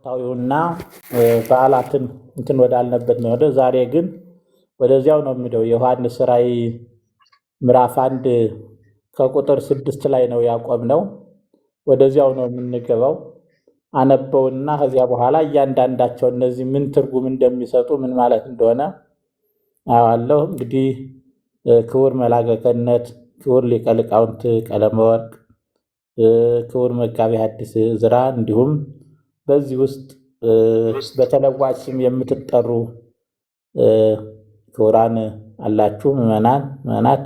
ወቅታዊውና በዓላትን እንትን ወዳልንበት ነው። ዛሬ ግን ወደዚያው ነው የሚለው። የዮሐንስ ራእይ ምዕራፍ 1 ከቁጥር 6 ላይ ነው ያቆምነው። ወደዚያው ነው የምንገባው። አነበውና ከዚያ በኋላ እያንዳንዳቸው እነዚህ ምን ትርጉም እንደሚሰጡ ምን ማለት እንደሆነ አዋለሁ። እንግዲህ ክቡር መላከ ገነት፣ ክቡር ሊቀ ሊቃውንት ቀለመወርቅ፣ ክቡር መጋቤ ሐዲስ ዕዝራ እንዲሁም በዚህ ውስጥ በተለዋጭ ስም የምትጠሩ ክቡራን አላችሁ፣ ምዕመናን ምዕመናት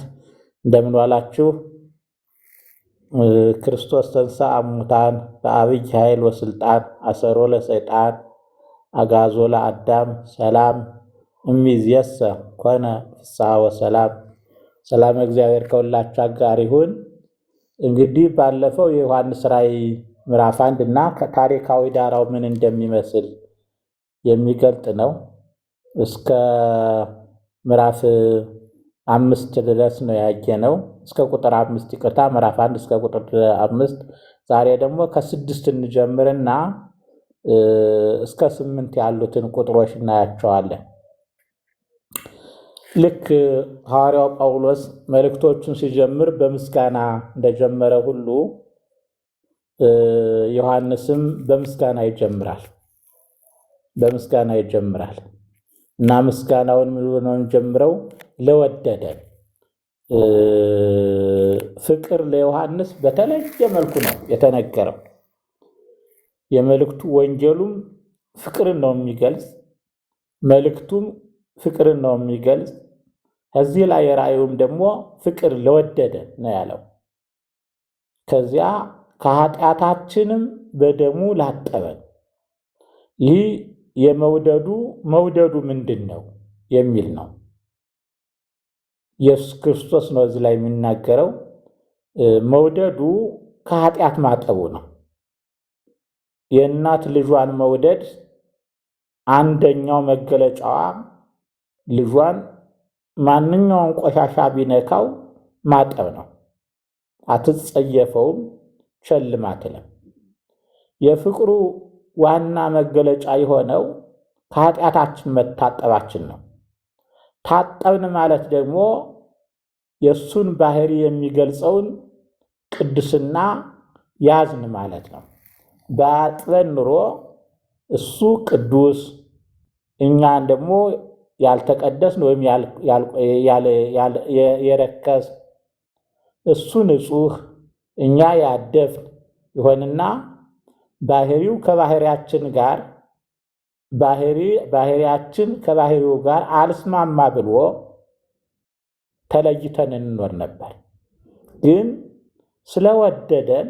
እንደምን ዋላችሁ? ክርስቶስ ተንሥአ እሙታን በአብይ ኃይል ወስልጣን አሰሮ ለሰይጣን አጋዞ ለአዳም ሰላም እሚዝየሰ ኮነ ፍስሐ ወሰላም። ሰላም እግዚአብሔር ከሁላችሁ ጋር ይሁን። እንግዲህ ባለፈው የዮሐንስ ራእይ ምዕራፍ 1 እና ታሪካዊ ዳራው ምን እንደሚመስል የሚገልጥ ነው። እስከ ምዕራፍ 5 ድረስ ነው ያየነው። እስከ ቁጥር 5 ይቅርታ፣ ምዕራፍ 1 እስከ ቁጥር 5። ዛሬ ደግሞ ከ6 እንጀምርና እስከ 8 ያሉትን ቁጥሮች እናያቸዋለን። ልክ ሐዋርያው ጳውሎስ መልእክቶቹን ሲጀምር በምስጋና እንደጀመረ ሁሉ ዮሐንስም በምስጋና ይጀምራል። በምስጋና ይጀምራል እና ምስጋናውን ምን ብሎ ነው የሚጀምረው? ለወደደን። ፍቅር ለዮሐንስ በተለየ መልኩ ነው የተነገረው። የመልእክቱ ወንጌሉም ፍቅርን ነው የሚገልጽ፣ መልእክቱም ፍቅርን ነው የሚገልጽ። ከዚህ ላይ የራእዩም ደግሞ ፍቅር ለወደደን ነው ያለው። ከዚያ ከኃጢአታችንም በደሙ ላጠበን። ይህ የመውደዱ መውደዱ ምንድን ነው የሚል ነው። ኢየሱስ ክርስቶስ ነው እዚህ ላይ የሚናገረው። መውደዱ ከኃጢአት ማጠቡ ነው። የእናት ልጇን መውደድ አንደኛው መገለጫዋ ልጇን ማንኛውም ቆሻሻ ቢነካው ማጠብ ነው። አትጸየፈውም፣ ቸልም አትልም። የፍቅሩ ዋና መገለጫ የሆነው ከኃጢአታችን መታጠባችን ነው። ታጠብን ማለት ደግሞ የእሱን ባህሪ የሚገልጸውን ቅድስና ያዝን ማለት ነው። ባጥበን ኑሮ እሱ ቅዱስ እኛን ደግሞ ያልተቀደስን ወይም የረከስ፣ እሱ ንጹሕ እኛ ያደፍን ይሆንና ባህሪው ከባህሪያችን ጋር ባህሪያችን ከባህሪው ጋር አልስማማ ብሎ ተለይተን እንኖር ነበር። ግን ስለወደደን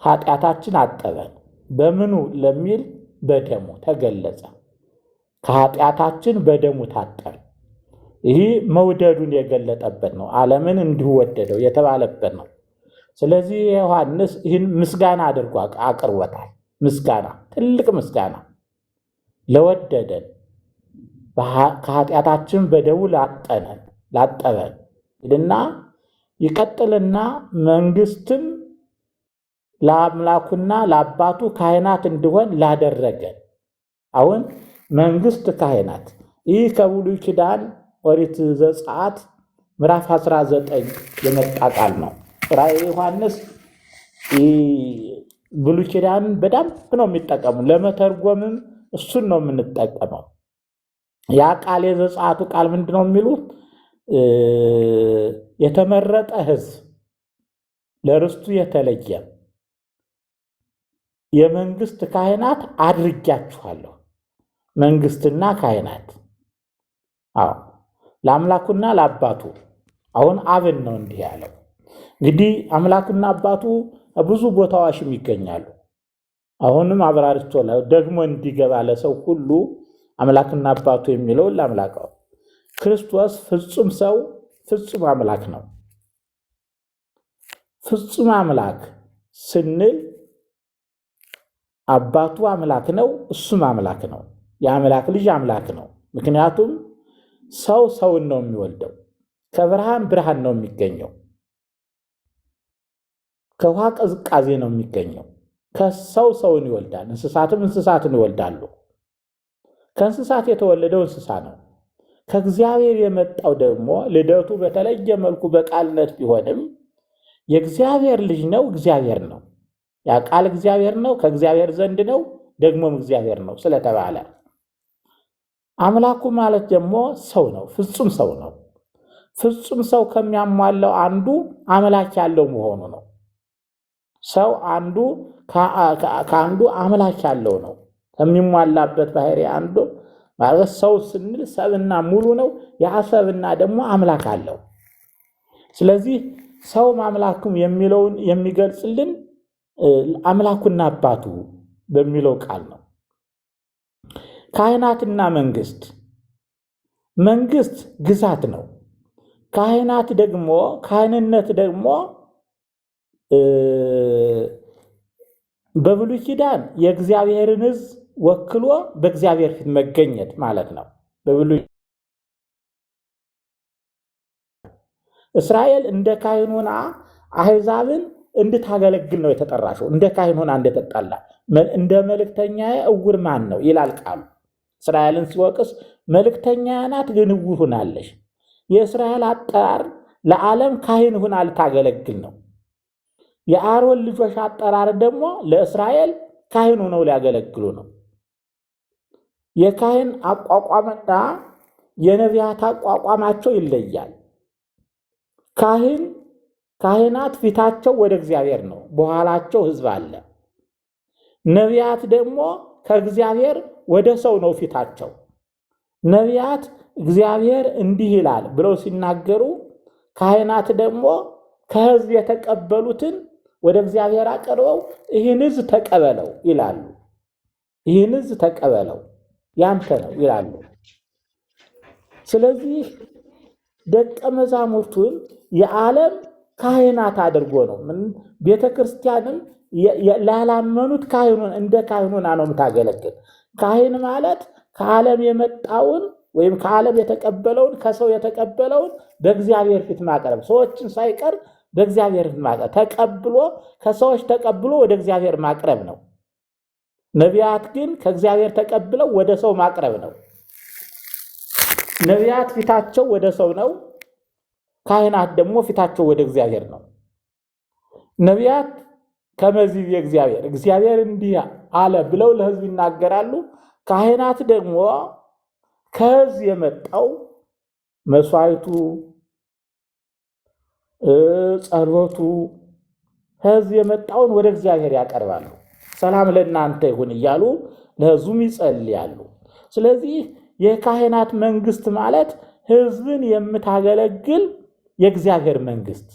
ኃጢአታችን አጠበን። በምኑ ለሚል በደሙ ተገለጸ። ከኃጢአታችን በደሙ ታጠብን። ይህ መውደዱን የገለጠበት ነው። ዓለምን እንዲሁ ወደደው የተባለበት ነው። ስለዚህ ዮሐንስ ይህን ምስጋና አድርጎ አቅርቦታል። ምስጋና፣ ትልቅ ምስጋና ለወደደን፣ ከኃጢአታችን በደሙ ላጠበን ይልና ይቀጥልና መንግስትም ለአምላኩና ለአባቱ ካህናት እንዲሆን ላደረገን። አሁን መንግስት ካህናት፣ ይህ ከብሉይ ኪዳን ኦሪት ዘጸአት ምዕራፍ 19 የመጣ ቃል ነው። ራእየ ዮሐንስ ብሉይ ኪዳንን በደንብ ነው የሚጠቀሙ፣ ለመተርጎምም እሱን ነው የምንጠቀመው። ያ ቃል የዘጸአቱ ቃል ምንድነው የሚሉት? የተመረጠ ሕዝብ፣ ለርስቱ የተለየ የመንግስት ካህናት አድርጊያችኋለሁ። መንግስትና ካህናት፣ አዎ፣ ለአምላኩና ለአባቱ። አሁን አብን ነው እንዲህ ያለው። እንግዲህ አምላኩና አባቱ ብዙ ቦታዎችም ይገኛሉ። አሁንም አብራርቶ ደግሞ እንዲገባ ለሰው ሁሉ አምላክና አባቱ የሚለውን ለአምላካው ክርስቶስ ፍጹም ሰው ፍጹም አምላክ ነው። ፍጹም አምላክ ስንል አባቱ አምላክ ነው፣ እሱም አምላክ ነው። የአምላክ ልጅ አምላክ ነው። ምክንያቱም ሰው ሰውን ነው የሚወልደው። ከብርሃን ብርሃን ነው የሚገኘው። ከውሃ ቅዝቃዜ ነው የሚገኘው። ከሰው ሰውን ይወልዳል፣ እንስሳትም እንስሳትን ይወልዳሉ። ከእንስሳት የተወለደው እንስሳ ነው። ከእግዚአብሔር የመጣው ደግሞ ልደቱ በተለየ መልኩ በቃልነት ቢሆንም የእግዚአብሔር ልጅ ነው፣ እግዚአብሔር ነው። ያ ቃል እግዚአብሔር ነው፣ ከእግዚአብሔር ዘንድ ነው፣ ደግሞም እግዚአብሔር ነው ስለተባለ አምላኩ ማለት ደግሞ ሰው ነው፣ ፍጹም ሰው ነው። ፍጹም ሰው ከሚያሟላው አንዱ አምላክ ያለው መሆኑ ነው። ሰው አንዱ ከአንዱ አምላክ ያለው ነው። ከሚሟላበት ባህሪ አንዱ ማለት ሰው ስንል ሰብና ሙሉ ነው። ያ ሰብና ደግሞ አምላክ አለው። ስለዚህ ሰው አምላኩም የሚለውን የሚገልጽልን አምላኩና አባቱ በሚለው ቃል ነው። ካህናትና መንግስት፣ መንግስት ግዛት ነው። ካህናት ደግሞ ካህንነት ደግሞ በብሉይ ኪዳን የእግዚአብሔርን ሕዝብ ወክሎ በእግዚአብሔር ፊት መገኘት ማለት ነው። በብሉይ እስራኤል እንደ ካህን ሆና አሕዛብን እንድታገለግል ነው የተጠራሽው። እንደ ካህን ሆና እንደተጣላ እንደ መልእክተኛ እውር ማን ነው ይላል ቃሉ። እስራኤልን ሲወቅስ መልእክተኛ ናት፣ ግን እውር ሆናለች። የእስራኤል አጠራር ለዓለም ካህን ሆና ልታገለግል ነው። የአሮን ልጆች አጠራር ደግሞ ለእስራኤል ካህን ሆነው ሊያገለግሉ ነው። የካህን አቋቋምና የነቢያት አቋቋማቸው ይለያል። ካህናት ፊታቸው ወደ እግዚአብሔር ነው፣ በኋላቸው ሕዝብ አለ። ነቢያት ደግሞ ከእግዚአብሔር ወደ ሰው ነው ፊታቸው። ነቢያት እግዚአብሔር እንዲህ ይላል ብለው ሲናገሩ፣ ካህናት ደግሞ ከሕዝብ የተቀበሉትን ወደ እግዚአብሔር አቀርበው ይህን ሕዝብ ተቀበለው ይላሉ። ይህን ሕዝብ ተቀበለው ያንተ ነው ይላሉ። ስለዚህ ደቀ መዛሙርቱን የዓለም ካህናት አድርጎ ነው። ቤተ ክርስቲያንም ላላመኑት ካህኑን እንደ ካህኑና ነው የምታገለግል። ካህን ማለት ከዓለም የመጣውን ወይም ከዓለም የተቀበለውን ከሰው የተቀበለውን በእግዚአብሔር ፊት ማቅረብ፣ ሰዎችን ሳይቀር በእግዚአብሔር ፊት ማቅረብ፣ ተቀብሎ ከሰዎች ተቀብሎ ወደ እግዚአብሔር ማቅረብ ነው። ነቢያት ግን ከእግዚአብሔር ተቀብለው ወደ ሰው ማቅረብ ነው። ነቢያት ፊታቸው ወደ ሰው ነው። ካህናት ደግሞ ፊታቸው ወደ እግዚአብሔር ነው። ነቢያት ከመዚህ እግዚአብሔር እግዚአብሔር እንዲህ አለ ብለው ለሕዝብ ይናገራሉ። ካህናት ደግሞ ከሕዝብ የመጣው መስዋዕቱ፣ ጸሎቱ ከሕዝብ የመጣውን ወደ እግዚአብሔር ያቀርባሉ። ሰላም ለእናንተ ይሁን እያሉ ለሕዝቡም ይጸልያሉ። ስለዚህ የካህናት መንግስት ማለት ሕዝብን የምታገለግል የእግዚአብሔር መንግስት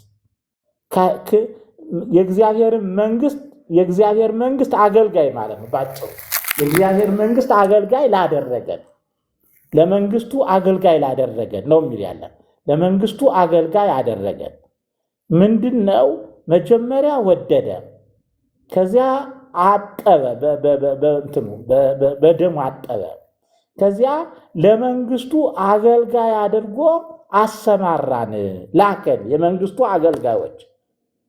የእግዚአብሔር መንግስት የእግዚአብሔር መንግስት አገልጋይ ማለት ነው። ባጭሩ የእግዚአብሔር መንግስት አገልጋይ ላደረገን ለመንግስቱ አገልጋይ ላደረገን ነው የሚል ያለን። ለመንግስቱ አገልጋይ አደረገን ምንድን ነው? መጀመሪያ ወደደ፣ ከዚያ አጠበ፣ በእንትኑ በደሙ አጠበ። ከዚያ ለመንግስቱ አገልጋይ አድርጎ አሰማራን፣ ላከን። የመንግስቱ አገልጋዮች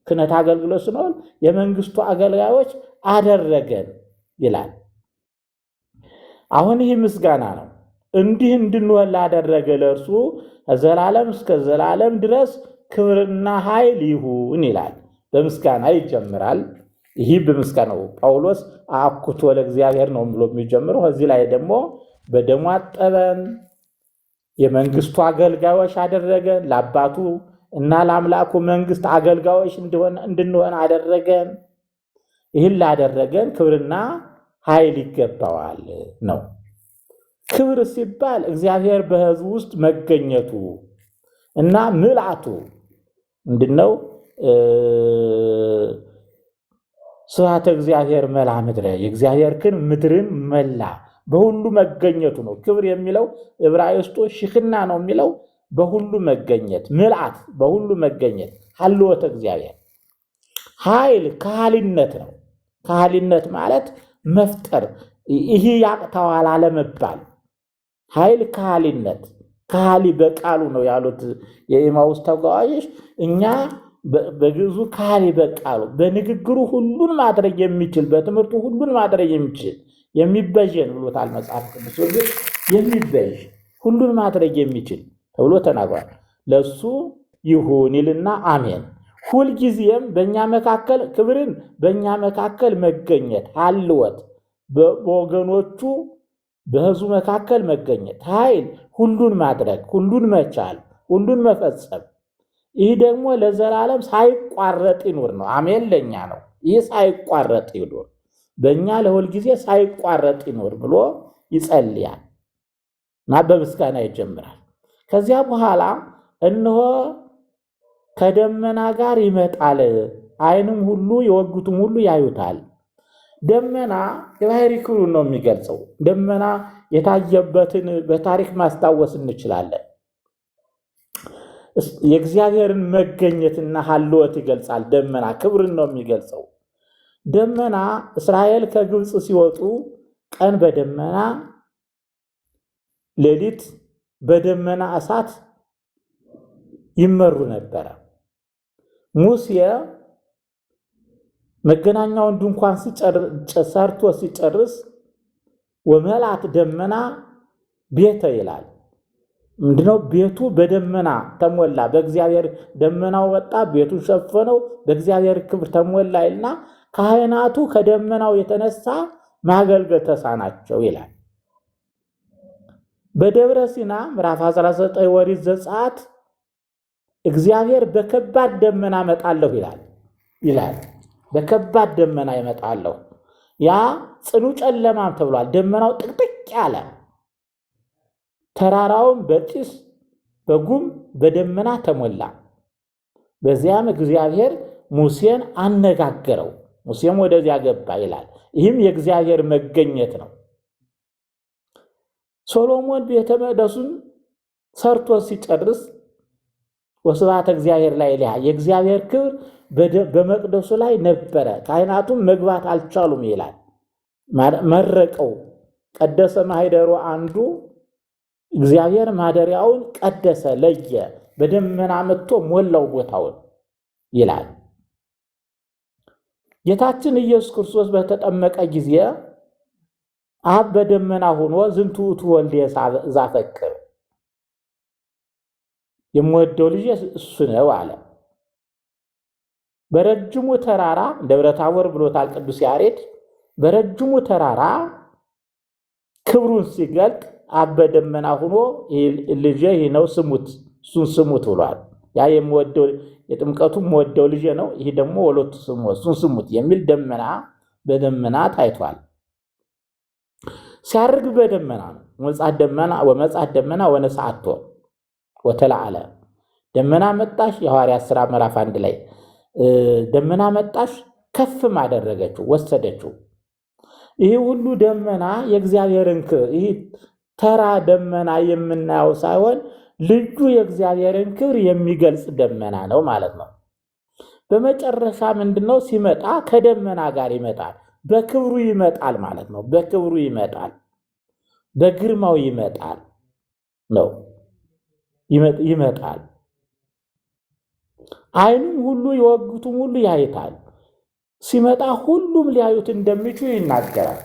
ክህነት አገልግሎት ስንሆን የመንግስቱ አገልጋዮች አደረገን ይላል። አሁን ይህ ምስጋና ነው። እንዲህ እንድንሆን ላደረገ ለእርሱ ዘላለም እስከ ዘላለም ድረስ ክብርና ኃይል ይሁን ይላል። በምስጋና ይጀምራል። ይህ በምስጋናው ጳውሎስ አኩቶ ለእግዚአብሔር ነው ብሎ የሚጀምረው። ከዚህ ላይ ደግሞ በደሙ አጠበን፣ የመንግስቱ አገልጋዮች አደረገን፣ ለአባቱ እና ለአምላኩ መንግስት አገልጋዮች እንድንሆን አደረገን። ይህን ላደረገን ክብርና ኃይል ይገባዋል ነው። ክብር ሲባል እግዚአብሔር በሕዝቡ ውስጥ መገኘቱ እና ምልአቱ ምንድነው? ስብሐተ እግዚአብሔር መላ ምድረ፣ የእግዚአብሔር ክን ምድርን መላ በሁሉ መገኘቱ ነው። ክብር የሚለው ዕብራይስጡ ሽክና ነው የሚለው በሁሉ መገኘት፣ ምልአት በሁሉ መገኘት፣ ሀልወተ እግዚአብሔር። ኃይል ከሃሊነት ነው። ከሃሊነት ማለት መፍጠር፣ ይህ ያቅተዋል አለመባል። ኃይል ከሃሊነት፣ ከሃሊ በቃሉ ነው ያሉት የኤማሁስ ተጓዦች። እኛ በግዕዙ ካህሊ በቃሉ በንግግሩ ሁሉን ማድረግ የሚችል፣ በትምህርቱ ሁሉን ማድረግ የሚችል፣ የሚበዥን ብሎታል መጽሐፍ ቅዱስ። እርግጥ የሚበዥ፣ ሁሉን ማድረግ የሚችል ተብሎ ተናግሯል። ለሱ ይሁን ይልና አሜን። ሁልጊዜም በእኛ መካከል ክብርን፣ በእኛ መካከል መገኘት፣ ሀልወት፣ በወገኖቹ በሕዝቡ መካከል መገኘት፣ ኃይል፣ ሁሉን ማድረግ፣ ሁሉን መቻል፣ ሁሉን መፈጸም። ይህ ደግሞ ለዘላለም ሳይቋረጥ ይኑር ነው። አሜን ለእኛ ነው። ይህ ሳይቋረጥ ይኑር፣ በእኛ ለሁልጊዜ ሳይቋረጥ ይኑር ብሎ ይጸልያል እና በምስጋና ይጀምራል። ከዚያ በኋላ እነሆ ከደመና ጋር ይመጣል፣ ዓይንም ሁሉ የወጉትም ሁሉ ያዩታል። ደመና የባሕሪ ክብሩን ነው የሚገልጸው። ደመና የታየበትን በታሪክ ማስታወስ እንችላለን። የእግዚአብሔርን መገኘትና ሀልወት ይገልጻል። ደመና ክብርን ነው የሚገልጸው። ደመና እስራኤል ከግብፅ ሲወጡ ቀን በደመና፣ ሌሊት በደመና እሳት ይመሩ ነበረ። ሙሴ መገናኛውን ድንኳን ሰርቶ ሲጨርስ ወመልአት ደመና ቤተ ይላል። ምንድነው? ቤቱ በደመና ተሞላ። በእግዚአብሔር ደመናው ወጣ፣ ቤቱን ሸፈነው፣ በእግዚአብሔር ክብር ተሞላ ይልና ካህናቱ ከደመናው የተነሳ ማገልገል ተሳናቸው ይላል። በደብረ ሲና ምዕራፍ 19 ኦሪት ዘጸአት እግዚአብሔር በከባድ ደመና እመጣለሁ ይላል። በከባድ ደመና ይመጣለሁ። ያ ጽኑ ጨለማም ተብሏል። ደመናው ጥቅጥቅ ያለ፣ ተራራውን በጭስ፣ በጉም፣ በደመና ተሞላ። በዚያም እግዚአብሔር ሙሴን አነጋገረው። ሙሴም ወደዚያ ገባ ይላል። ይህም የእግዚአብሔር መገኘት ነው። ሶሎሞን ቤተ መቅደሱን ሰርቶ ሲጨርስ ወስብሐተ እግዚአብሔር ላይ ሊያ፣ የእግዚአብሔር ክብር በመቅደሱ ላይ ነበረ፣ ካህናቱም መግባት አልቻሉም ይላል። መረቀው፣ ቀደሰ ማኅደሮ፣ አንዱ እግዚአብሔር ማደሪያውን ቀደሰ፣ ለየ፣ በደመና መጥቶ ሞላው ቦታውን ይላል። ጌታችን ኢየሱስ ክርስቶስ በተጠመቀ ጊዜ አብ በደመና ሆኖ ዝንቱ ውእቱ ወልድየ ዘአፈቅር፣ የምወደው ልጅ እሱ ነው አለ። በረጅሙ ተራራ፣ ደብረ ታቦር ብሎታል ቅዱስ ያሬድ። በረጅሙ ተራራ ክብሩን ሲገልጥ አብ በደመና ሆኖ ልጄ ይህ ነው ስሙት፣ እሱን ስሙት ብሏል። ያ የምወደው፣ የጥምቀቱ የምወደው ልጄ ነው፣ ይህ ደግሞ ወሎቱ ስሙ፣ እሱን ስሙት የሚል ደመና በደመና ታይቷል። ሲያርግ በደመና ነው። ወመጽአት ደመና ወነስአቶ ወተለዓለ፣ ደመና መጣሽ። የሐዋርያት ሥራ ምዕራፍ 1 ላይ ደመና መጣሽ፣ ከፍም አደረገችው፣ ወሰደችው። ይህ ሁሉ ደመና የእግዚአብሔርን ክብር፣ ይህ ተራ ደመና የምናየው ሳይሆን ልዩ የእግዚአብሔርን ክብር የሚገልጽ ደመና ነው ማለት ነው። በመጨረሻ ምንድነው? ሲመጣ ከደመና ጋር ይመጣል። በክብሩ ይመጣል ማለት ነው። በክብሩ ይመጣል፣ በግርማው ይመጣል ነው፣ ይመጣል። ዓይኑም ሁሉ የወጉትም ሁሉ ያዩታል። ሲመጣ ሁሉም ሊያዩት እንደሚችሉ ይናገራል።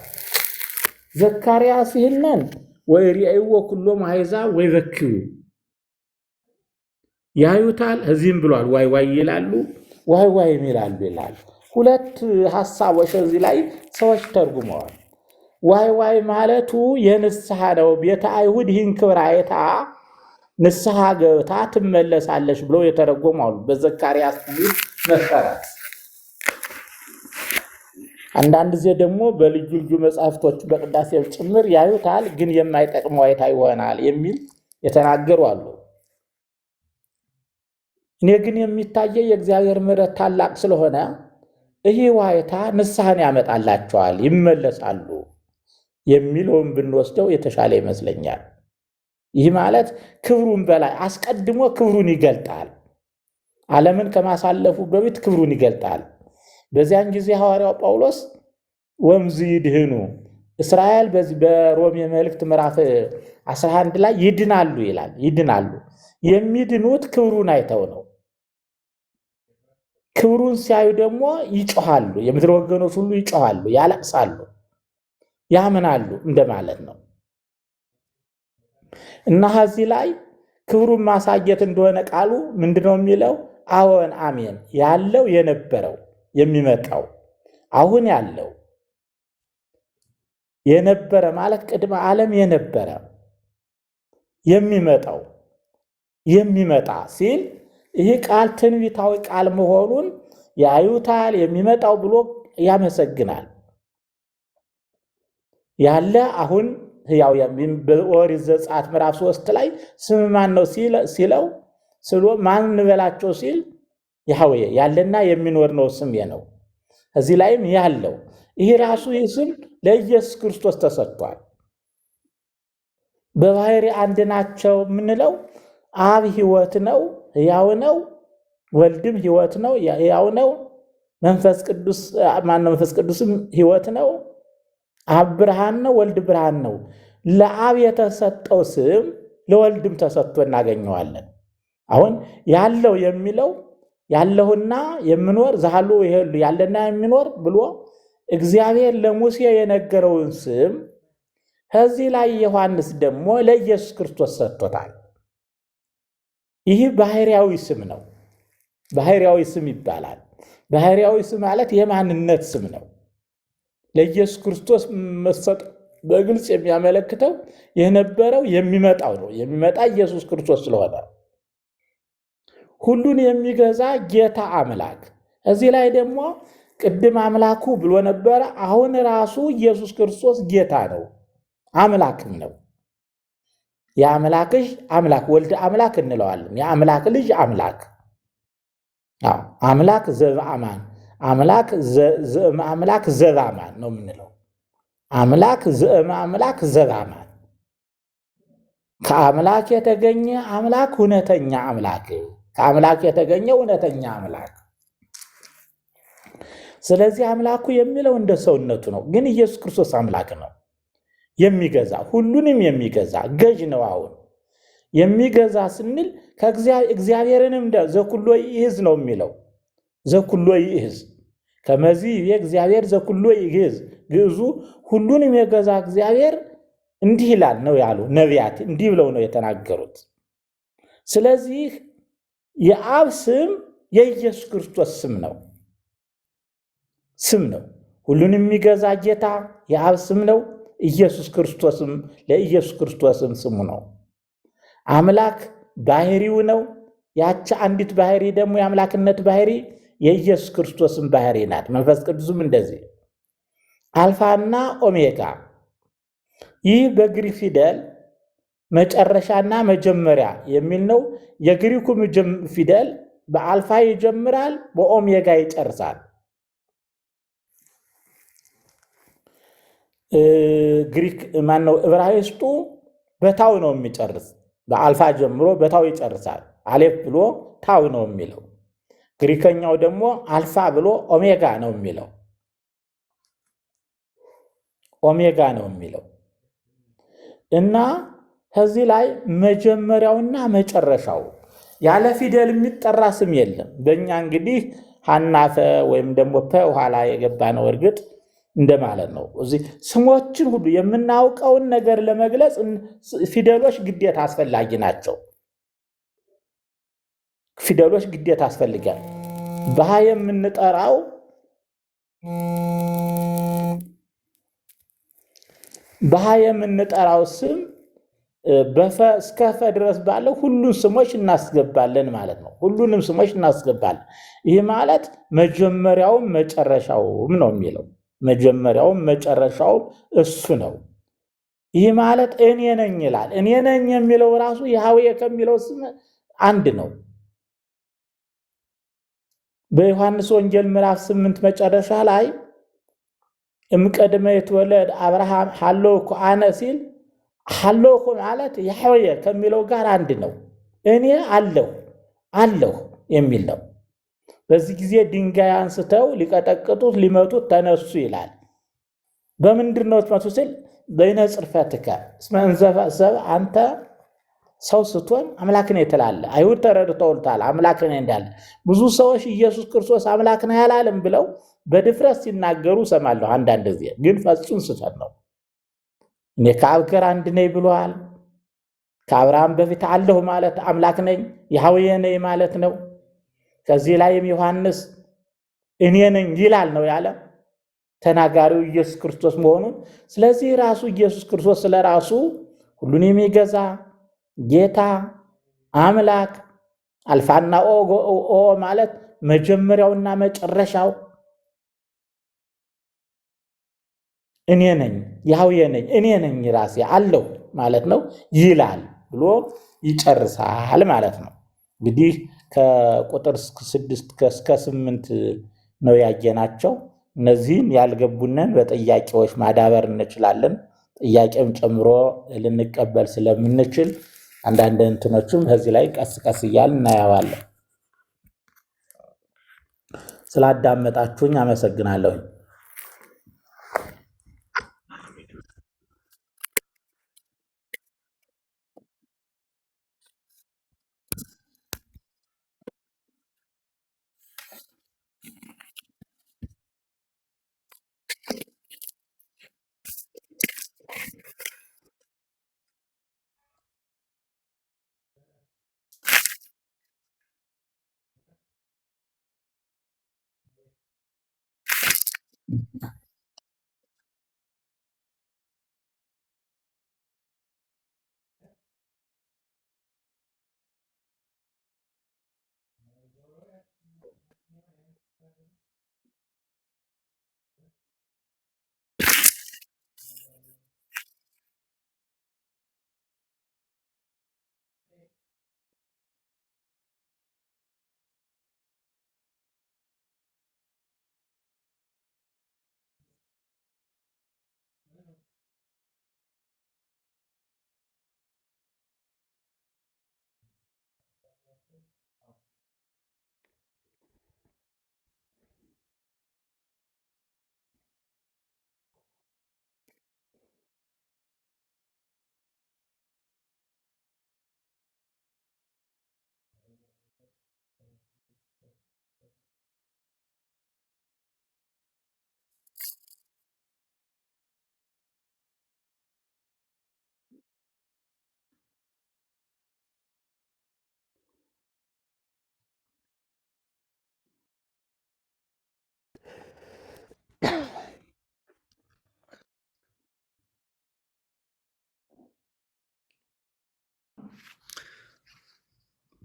ዘካርያስ ይህንን ወይሬእይዎ ኩሎሙ አሕዛብ ወይበክዩ፣ ያዩታል። እዚህም ብሏል። ዋይ ዋይ ይላሉ፣ ዋይ ዋይም ይላሉ ይላል። ሁለት ሀሳቦች እዚህ ላይ ሰዎች ተርጉመዋል። ዋይ ዋይ ማለቱ የንስሐ ነው። ቤተ አይሁድ ይህን ክብር አይታ ንስሐ ገብታ ትመለሳለች ብለው የተረጎሙ አሉ። በዘካርያስ ትንቢት መሰረት አንዳንድ ጊዜ ደግሞ በልዩ ልዩ መጽሐፍቶች በቅዳሴ ጭምር ያዩታል፣ ግን የማይጠቅመው ዋይታ ይሆናል የሚል የተናገሩ አሉ። እኔ ግን የሚታየ የእግዚአብሔር ምሕረት ታላቅ ስለሆነ ይህ ዋይታ ንስሐን ያመጣላቸዋል፣ ይመለሳሉ የሚለውን ብንወስደው የተሻለ ይመስለኛል። ይህ ማለት ክብሩን በላይ አስቀድሞ ክብሩን ይገልጣል። ዓለምን ከማሳለፉ በፊት ክብሩን ይገልጣል። በዚያን ጊዜ ሐዋርያው ጳውሎስ ወእምዝ ይድኅኑ እስራኤል፣ በዚህ በሮሜ መልእክት ምዕራፍ 11 ላይ ይድናሉ ይላል። ይድናሉ። የሚድኑት ክብሩን አይተው ነው። ክብሩን ሲያዩ ደግሞ ይጮሃሉ። የምድር ወገኖች ሁሉ ይጮሃሉ፣ ያለቅሳሉ፣ ያምናሉ እንደማለት ነው። እና ከዚህ ላይ ክብሩን ማሳየት እንደሆነ ቃሉ ምንድነው የሚለው? አዎን አሜን፣ ያለው የነበረው የሚመጣው አሁን ያለው የነበረ ማለት ቅድመ ዓለም የነበረ የሚመጣው የሚመጣ ሲል ይህ ቃል ትንቢታዊ ቃል መሆኑን ያዩታል። የሚመጣው ብሎ ያመሰግናል። ያለ አሁን ሕያው በኦሪት ዘጸአት ምዕራፍ 3 ላይ ስም ማን ነው ሲለው ስሎ ማን እንበላቸው ሲል ያህዌ ያለና የሚኖር ነው ስሜ ነው። እዚህ ላይም ያለው ይህ ራሱ ይህ ስም ለኢየሱስ ክርስቶስ ተሰጥቷል። በባህሪ አንድ ናቸው የምንለው አብ ሕይወት ነው ሕያው ነው። ወልድም ሕይወት ነው ሕያው ነው። መንፈስ ቅዱስ ማነው? መንፈስ ቅዱስም ሕይወት ነው። አብ ብርሃን ነው፣ ወልድ ብርሃን ነው። ለአብ የተሰጠው ስም ለወልድም ተሰጥቶ እናገኘዋለን። አሁን ያለው የሚለው ያለሁና የምኖር ዛሉ ይሄሉ ያለና የሚኖር ብሎ እግዚአብሔር ለሙሴ የነገረውን ስም ከዚህ ላይ ዮሐንስ ደግሞ ለኢየሱስ ክርስቶስ ሰጥቶታል። ይህ ባህርያዊ ስም ነው። ባህርያዊ ስም ይባላል። ባህርያዊ ስም ማለት የማንነት ስም ነው። ለኢየሱስ ክርስቶስ መሰጥ በግልጽ የሚያመለክተው የነበረው የሚመጣው ነው። የሚመጣ ኢየሱስ ክርስቶስ ስለሆነ ሁሉን የሚገዛ ጌታ አምላክ። እዚህ ላይ ደግሞ ቅድም አምላኩ ብሎ ነበረ። አሁን ራሱ ኢየሱስ ክርስቶስ ጌታ ነው፣ አምላክም ነው። የአምላክሽ አምላክ ወልድ አምላክ እንለዋለን። የአምላክ ልጅ አምላክ፣ አዎ አምላክ ዘበአማን፣ አምላክ ዘእምአምላክ ዘበአማን ነው የምንለው። አምላክ ዘእምአምላክ ዘበአማን፣ ከአምላክ የተገኘ አምላክ እውነተኛ አምላክ፣ ከአምላክ የተገኘ እውነተኛ አምላክ። ስለዚህ አምላኩ የሚለው እንደ ሰውነቱ ነው። ግን ኢየሱስ ክርስቶስ አምላክ ነው። የሚገዛ ሁሉንም የሚገዛ ገዥ ነው። አሁን የሚገዛ ስንል እግዚአብሔርንም ዘኩሎ ይእዝ ነው የሚለው። ዘኩሎ ይእዝ ከመዚ የእግዚአብሔር ዘኩሎ ይእዝ ግዕዙ ሁሉንም የገዛ እግዚአብሔር እንዲህ ይላል ነው ያሉ ነቢያት፣ እንዲህ ብለው ነው የተናገሩት። ስለዚህ የአብ ስም የኢየሱስ ክርስቶስ ስም ነው ስም ነው። ሁሉንም የሚገዛ ጌታ የአብ ስም ነው። ኢየሱስ ክርስቶስም ለኢየሱስ ክርስቶስም ስሙ ነው። አምላክ ባህሪው ነው። ያቺ አንዲት ባህሪ ደግሞ የአምላክነት ባህሪ የኢየሱስ ክርስቶስም ባህሪ ናት። መንፈስ ቅዱስም እንደዚህ አልፋና ኦሜጋ። ይህ በግሪክ ፊደል መጨረሻና መጀመሪያ የሚል ነው። የግሪኩ ፊደል በአልፋ ይጀምራል፣ በኦሜጋ ይጨርሳል። ግሪክ ማነው? ዕብራይስጡ በታው ነው የሚጨርስ። በአልፋ ጀምሮ በታው ይጨርሳል። አሌፍ ብሎ ታው ነው የሚለው። ግሪከኛው ደግሞ አልፋ ብሎ ኦሜጋ ነው የሚለው። ኦሜጋ ነው የሚለው እና ከዚህ ላይ መጀመሪያውና መጨረሻው ያለ ፊደል የሚጠራ ስም የለም። በእኛ እንግዲህ ሐናፈ ወይም ደግሞ ፐ ኋላ የገባ ነው እርግጥ እንደማለት ነው። እዚህ ስሞችን ሁሉ የምናውቀውን ነገር ለመግለጽ ፊደሎች ግዴታ አስፈላጊ ናቸው። ፊደሎች ግዴታ አስፈልጋል። በሃ የምንጠራው በሃ የምንጠራው ስም በፈ እስከ ፈ ድረስ ባለው ሁሉን ስሞች እናስገባለን ማለት ነው። ሁሉንም ስሞች እናስገባለን። ይህ ማለት መጀመሪያውም መጨረሻውም ነው የሚለው። መጀመሪያውም መጨረሻውም እሱ ነው። ይህ ማለት እኔ ነኝ ይላል። እኔ ነኝ የሚለው ራሱ ያህዌ ከሚለው ስም አንድ ነው። በዮሐንስ ወንጌል ምዕራፍ 8 መጨረሻ ላይ እምቀድመ የተወለድ አብርሃም ሀለውኩ አነ ሲል ሀለውኩ ማለት ያህዌ ከሚለው ጋር አንድ ነው። እኔ አለሁ አለሁ የሚል ነው። በዚህ ጊዜ ድንጋይ አንስተው ሊቀጠቅጡት ሊመቱት ተነሱ ይላል። በምንድን ነው መቱ ሲል በይነ ጽርፈትከ እስመ እንዘ ሰብእ አንተ ሰው ስትሆን አምላክ ነኝ ትላለህ። አይሁድ ተረድተውታል አምላክ ነኝ እንዳለ። ብዙ ሰዎች ኢየሱስ ክርስቶስ አምላክ ነኝ አላለም ብለው በድፍረት ሲናገሩ እሰማለሁ። አንዳንድ ጊዜ ግን ፈጹም ስህተት ነው። እኔ ከአብ ጋር አንድ ነኝ ብሏል። ከአብርሃም በፊት አለሁ ማለት አምላክ ነኝ ያህዌ ነኝ ማለት ነው። ከዚህ ላይም ዮሐንስ እኔ ነኝ ይላል ነው ያለ ተናጋሪው ኢየሱስ ክርስቶስ መሆኑን። ስለዚህ ራሱ ኢየሱስ ክርስቶስ ስለ ራሱ ሁሉን የሚገዛ ጌታ አምላክ አልፋና ኦ ማለት መጀመሪያውና መጨረሻው እኔ ነኝ ያህዌ ነኝ እኔ ነኝ ራሴ አለሁ ማለት ነው ይላል ብሎ ይጨርሳል ማለት ነው። እንግዲህ ከቁጥር 6 እስከ 8 ነው ያየናቸው። እነዚህን ያልገቡንን በጥያቄዎች ማዳበር እንችላለን። ጥያቄም ጨምሮ ልንቀበል ስለምንችል አንዳንድ እንትኖችም ከዚህ ላይ ቀስ ቀስ እያልን እናየዋለን። ስላዳመጣችሁኝ አመሰግናለሁኝ።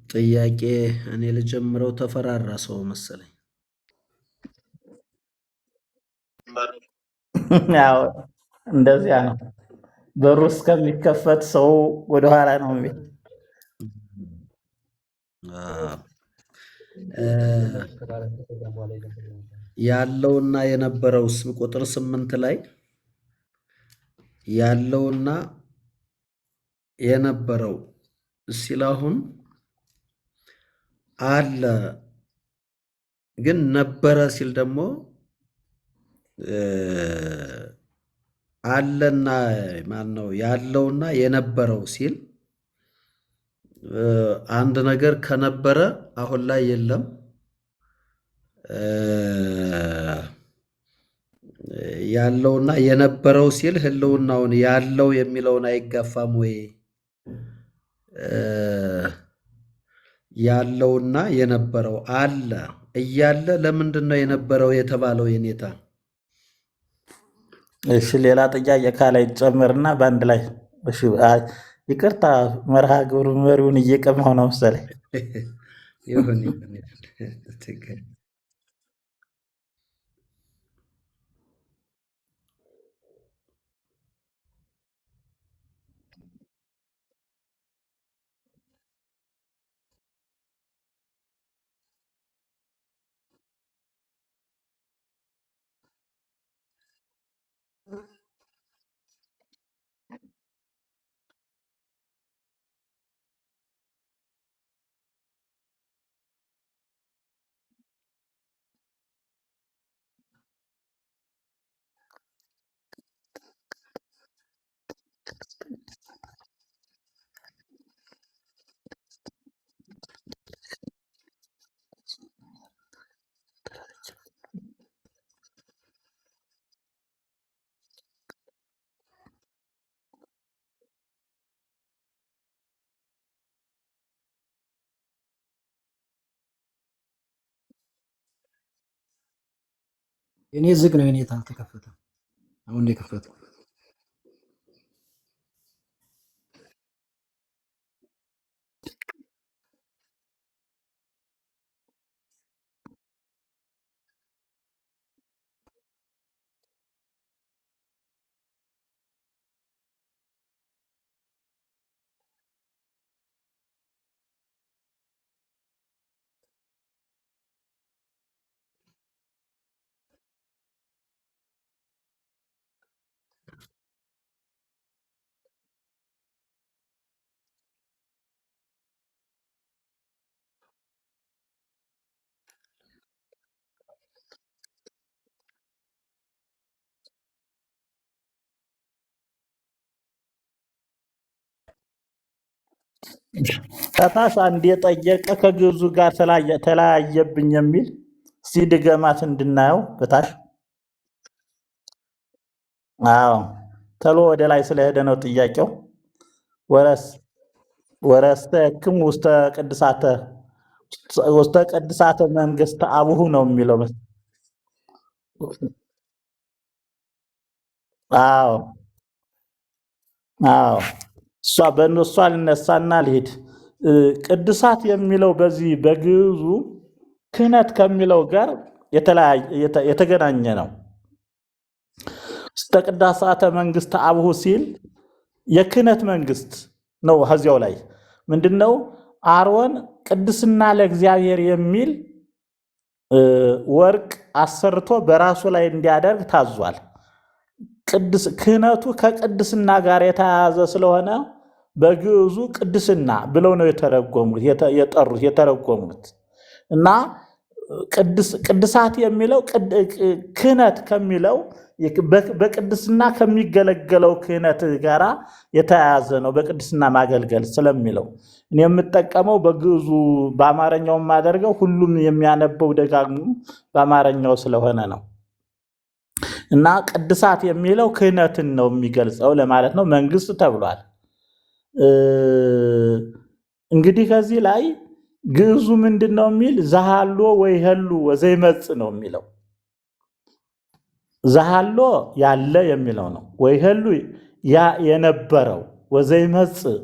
ጥያቄ እኔ ልጀምረው። ተፈራራ ሰው መሰለኝ። ያው እንደዚያ ነው። በሩ እስከሚከፈት ሰው ወደኋላ ነው የሚል። አዎ። እ፣ ያለውና የነበረው ቁጥር 8 ላይ ያለውና የነበረው ሲል አሁን አለ፣ ግን ነበረ ሲል ደግሞ እ፣ አለና ማን ነው ያለውና የነበረው ሲል አንድ ነገር ከነበረ አሁን ላይ የለም። እ፣ ያለውና የነበረው ሲል ህልውናውን ያለው የሚለውን አይጋፋም ወይ? ያለውና የነበረው አለ እያለ ለምንድን ነው የነበረው የተባለው? የኔታ እሺ፣ ሌላ ጥያቄ ካለ ይጨምርና በአንድ ላይ። እሺ፣ ይቅርታ መርሃ ግብር መሪውን እየቀማሁ ነው መሰለኝ። ይሁን ይሁን ትክክል። የኔ ዝግ ነው። የኔ አልተከፈተም። አሁን ነው የከፈተው። ከታች አንድ የጠየቀ ከግዕዙ ጋር ተለያየብኝ የሚል እስቲ ድገማት እንድናየው በታች። አዎ ተሎ ወደ ላይ ስለሄደ ነው ጥያቄው። ወረስ ወረስተክሙ ውስተ ቅድሳተ ውስተ ቅድሳተ መንግስተ አቡሁ ነው የሚለው። አዎ አዎ እሷ በእነሷ ልነሳና ልሂድ። ቅድሳት የሚለው በዚህ በግዕዙ ክህነት ከሚለው ጋር የተገናኘ ነው። ውስተ ቅድሳተ መንግስተ አቡሁ ሲል የክህነት መንግስት ነው። ከዚያው ላይ ምንድነው አሮን ቅድስና ለእግዚአብሔር የሚል ወርቅ አሰርቶ በራሱ ላይ እንዲያደርግ ታዟል። ክህነቱ ከቅድስና ጋር የተያያዘ ስለሆነ በግዕዙ ቅድስና ብለው ነው የተረጎሙት የጠሩት የተረጎሙት እና ቅድሳት የሚለው ክህነት ከሚለው በቅድስና ከሚገለገለው ክህነት ጋራ የተያያዘ ነው። በቅድስና ማገልገል ስለሚለው እኔ የምጠቀመው በግዕዙ በአማርኛው የማደርገው ሁሉም የሚያነበው ደጋግሞ በአማርኛው ስለሆነ ነው። እና ቅድሳት የሚለው ክህነትን ነው የሚገልጸው ለማለት ነው። መንግስት ተብሏል። እንግዲህ ከዚህ ላይ ግዕዙ ምንድን ነው የሚል ዘሃሎ ወይሄሉ ወዘይመጽእ ነው የሚለው። ዘሃሎ ያለ የሚለው ነው። ወይሄሉ ያ የነበረው፣ ወዘይመጽእ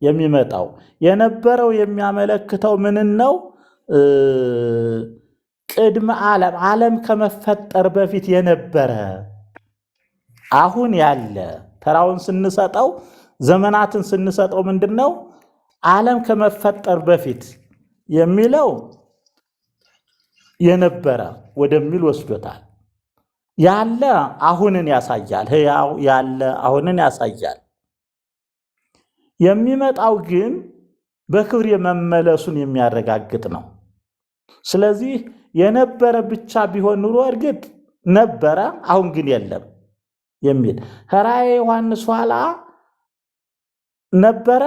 የሚመጣው። የነበረው የሚያመለክተው ምንን ነው? ቅድመ ዓለም ዓለም ከመፈጠር በፊት የነበረ አሁን ያለ ተራውን ስንሰጠው ዘመናትን ስንሰጠው ምንድን ነው? ዓለም ከመፈጠር በፊት የሚለው የነበረ ወደሚል ወስዶታል። ያለ አሁንን ያሳያል። ሕያው ያለ አሁንን ያሳያል። የሚመጣው ግን በክብር የመመለሱን የሚያረጋግጥ ነው። ስለዚህ የነበረ ብቻ ቢሆን ኑሮ እርግጥ ነበረ፣ አሁን ግን የለም የሚል ራእየ ዮሐንስ ኋላ ነበረ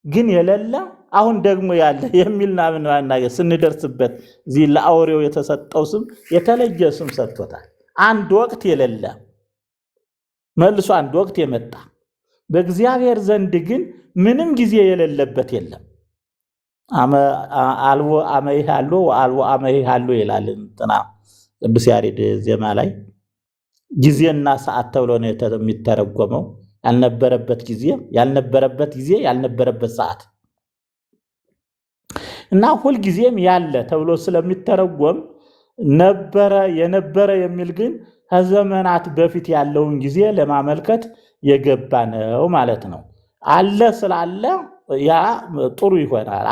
ግን የሌለ አሁን ደግሞ ያለ የሚል ናምን ስንደርስበት እዚህ ለአውሬው የተሰጠው ስም የተለየ ስም ሰጥቶታል። አንድ ወቅት የሌለ መልሶ አንድ ወቅት የመጣ በእግዚአብሔር ዘንድ ግን ምንም ጊዜ የሌለበት የለም። አልቦ አመ ይሃሎ ወአልቦ አመ ይሃሎ ይላል እንትና ቅዱስ ያሬድ ዜማ ላይ። ጊዜና ሰዓት ተብሎ ነው የሚተረጎመው። ያልነበረበት ጊዜ ያልነበረበት ጊዜ ያልነበረበት ሰዓት እና ሁልጊዜም ያለ ተብሎ ስለሚተረጎም ነበረ የነበረ የሚል ግን ከዘመናት በፊት ያለውን ጊዜ ለማመልከት የገባ ነው ማለት ነው። አለ ስላለ ያ ጥሩ ይሆናል።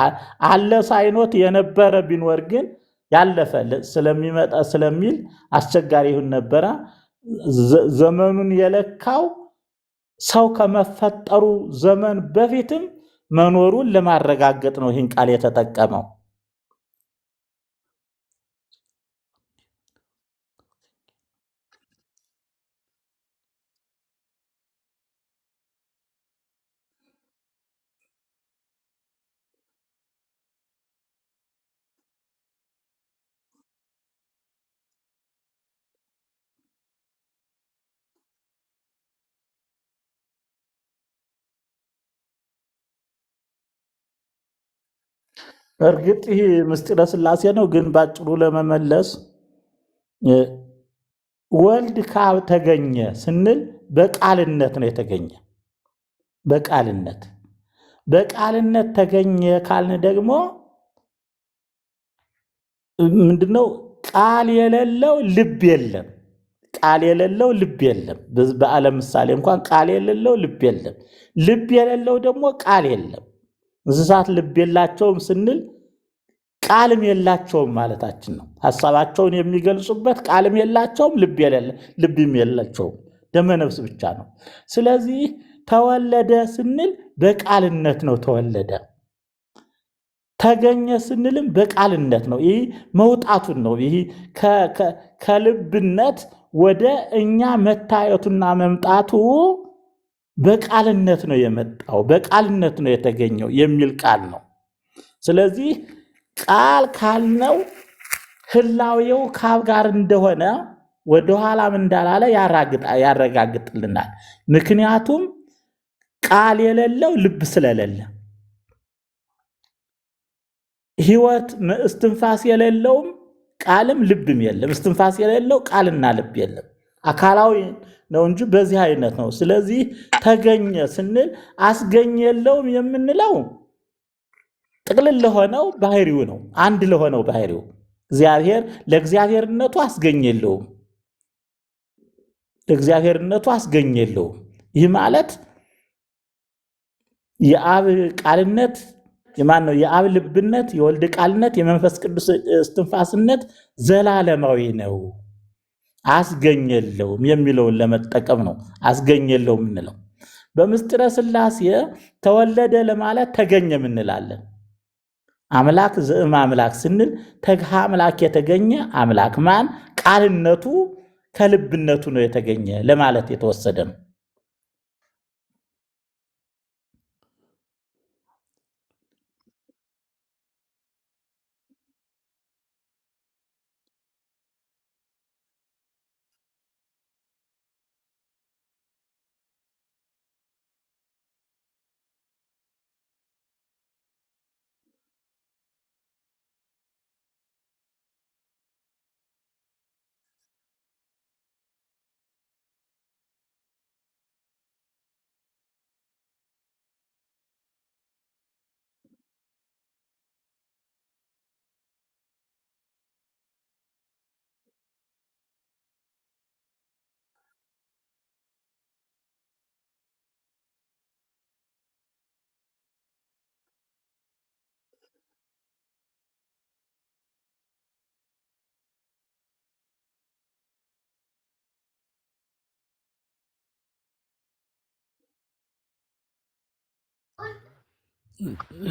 አለ ሳይኖት የነበረ ቢኖር ግን ያለፈ ስለሚመጣ ስለሚል አስቸጋሪ ይሁን ነበረ። ዘመኑን የለካው ሰው ከመፈጠሩ ዘመን በፊትም መኖሩን ለማረጋገጥ ነው ይህን ቃል የተጠቀመው። እርግጥ ይህ ምስጢረ ሥላሴ ነው፣ ግን ባጭሩ ለመመለስ ወልድ ከአብ ተገኘ ስንል በቃልነት ነው የተገኘ። በቃልነት በቃልነት ተገኘ ካልን ደግሞ ምንድነው? ቃል የሌለው ልብ የለም። ቃል የሌለው ልብ የለም። በዓለም ምሳሌ እንኳን ቃል የሌለው ልብ የለም። ልብ የሌለው ደግሞ ቃል የለም። እንስሳት ልብ የላቸውም ስንል ቃልም የላቸውም ማለታችን ነው። ሀሳባቸውን የሚገልጹበት ቃልም የላቸውም፣ ልብም የላቸውም። ደመነፍስ ብቻ ነው። ስለዚህ ተወለደ ስንል በቃልነት ነው ተወለደ። ተገኘ ስንልም በቃልነት ነው። ይህ መውጣቱን ነው። ይህ ከልብነት ወደ እኛ መታየቱና መምጣቱ በቃልነት ነው የመጣው፣ በቃልነት ነው የተገኘው የሚል ቃል ነው። ስለዚህ ቃል ካልነው ህላዌው ከአብ ጋር እንደሆነ ወደኋላም እንዳላለ ያረጋግጥልናል። ምክንያቱም ቃል የሌለው ልብ ስለሌለ፣ ህይወት እስትንፋስ የሌለውም ቃልም ልብም የለም። እስትንፋስ የሌለው ቃልና ልብ የለም። አካላዊ ነው እንጂ በዚህ አይነት ነው። ስለዚህ ተገኘ ስንል አስገኝ የለውም የምንለው ጥቅልል ለሆነው ባህሪው ነው። አንድ ለሆነው ባህሪው እግዚአብሔር ለእግዚአብሔርነቱ አስገኝ የለውም። ለእግዚአብሔርነቱ አስገኝ የለውም። ይህ ማለት የአብ ቃልነት የማን ነው? የአብ ልብነት፣ የወልድ ቃልነት፣ የመንፈስ ቅዱስ እስትንፋስነት ዘላለማዊ ነው። አስገኝ የለውም የሚለውን ለመጠቀም ነው አስገኝ የለውም የምንለው። በምስጢረ ሥላሴ ተወለደ ለማለት ተገኘም እንላለን። አምላክ ዘእም አምላክ ስንል ተግሃ አምላክ የተገኘ አምላክ ማን? ቃልነቱ ከልብነቱ ነው የተገኘ ለማለት የተወሰደ ነው።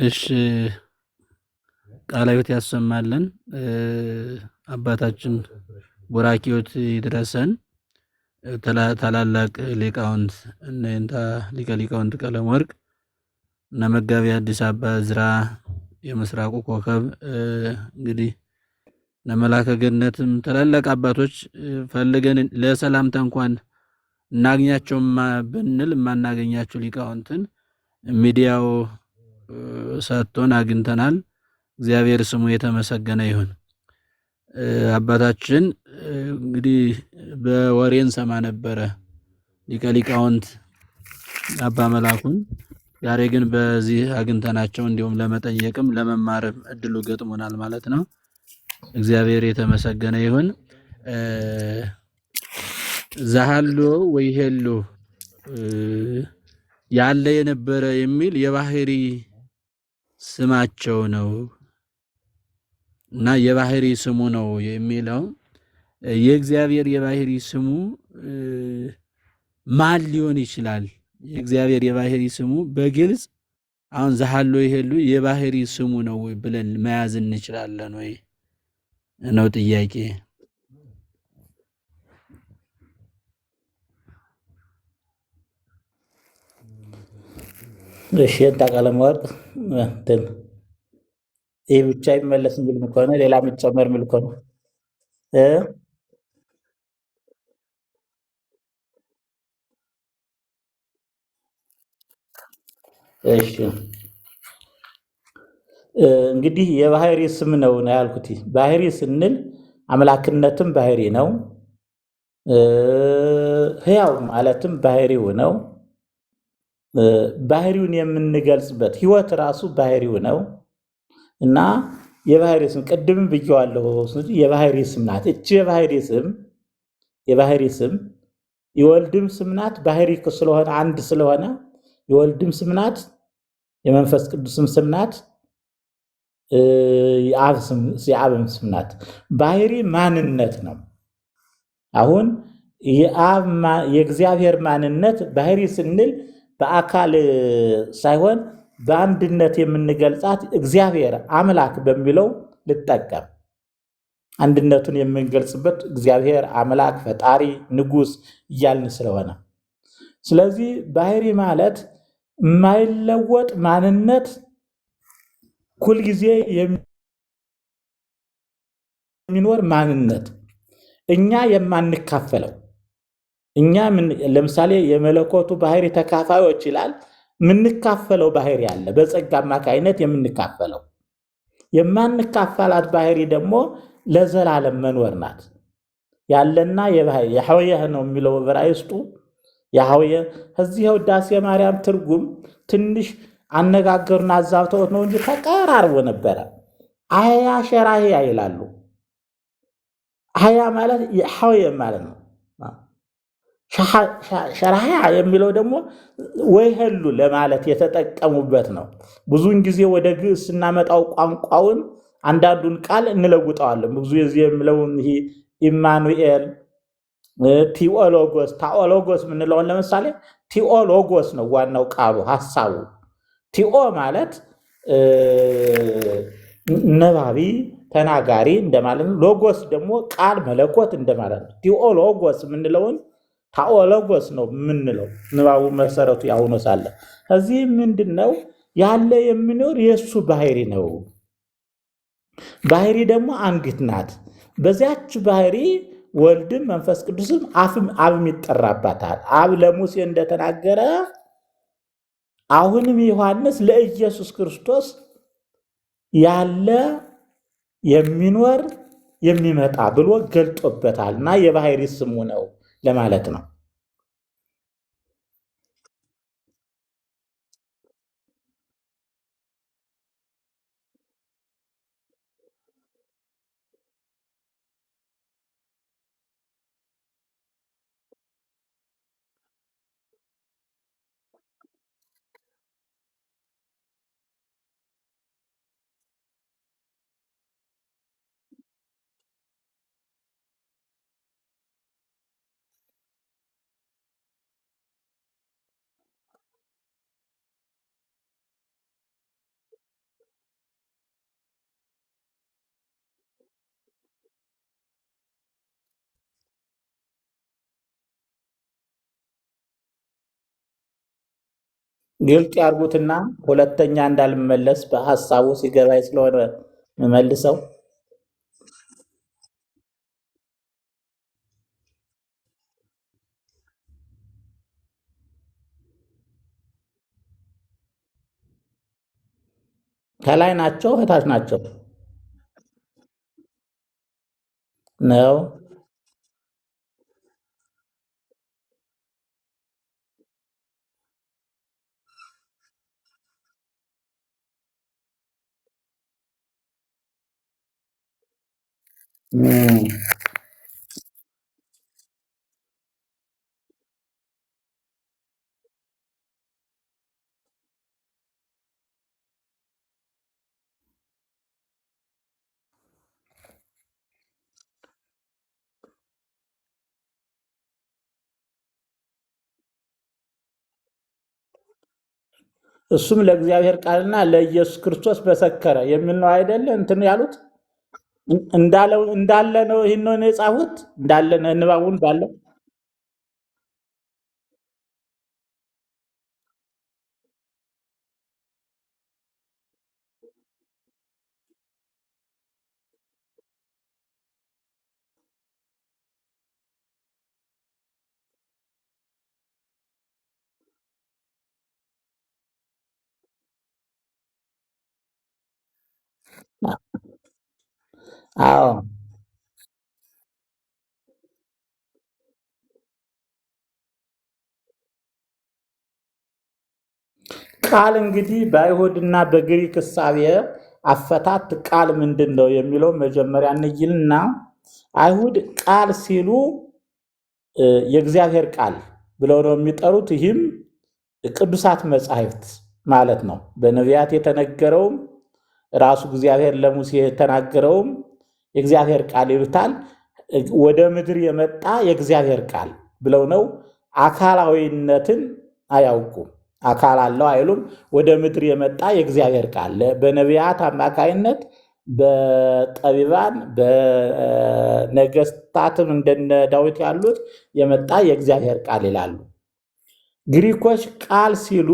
እሺ ቃለ ሕይወት ያሰማልን። አባታችን ቡራኪዎት ይድረሰን። ታላላቅ ሊቃውንት እነ የእንታ ሊቀ ሊቃውንት ቀለም ወርቅ እነ መጋቢ አዲስ አባ ዕዝራ የምስራቁ ኮከብ እንግዲህ እነ መላከ ገነትም ታላላቅ አባቶች ፈልገን ለሰላምታ እንኳን እናግኛቸው ብንል የማናገኛቸው ሊቃውንትን ሚዲያው ሰጥቶን አግኝተናል። እግዚአብሔር ስሙ የተመሰገነ ይሁን። አባታችን እንግዲህ በወሬ እንሰማ ነበረ ሊቀ ሊቃውንት አባ መላኩን። ዛሬ ግን በዚህ አግኝተናቸው እንዲሁም ለመጠየቅም ለመማርም እድሉ ገጥሞናል ማለት ነው። እግዚአብሔር የተመሰገነ ይሁን። ዛሃሎ ወይሄሎ ያለ የነበረ የሚል የባህሪ ስማቸው ነው እና የባህሪ ስሙ ነው የሚለው የእግዚአብሔር የባህሪ ስሙ ማን ሊሆን ይችላል? የእግዚአብሔር የባህሪ ስሙ በግልጽ አሁን ዛሃሎ ይሄሉ የባህሪ ስሙ ነው ወይ ብለን መያዝ እንችላለን ወይ ነው ጥያቄ። እሺ የእንታ ቀለም ወርቅ እንትን ይህ ብቻ ይመለስ የሚል ከሆነ ሌላ የሚጨመር የሚል ከሆነ እ እሺ እንግዲህ የባህሪ ስም ነው ነው ያልኩት። ባህሪ ስንል አምላክነትም ባህሪ ነው፣ ሕያው ማለትም ባህሪው ነው። ባህሪውን የምንገልጽበት ህይወት ራሱ ባህሪው ነው እና የባህሪ ስም ቅድምም ብዬዋለሁ። የባህሪ ስም ናት እቺ የባህሪ ስም የወልድም ስም ናት። ባህሪ ስለሆነ አንድ ስለሆነ የወልድም ስም ናት፣ የመንፈስ ቅዱስም ስም ናት፣ የአብም ስም ናት። ባህሪ ማንነት ነው። አሁን የእግዚአብሔር ማንነት ባህሪ ስንል በአካል ሳይሆን በአንድነት የምንገልጻት እግዚአብሔር አምላክ በሚለው ልጠቀም። አንድነቱን የምንገልጽበት እግዚአብሔር አምላክ፣ ፈጣሪ፣ ንጉሥ እያልን ስለሆነ ስለዚህ ባህሪ ማለት የማይለወጥ ማንነት ሁልጊዜ የሚኖር ማንነት እኛ የማንካፈለው እኛ ለምሳሌ የመለኮቱ ባህሪ ተካፋዮች ይላል። የምንካፈለው ባህሪ አለ፣ በጸጋ አማካይነት የምንካፈለው። የማንካፈላት ባህሪ ደግሞ ለዘላለም መኖር ናት። ያለና የባህሪ ያህወየህ ነው የሚለው ዕብራይስጡ ያህወየ። ከዚህ የውዳሴ ማርያም ትርጉም ትንሽ አነጋገሩን አዛብተውት ነው እንጂ ተቀራርቦ ነበረ። አህያ ሸራህያ ይላሉ። አህያ ማለት ያህወየ ማለት ነው። ሸራህያ የሚለው ደግሞ ወይህሉ ለማለት የተጠቀሙበት ነው። ብዙውን ጊዜ ወደ ግዕዝ ስናመጣው ቋንቋውን አንዳንዱን ቃል እንለውጠዋለን። ብዙ ጊዜ የሚለውን ይሄ ኢማኑኤል፣ ቲኦሎጎስ፣ ታኦሎጎስ የምንለውን ለምሳሌ ቲኦሎጎስ ነው ዋናው ቃሉ ሀሳቡ። ቲኦ ማለት ነባቢ ተናጋሪ እንደማለት ነው። ሎጎስ ደግሞ ቃል መለኮት እንደማለት ነው። ቲኦሎጎስ የምንለውን ታኦሎጎስ ነው የምንለው። ንባቡ መሰረቱ ያሁኖ ሳለ ከዚህ ምንድን ነው ያለ የሚኖር የእሱ ባህሪ ነው። ባህሪ ደግሞ አንዲት ናት። በዚያች ባህሪ ወልድም መንፈስ ቅዱስም አብም ይጠራባታል። አብ ለሙሴ እንደተናገረ አሁንም ዮሐንስ ለኢየሱስ ክርስቶስ ያለ የሚኖር የሚመጣ ብሎ ገልጦበታል እና የባህሪ ስሙ ነው ለማለት ነው። ግልጥ ያርጉትና ሁለተኛ እንዳልመለስ በሀሳቡ ሲገባኝ ስለሆነ መልሰው። ከላይ ናቸው ከታች ናቸው ነው። እሱም ለእግዚአብሔር ቃልና ለኢየሱስ ክርስቶስ መሰከረ የሚል ነው አይደለ? እንትን ያሉት እንዳለ ነው። ይህን ነው የጻፉት እንዳለ ንባቡን ባለው። አዎ። ቃል እንግዲህ በአይሁድና በግሪክ እሳቤ አፈታት ቃል ምንድን ነው የሚለው መጀመሪያ እንይልና አይሁድ ቃል ሲሉ የእግዚአብሔር ቃል ብለው ነው የሚጠሩት። ይህም ቅዱሳት መጻሕፍት ማለት ነው። በነቢያት የተነገረውም ራሱ እግዚአብሔር ለሙሴ የተናገረውም የእግዚአብሔር ቃል ይሉታል። ወደ ምድር የመጣ የእግዚአብሔር ቃል ብለው ነው። አካላዊነትን አያውቁም። አካል አለው አይሉም። ወደ ምድር የመጣ የእግዚአብሔር ቃል በነቢያት አማካይነት በጠቢባን በነገስታትም እንደነ ዳዊት ያሉት የመጣ የእግዚአብሔር ቃል ይላሉ። ግሪኮች ቃል ሲሉ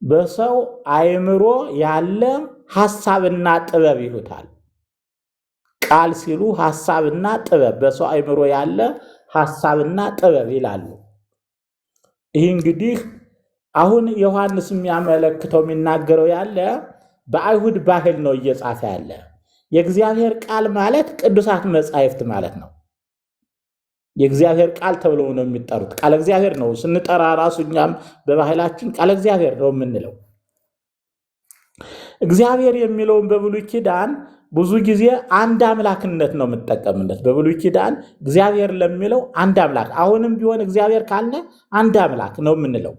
በሰው አእምሮ ያለ ሐሳብና ጥበብ ይሉታል። ቃል ሲሉ ሐሳብና ጥበብ፣ በሰው አእምሮ ያለ ሐሳብና ጥበብ ይላሉ። ይህ እንግዲህ አሁን ዮሐንስ የሚያመለክተው የሚናገረው ያለ በአይሁድ ባህል ነው እየጻፈ ያለ። የእግዚአብሔር ቃል ማለት ቅዱሳት መጻሕፍት ማለት ነው። የእግዚአብሔር ቃል ተብለው ነው የሚጠሩት። ቃለ እግዚአብሔር ነው ስንጠራ ራሱ እኛም በባህላችን ቃለ እግዚአብሔር ነው የምንለው። እግዚአብሔር የሚለውን በብሉይ ኪዳን ብዙ ጊዜ አንድ አምላክነት ነው የምጠቀምለት። በብሉይ ኪዳን እግዚአብሔር ለሚለው አንድ አምላክ፣ አሁንም ቢሆን እግዚአብሔር ካልነ አንድ አምላክ ነው የምንለው።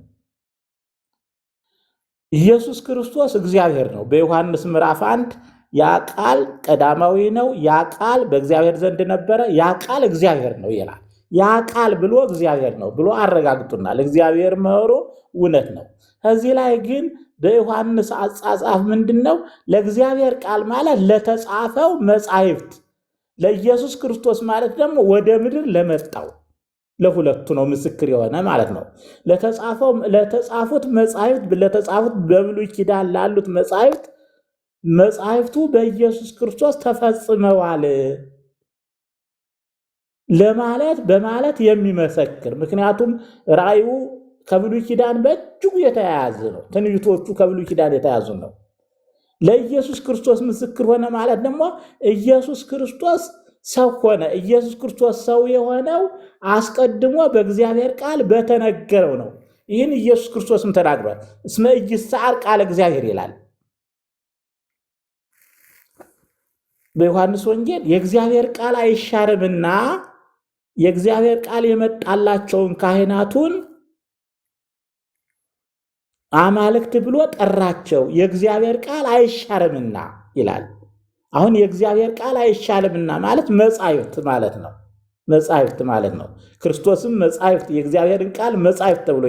ኢየሱስ ክርስቶስ እግዚአብሔር ነው። በዮሐንስ ምዕራፍ 1 ያ ቃል ቀዳማዊ ነው፣ ያ ቃል በእግዚአብሔር ዘንድ ነበረ፣ ያ ቃል እግዚአብሔር ነው ይላል። ያ ቃል ብሎ እግዚአብሔር ነው ብሎ አረጋግጡናል። እግዚአብሔር መሆኑ እውነት ነው። ከዚህ ላይ ግን በዮሐንስ አጻጻፍ ምንድን ነው? ለእግዚአብሔር ቃል ማለት ለተጻፈው መጻሕፍት፣ ለኢየሱስ ክርስቶስ ማለት ደግሞ ወደ ምድር ለመጣው ለሁለቱ ነው ምስክር የሆነ ማለት ነው። ለተጻፉት መጻሕፍት ለተጻፉት በብሉይ ኪዳን ላሉት መጻሕፍት መጻሕፍቱ በኢየሱስ ክርስቶስ ተፈጽመዋል ለማለት በማለት የሚመሰክር፣ ምክንያቱም ራእዩ ከብሉይ ኪዳን በእጅጉ የተያያዘ ነው። ትንቢቶቹ ከብሉይ ኪዳን የተያዙ ነው። ለኢየሱስ ክርስቶስ ምስክር ሆነ ማለት ደግሞ ኢየሱስ ክርስቶስ ሰው ሆነ። ኢየሱስ ክርስቶስ ሰው የሆነው አስቀድሞ በእግዚአብሔር ቃል በተነገረው ነው። ይህን ኢየሱስ ክርስቶስም ተናግሯል። እስመ ኢይሰዓር ቃለ እግዚአብሔር ይላል በዮሐንስ ወንጌል። የእግዚአብሔር ቃል አይሻርምና የእግዚአብሔር ቃል የመጣላቸውን ካህናቱን አማልክት ብሎ ጠራቸው። የእግዚአብሔር ቃል አይሻርምና ይላል። አሁን የእግዚአብሔር ቃል አይሻርምና ማለት መጻሕፍት ማለት ነው። መጻሕፍት ማለት ነው። ክርስቶስም መጻሕፍት የእግዚአብሔርን ቃል መጻሕፍት ተብሎ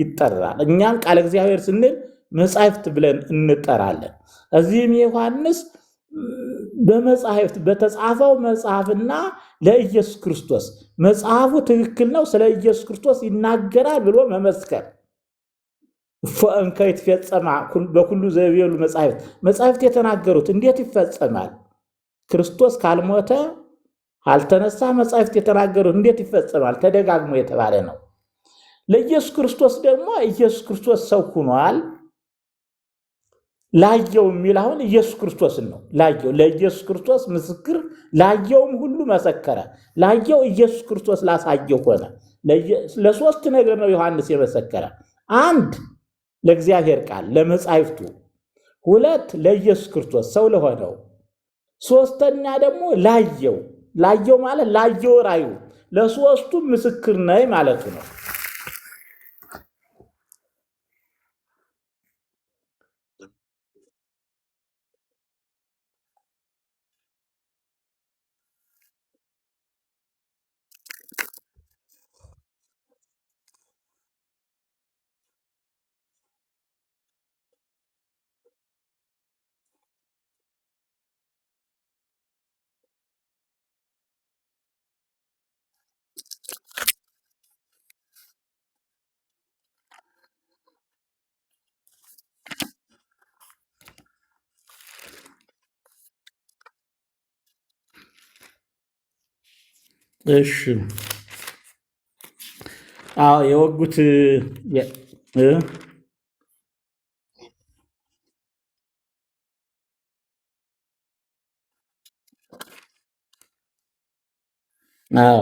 ይጠራል። እኛም ቃለ እግዚአብሔር ስንል መጻሕፍት ብለን እንጠራለን። እዚህም ዮሐንስ በመጻሕፍት በተጻፈው መጽሐፍና ለኢየሱስ ክርስቶስ መጽሐፉ ትክክል ነው፣ ስለ ኢየሱስ ክርስቶስ ይናገራል ብሎ መመስከር። እንከ ይትፈጸማ በኩሉ ዘይቤሉ መጻሕፍት፣ መጻሕፍት የተናገሩት እንዴት ይፈጸማል? ክርስቶስ ካልሞተ ካልተነሳ መጻሕፍት የተናገሩት እንዴት ይፈጸማል? ተደጋግሞ የተባለ ነው። ለኢየሱስ ክርስቶስ ደግሞ ኢየሱስ ክርስቶስ ሰው ሆኗል። ላየው የሚል አሁን ኢየሱስ ክርስቶስን ነው። ላየው ለኢየሱስ ክርስቶስ ምስክር፣ ላየውም ሁሉ መሰከረ። ላየው ኢየሱስ ክርስቶስ ላሳየው ሆነ። ለሶስት ነገር ነው ዮሐንስ የመሰከረ። አንድ ለእግዚአብሔር ቃል ለመጻሕፍቱ፣ ሁለት ለኢየሱስ ክርስቶስ ሰው ለሆነው፣ ሶስተኛ ደግሞ ላየው። ላየው ማለት ላየው ራዩ፣ ለሶስቱ ምስክር ነኝ ማለቱ ነው። እሺ፣ አዎ የወጉት አዎ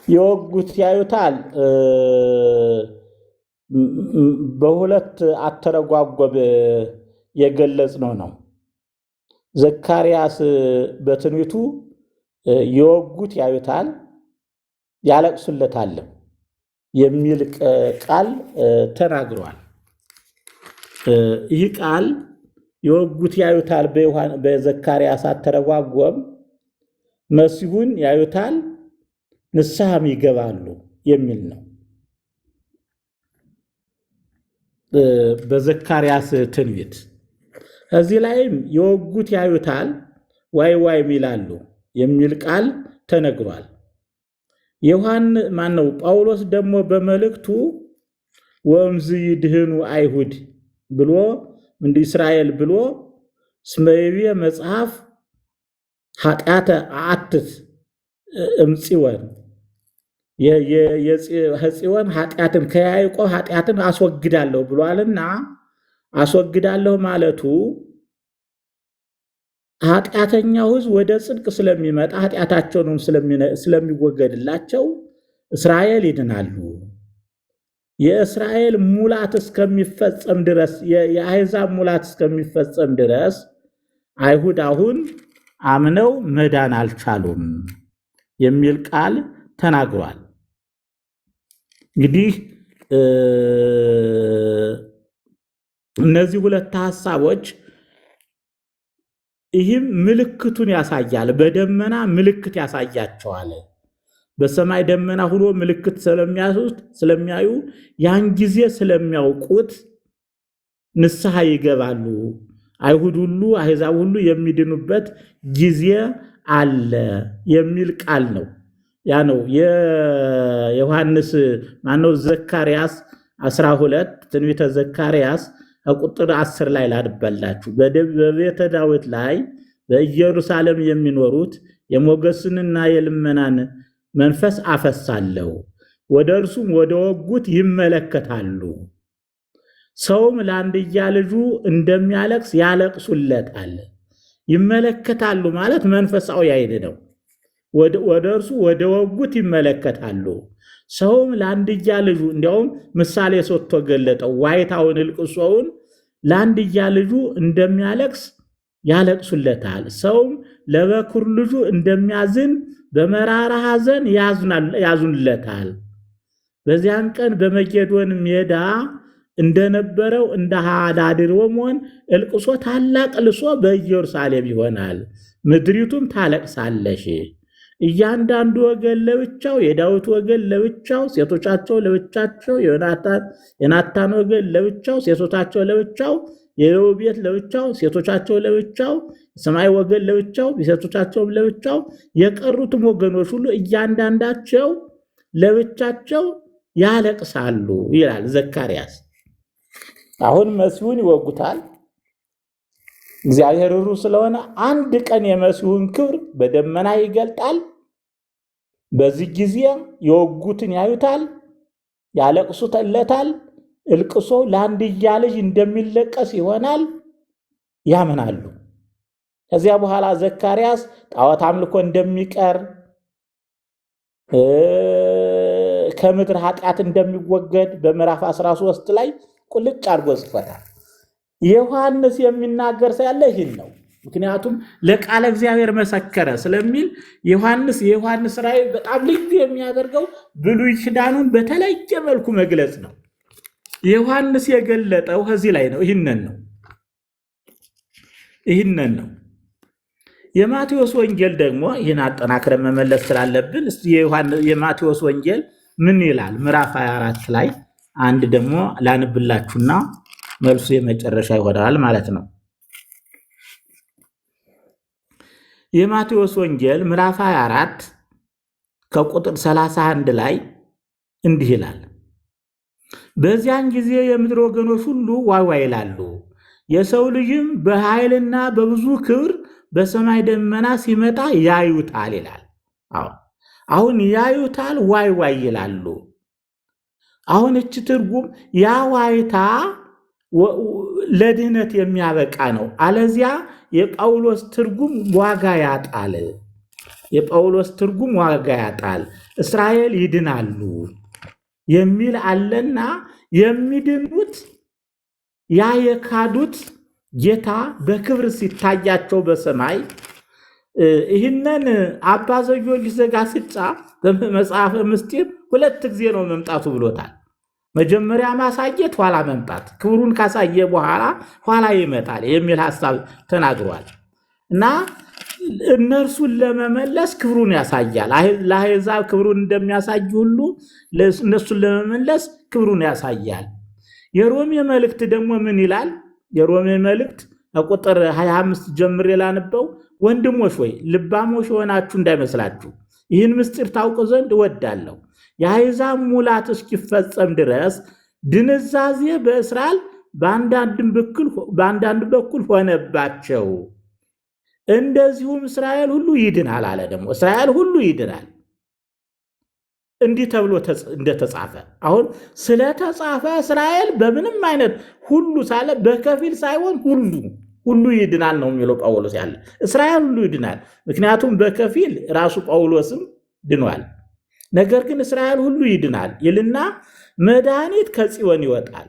የወጉት ያዩታል በሁለት አተረጓጎም የገለጽነው ነው። ዘካርያስ በትንቢቱ የወጉት ያዩታል ያለቅሱለታልም የሚል ቃል ተናግሯል። ይህ ቃል የወጉት ያዩታል በዘካርያስ አተረጓጎም መሲሁን ያዩታል ንስሐም ይገባሉ የሚል ነው። በዘካርያስ ትንቢት እዚህ ላይም የወጉት ያዩታል ዋይ ዋይም ይላሉ የሚል ቃል ተነግሯል። ዮሐን ማነው ጳውሎስ ደግሞ በመልእክቱ ወእምዝ ይድህኑ አይሁድ ብሎ እንዲ እስራኤል ብሎ እስመ ይቤ መጽሐፍ ኃጢአተ አአትት እምጽዮን ጽዮን ኃጢአትን ከያዕቆብ ኃጢአትን አስወግዳለሁ ብሏልና አስወግዳለሁ ማለቱ ኃጢአተኛው ሕዝብ ወደ ጽድቅ ስለሚመጣ ኃጢአታቸውንም ስለሚወገድላቸው እስራኤል ይድናሉ። የእስራኤል ሙላት እስከሚፈጸም ድረስ የአሕዛብ ሙላት እስከሚፈጸም ድረስ አይሁድ አሁን አምነው መዳን አልቻሉም የሚል ቃል ተናግሯል። እንግዲህ እነዚህ ሁለት ሐሳቦች ይህም ምልክቱን ያሳያል። በደመና ምልክት ያሳያቸዋል። በሰማይ ደመና ሁኖ ምልክት ስለሚያዩ ያን ጊዜ ስለሚያውቁት ንስሐ ይገባሉ። አይሁድ ሁሉ አሕዛብ ሁሉ የሚድኑበት ጊዜ አለ የሚል ቃል ነው። ያ ነው የዮሐንስ ማነው ዘካርያስ 12 ትንቢተ ዘካርያስ ከቁጥር 10 ላይ ላንበላችሁ። በቤተ ዳዊት ላይ በኢየሩሳሌም የሚኖሩት የሞገስንና የልመናን መንፈስ አፈሳለሁ፣ ወደ እርሱም ወደ ወጉት ይመለከታሉ። ሰውም ለአንድያ ልጁ እንደሚያለቅስ ያለቅሱለታል። ይመለከታሉ ማለት መንፈሳዊ ዓይን ነው። ወደ እርሱ ወደ ወጉት ይመለከታሉ። ሰውም ለአንድያ ልጁ እንዲያውም ምሳሌ ሰጥቶ ገለጠው። ዋይታውን እልቅሶውን ለአንድያ ልጁ እንደሚያለቅስ ያለቅሱለታል። ሰውም ለበኩር ልጁ እንደሚያዝን በመራራ ሐዘን ያዝኑለታል። በዚያን ቀን በመጌዶን ሜዳ እንደነበረው እንደ ሀዳድሮሞን እልቅሶ ታላቅ ልቅሶ በኢየሩሳሌም ይሆናል፣ ምድሪቱም ታለቅሳለሽ። እያንዳንዱ ወገን ለብቻው፣ የዳዊት ወገን ለብቻው፣ ሴቶቻቸው ለብቻቸው፣ የናታን ወገን ለብቻው፣ ሴቶቻቸው ለብቻው፣ የሌዊ ቤት ለብቻው፣ ሴቶቻቸው ለብቻው፣ የሰማይ ወገን ለብቻው፣ ሴቶቻቸውም ለብቻው፣ የቀሩትም ወገኖች ሁሉ እያንዳንዳቸው ለብቻቸው ያለቅሳሉ ይላል ዘካርያስ። አሁን መሲሁን ይወጉታል። እግዚአብሔር ሩሩ ስለሆነ አንድ ቀን የመሲሁን ክብር በደመና ይገልጣል። በዚህ ጊዜ የወጉትን ያዩታል፣ ያለቅሱለታል። እልቅሶ ለአንድያ ልጅ እንደሚለቀስ ይሆናል፣ ያምናሉ። ከዚያ በኋላ ዘካርያስ ጣዖት አምልኮ እንደሚቀር ከምድር ኃጢአት እንደሚወገድ በምዕራፍ 13 ላይ ቁልጭ አድርጎ ጽፎታል። ዮሐንስ የሚናገር ሰው ያለ ይህን ነው። ምክንያቱም ለቃለ እግዚአብሔር መሰከረ ስለሚል ዮሐንስ የዮሐንስ ራእይ በጣም ልዩ የሚያደርገው ብሉይ ኪዳኑን በተለየ መልኩ መግለጽ ነው። ዮሐንስ የገለጠው ከዚህ ላይ ነው። ይህንን ነው ይህንን ነው። የማቴዎስ ወንጌል ደግሞ ይህን አጠናክረን መመለስ ስላለብን እስቲ የማቴዎስ ወንጌል ምን ይላል? ምዕራፍ 24 ላይ አንድ ደግሞ ላንብላችሁና መልሱ የመጨረሻ ይሆናል ማለት ነው። የማቴዎስ ወንጌል ምዕራፍ 24 ከቁጥር 31 ላይ እንዲህ ይላል። በዚያን ጊዜ የምድር ወገኖች ሁሉ ዋይ ዋይ ይላሉ፣ የሰው ልጅም በኃይልና በብዙ ክብር በሰማይ ደመና ሲመጣ ያዩታል ይላል። አዎ አሁን ያዩታል፣ ዋይ ዋይ ይላሉ። አሁን እች ትርጉም ያ ዋይታ ለድህነት የሚያበቃ ነው። አለዚያ የጳውሎስ ትርጉም ዋጋ ያጣል። የጳውሎስ ትርጉም ዋጋ ያጣል። እስራኤል ይድናሉ የሚል አለና የሚድኑት ያ የካዱት ጌታ በክብር ሲታያቸው በሰማይ ይህንን አባ ዘጊዮርጊስ ዘጋስጫ በመጽሐፈ ምስጢር 2 ጊዜ ነው መምጣቱ ብሎታል። መጀመሪያ ማሳየት፣ ኋላ መምጣት። ክብሩን ካሳየ በኋላ ኋላ ይመጣል የሚል ሐሳብ ተናግሯል። እና እነርሱን ለመመለስ ክብሩን ያሳያል። ለአሕዛብ ክብሩን እንደሚያሳይ ሁሉ እነሱን ለመመለስ ክብሩን ያሳያል። የሮሜ መልእክት ደግሞ ምን ይላል? የሮሜ መልእክት ቁጥር 25 ጀምሬ ላንበው። ወንድሞች ሆይ ልባሞች የሆናችሁ እንዳይመስላችሁ ይህን ምስጢር ታውቁ ዘንድ እወዳለሁ። የአሕዛብ ሙላት እስኪፈጸም ድረስ ድንዛዜ በእስራኤል በአንዳንድ በኩል ሆነባቸው፣ እንደዚሁም እስራኤል ሁሉ ይድናል አለ። ደግሞ እስራኤል ሁሉ ይድናል እንዲህ ተብሎ እንደተጻፈ አሁን ስለተጻፈ እስራኤል በምንም አይነት ሁሉ ሳለ በከፊል ሳይሆን ሁሉ ይድናል ነው የሚለው ጳውሎስ ያለ እስራኤል ሁሉ ይድናል። ምክንያቱም በከፊል ራሱ ጳውሎስም ድኗል። ነገር ግን እስራኤል ሁሉ ይድናል ይልና መድኃኒት ከጽዮን ይወጣል፣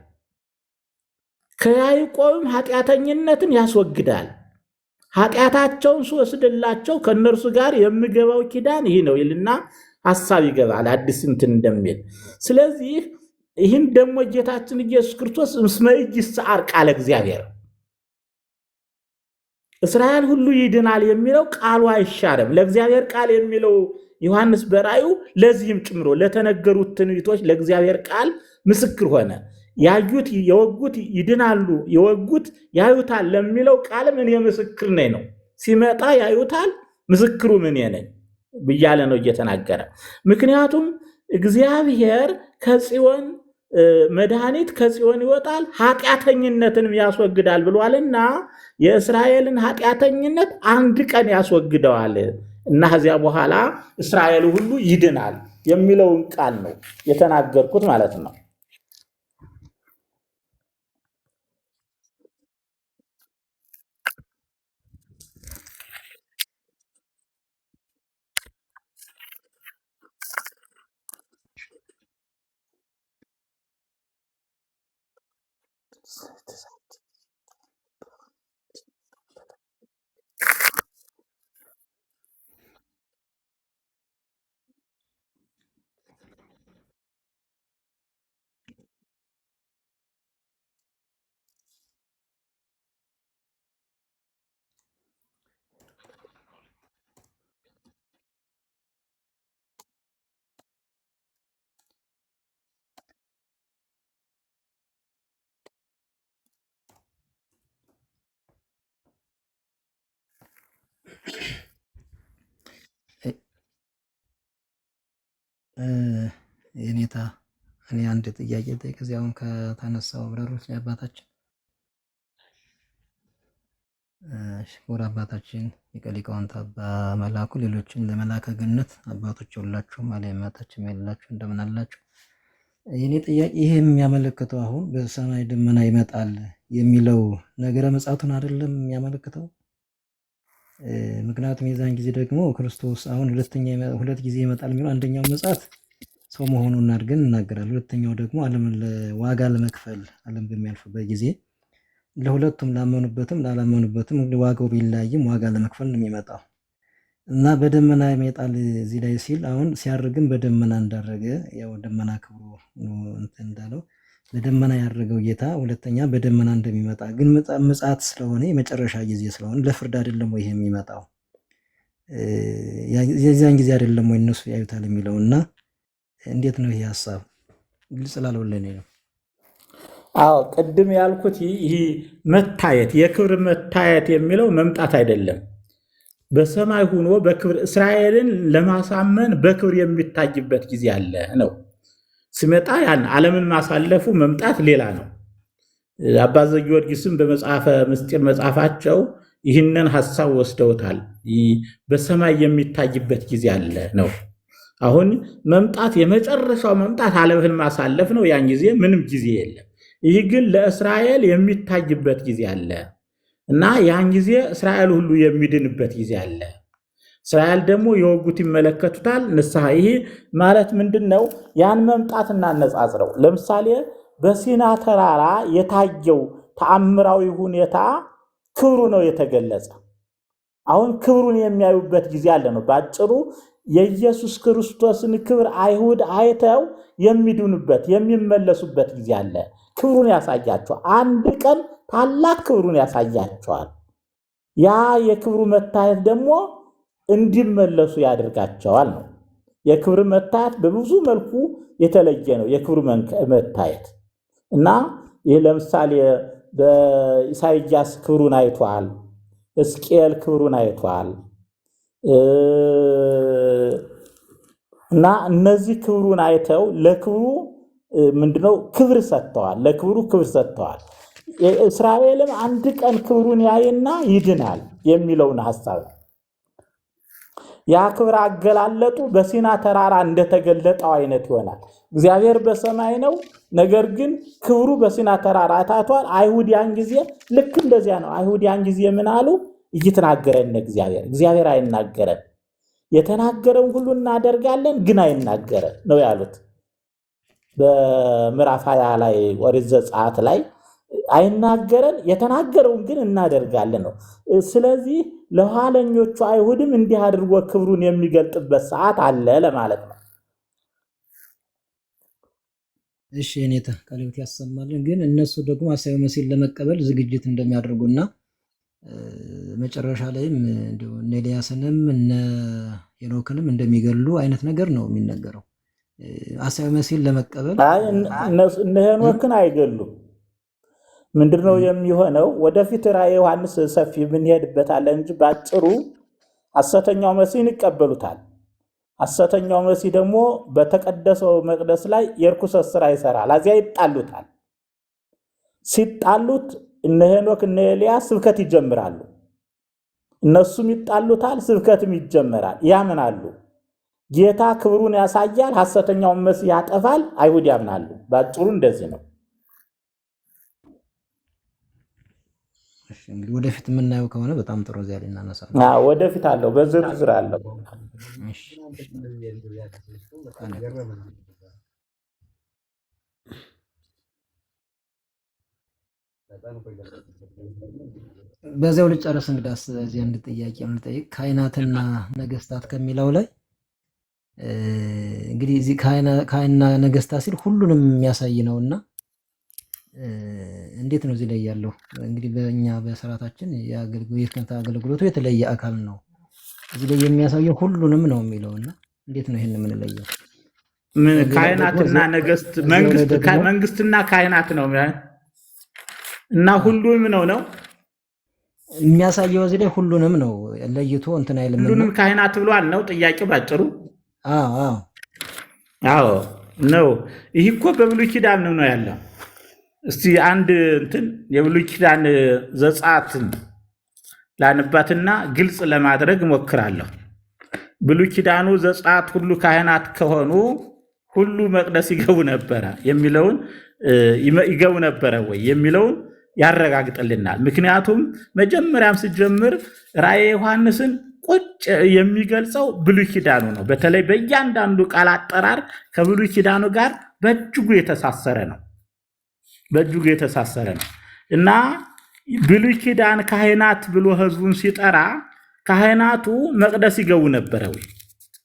ከያዕቆብም ኃጢአተኝነትን ያስወግዳል። ኃጢአታቸውን ስወስድላቸው ከእነርሱ ጋር የምገባው ኪዳን ይህ ነው ይልና ሐሳብ ይገባል አዲስ እንትን እንደሚል። ስለዚህ ይህን ደግሞ ጌታችን ኢየሱስ ክርስቶስ እስመ ኢይስዓር ቃለ እግዚአብሔር እስራኤል ሁሉ ይድናል የሚለው ቃሉ አይሻርም። ለእግዚአብሔር ቃል የሚለው ዮሐንስ በራእዩ ለዚህም ጭምሮ ለተነገሩት ትንቢቶች ለእግዚአብሔር ቃል ምስክር ሆነ። ያዩት የወጉት ይድናሉ፣ የወጉት ያዩታል ለሚለው ቃልም እኔ ምስክር ነኝ ነው። ሲመጣ ያዩታል፣ ምስክሩም እኔ ነኝ ብያለ ነው እየተናገረ። ምክንያቱም እግዚአብሔር ከጽዮን መድኃኒት ከጽዮን ይወጣል ኃጢአተኝነትንም ያስወግዳል ብሏልና የእስራኤልን ኃጢአተኝነት አንድ ቀን ያስወግደዋል እና ከዚያ በኋላ እስራኤል ሁሉ ይድናል የሚለውን ቃል ነው የተናገርኩት ማለት ነው። የኔታ እኔ አንድ ጥያቄ ልጠይቅ። እዚህ አሁን ከተነሳው ብረሮች ላይ አባታችን ክቡር አባታችን ሊቀ ሊቃውንት አባ መላኩ፣ ሌሎችን ለመላከ ገነት አባቶች ሁላችሁም አለማታችን ያላችሁ እንደምን አላችሁ? የኔ ጥያቄ ይሄ የሚያመለክተው አሁን በሰማይ ደመና ይመጣል የሚለው ነገረ ምጽአቱን አይደለም የሚያመለክተው? ምክንያቱም የዛን ጊዜ ደግሞ ክርስቶስ አሁን ሁለት ጊዜ ይመጣል የሚለው አንደኛው ምጽአት ሰው መሆኑን አድርገን እናገራለን። ሁለተኛው ደግሞ ዓለምን ዋጋ ለመክፈል ዓለም በሚያልፍበት ጊዜ ለሁለቱም ላመኑበትም ላላመኑበትም ዋጋው ቢለያይም ዋጋ ለመክፈል ነው የሚመጣው እና በደመና ይመጣል እዚህ ላይ ሲል አሁን ሲያርግም በደመና እንዳረገ ያው ደመና ክብሩ እንትን እንዳለው በደመና ያረገው ጌታ ሁለተኛ በደመና እንደሚመጣ ግን ምጽአት ስለሆነ የመጨረሻ ጊዜ ስለሆነ ለፍርድ አይደለም ወይ ይሄ የሚመጣው? የዚያን ጊዜ አይደለም ወይ እነሱ ያዩታል የሚለው እና እንዴት ነው ይሄ ሐሳብ ግልጽ ላልሆነልኝ ነው። አዎ ቅድም ያልኩት ይህ መታየት የክብር መታየት የሚለው መምጣት አይደለም። በሰማይ ሆኖ በክብር እስራኤልን ለማሳመን በክብር የሚታይበት ጊዜ አለ ነው። ሲመጣ ያን ዓለምን ማሳለፉ መምጣት ሌላ ነው። አባ ዘጊዮርጊስም በመጽሐፈ ምስጢር መጽሐፋቸው ይህንን ሐሳብ ወስደውታል። በሰማይ የሚታይበት ጊዜ አለ ነው። አሁን መምጣት የመጨረሻው መምጣት ዓለምን ማሳለፍ ነው። ያን ጊዜ ምንም ጊዜ የለም። ይህ ግን ለእስራኤል የሚታይበት ጊዜ አለ እና ያን ጊዜ እስራኤል ሁሉ የሚድንበት ጊዜ አለ። እስራኤል ደግሞ የወጉት ይመለከቱታል፣ ንስሐ። ይሄ ማለት ምንድን ነው? ያን መምጣት እናነጻጽረው። ለምሳሌ በሲና ተራራ የታየው ተአምራዊ ሁኔታ ክብሩ ነው የተገለጸ። አሁን ክብሩን የሚያዩበት ጊዜ አለ ነው። ባጭሩ የኢየሱስ ክርስቶስን ክብር አይሁድ አይተው የሚድኑበት የሚመለሱበት ጊዜ አለ። ክብሩን ያሳያቸዋል። አንድ ቀን ታላቅ ክብሩን ያሳያቸዋል። ያ የክብሩ መታየት ደግሞ እንዲመለሱ ያደርጋቸዋል ነው። የክብር መታየት በብዙ መልኩ የተለየ ነው። የክብሩ መታየት እና ይህ ለምሳሌ በኢሳይያስ ክብሩን አይቷል። ሕዝቅኤል ክብሩን አይቷል። እና እነዚህ ክብሩን አይተው ለክብሩ ምንድነው ክብር ሰጥተዋል። ለክብሩ ክብር ሰጥተዋል። እስራኤልም አንድ ቀን ክብሩን ያይና ይድናል የሚለውን ሐሳብ ነው። ያ ክብር አገላለጡ በሲና ተራራ እንደተገለጠው አይነት ይሆናል። እግዚአብሔር በሰማይ ነው፣ ነገር ግን ክብሩ በሲና ተራራ ታይቷል። አይሁድ ያን ጊዜ ልክ እንደዚያ ነው። አይሁድ ያን ጊዜ ምን አሉ? እየተናገረን እግዚአብሔር እግዚአብሔር አይናገረን፣ የተናገረውን ሁሉ እናደርጋለን፣ ግን አይናገረን ነው ያሉት። በምዕራፍ 20 ላይ ኦሪት ዘጸአት ላይ አይናገረን የተናገረውን ግን እናደርጋለን ነው። ስለዚህ ለኋለኞቹ አይሁድም እንዲህ አድርጎ ክብሩን የሚገልጥበት ሰዓት አለ ለማለት ነው። እሺ እኔታ ቃለ ሕይወት ያሰማልን። ግን እነሱ ደግሞ ሐሳዊ መሲህን ለመቀበል ዝግጅት እንደሚያደርጉና መጨረሻ ላይም እንደው እነ ኤልያስንም እነ ሄኖክንም እንደሚገሉ አይነት ነገር ነው የሚነገረው። ሐሳዊ መሲህን ለመቀበል አይ እነ ሄኖክን አይገሉም። ምንድነው የሚሆነው? ወደፊት ራእየ ዮሐንስ ሰፊ የምንሄድበታለን እንጂ ባጭሩ ሐሰተኛው መሲህን ይቀበሉታል። ሐሰተኛው መሲህ ደግሞ በተቀደሰው መቅደስ ላይ የርኩሰት ስራ ይሰራል። አዚያ ይጣሉታል። ሲጣሉት እነ ሄኖክ እነ ኤልያስ ስብከት ይጀምራሉ። እነሱም ይጣሉታል፣ ስብከትም ይጀመራል። ያምናሉ። ጌታ ክብሩን ያሳያል፣ ሐሰተኛውን መሲህ ያጠፋል። አይሁድ ያምናሉ። ባጭሩ እንደዚህ ነው። እሺ እንግዲህ ወደፊት የምናየው ከሆነ በጣም ጥሩ፣ እዚያ ላይ እናነሳለን። ወደፊት አለው፣ በዝርዝር አለው። እሺ ቃለ በዚያው ልጨርስ። እንግዳስ እዚህ አንድ ጥያቄ ልጠይቅ። ካህናትና ነገስታት ከሚለው ላይ እንግዲህ እዚህ ካህንና ነገስታት ሲል ሁሉንም የሚያሳይ ነውና እንዴት ነው እዚህ ላይ ያለው? እንግዲህ በእኛ በስርዓታችን የክህነት አገልግሎቱ የተለየ አካል ነው። እዚህ ላይ የሚያሳየው ሁሉንም ነው የሚለውና እንዴት ነው ይሄን የምንለየው? ምን ሌላው ደግሞ ካህናትና ነገስት እዚያው ላይ ደግሞ መንግስትና ካህናት ነው እና ሁሉም ነው ነው የሚያሳየው እዚህ ላይ ሁሉንም ነው ለይቶ እንትን አይልምና። ሁሉንም ካህናት ብሏል ነው ጥያቄው ባጭሩ። አዎ አዎ አዎ ነው። ይህ እኮ በብሉይ ኪዳን ነው ያለው። እስቲ አንድ እንትን የብሉይ ኪዳን ዘጸአትን ላንባትና ግልጽ ለማድረግ እሞክራለሁ። ብሉይ ኪዳኑ ዘጸአት ሁሉ ካህናት ከሆኑ ሁሉ መቅደስ ይገቡ ነበረ የሚለውን ይገቡ ነበረ ወይ የሚለውን ያረጋግጥልናል። ምክንያቱም መጀመሪያም ሲጀምር ራእየ ዮሐንስን ቁጭ የሚገልጸው ብሉይ ኪዳኑ ነው። በተለይ በእያንዳንዱ ቃል አጠራር ከብሉይ ኪዳኑ ጋር በእጅጉ የተሳሰረ ነው። በእጅጉ የተሳሰረ ነው እና ብሉይ ኪዳን ካህናት ብሎ ሕዝቡን ሲጠራ ካህናቱ መቅደስ ይገቡ ነበረ ወይ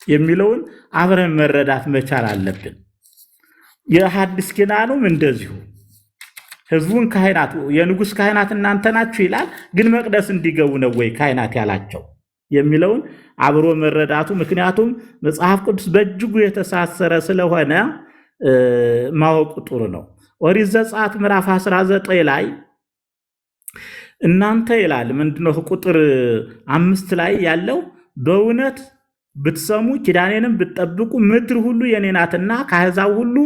የሚለውን አብረን መረዳት መቻል አለብን። የሐዲስ ኪዳኑም እንደዚሁ ሕዝቡን ካህናት የንጉሥ ካህናት እናንተ ናችሁ ይላል። ግን መቅደስ እንዲገቡ ነው ወይ ካህናት ያላቸው የሚለውን አብሮ መረዳቱ፣ ምክንያቱም መጽሐፍ ቅዱስ በእጅጉ የተሳሰረ ስለሆነ ማወቁ ጥሩ ነው። ኦሪት ዘጸአት ምዕራፍ 19 ላይ እናንተ ይላል ምንድነው? ቁጥር 5 ላይ ያለው በእውነት ብትሰሙ ኪዳኔንም ብትጠብቁ ምድር ሁሉ የኔ ናትና ከአሕዛብ ሁሉ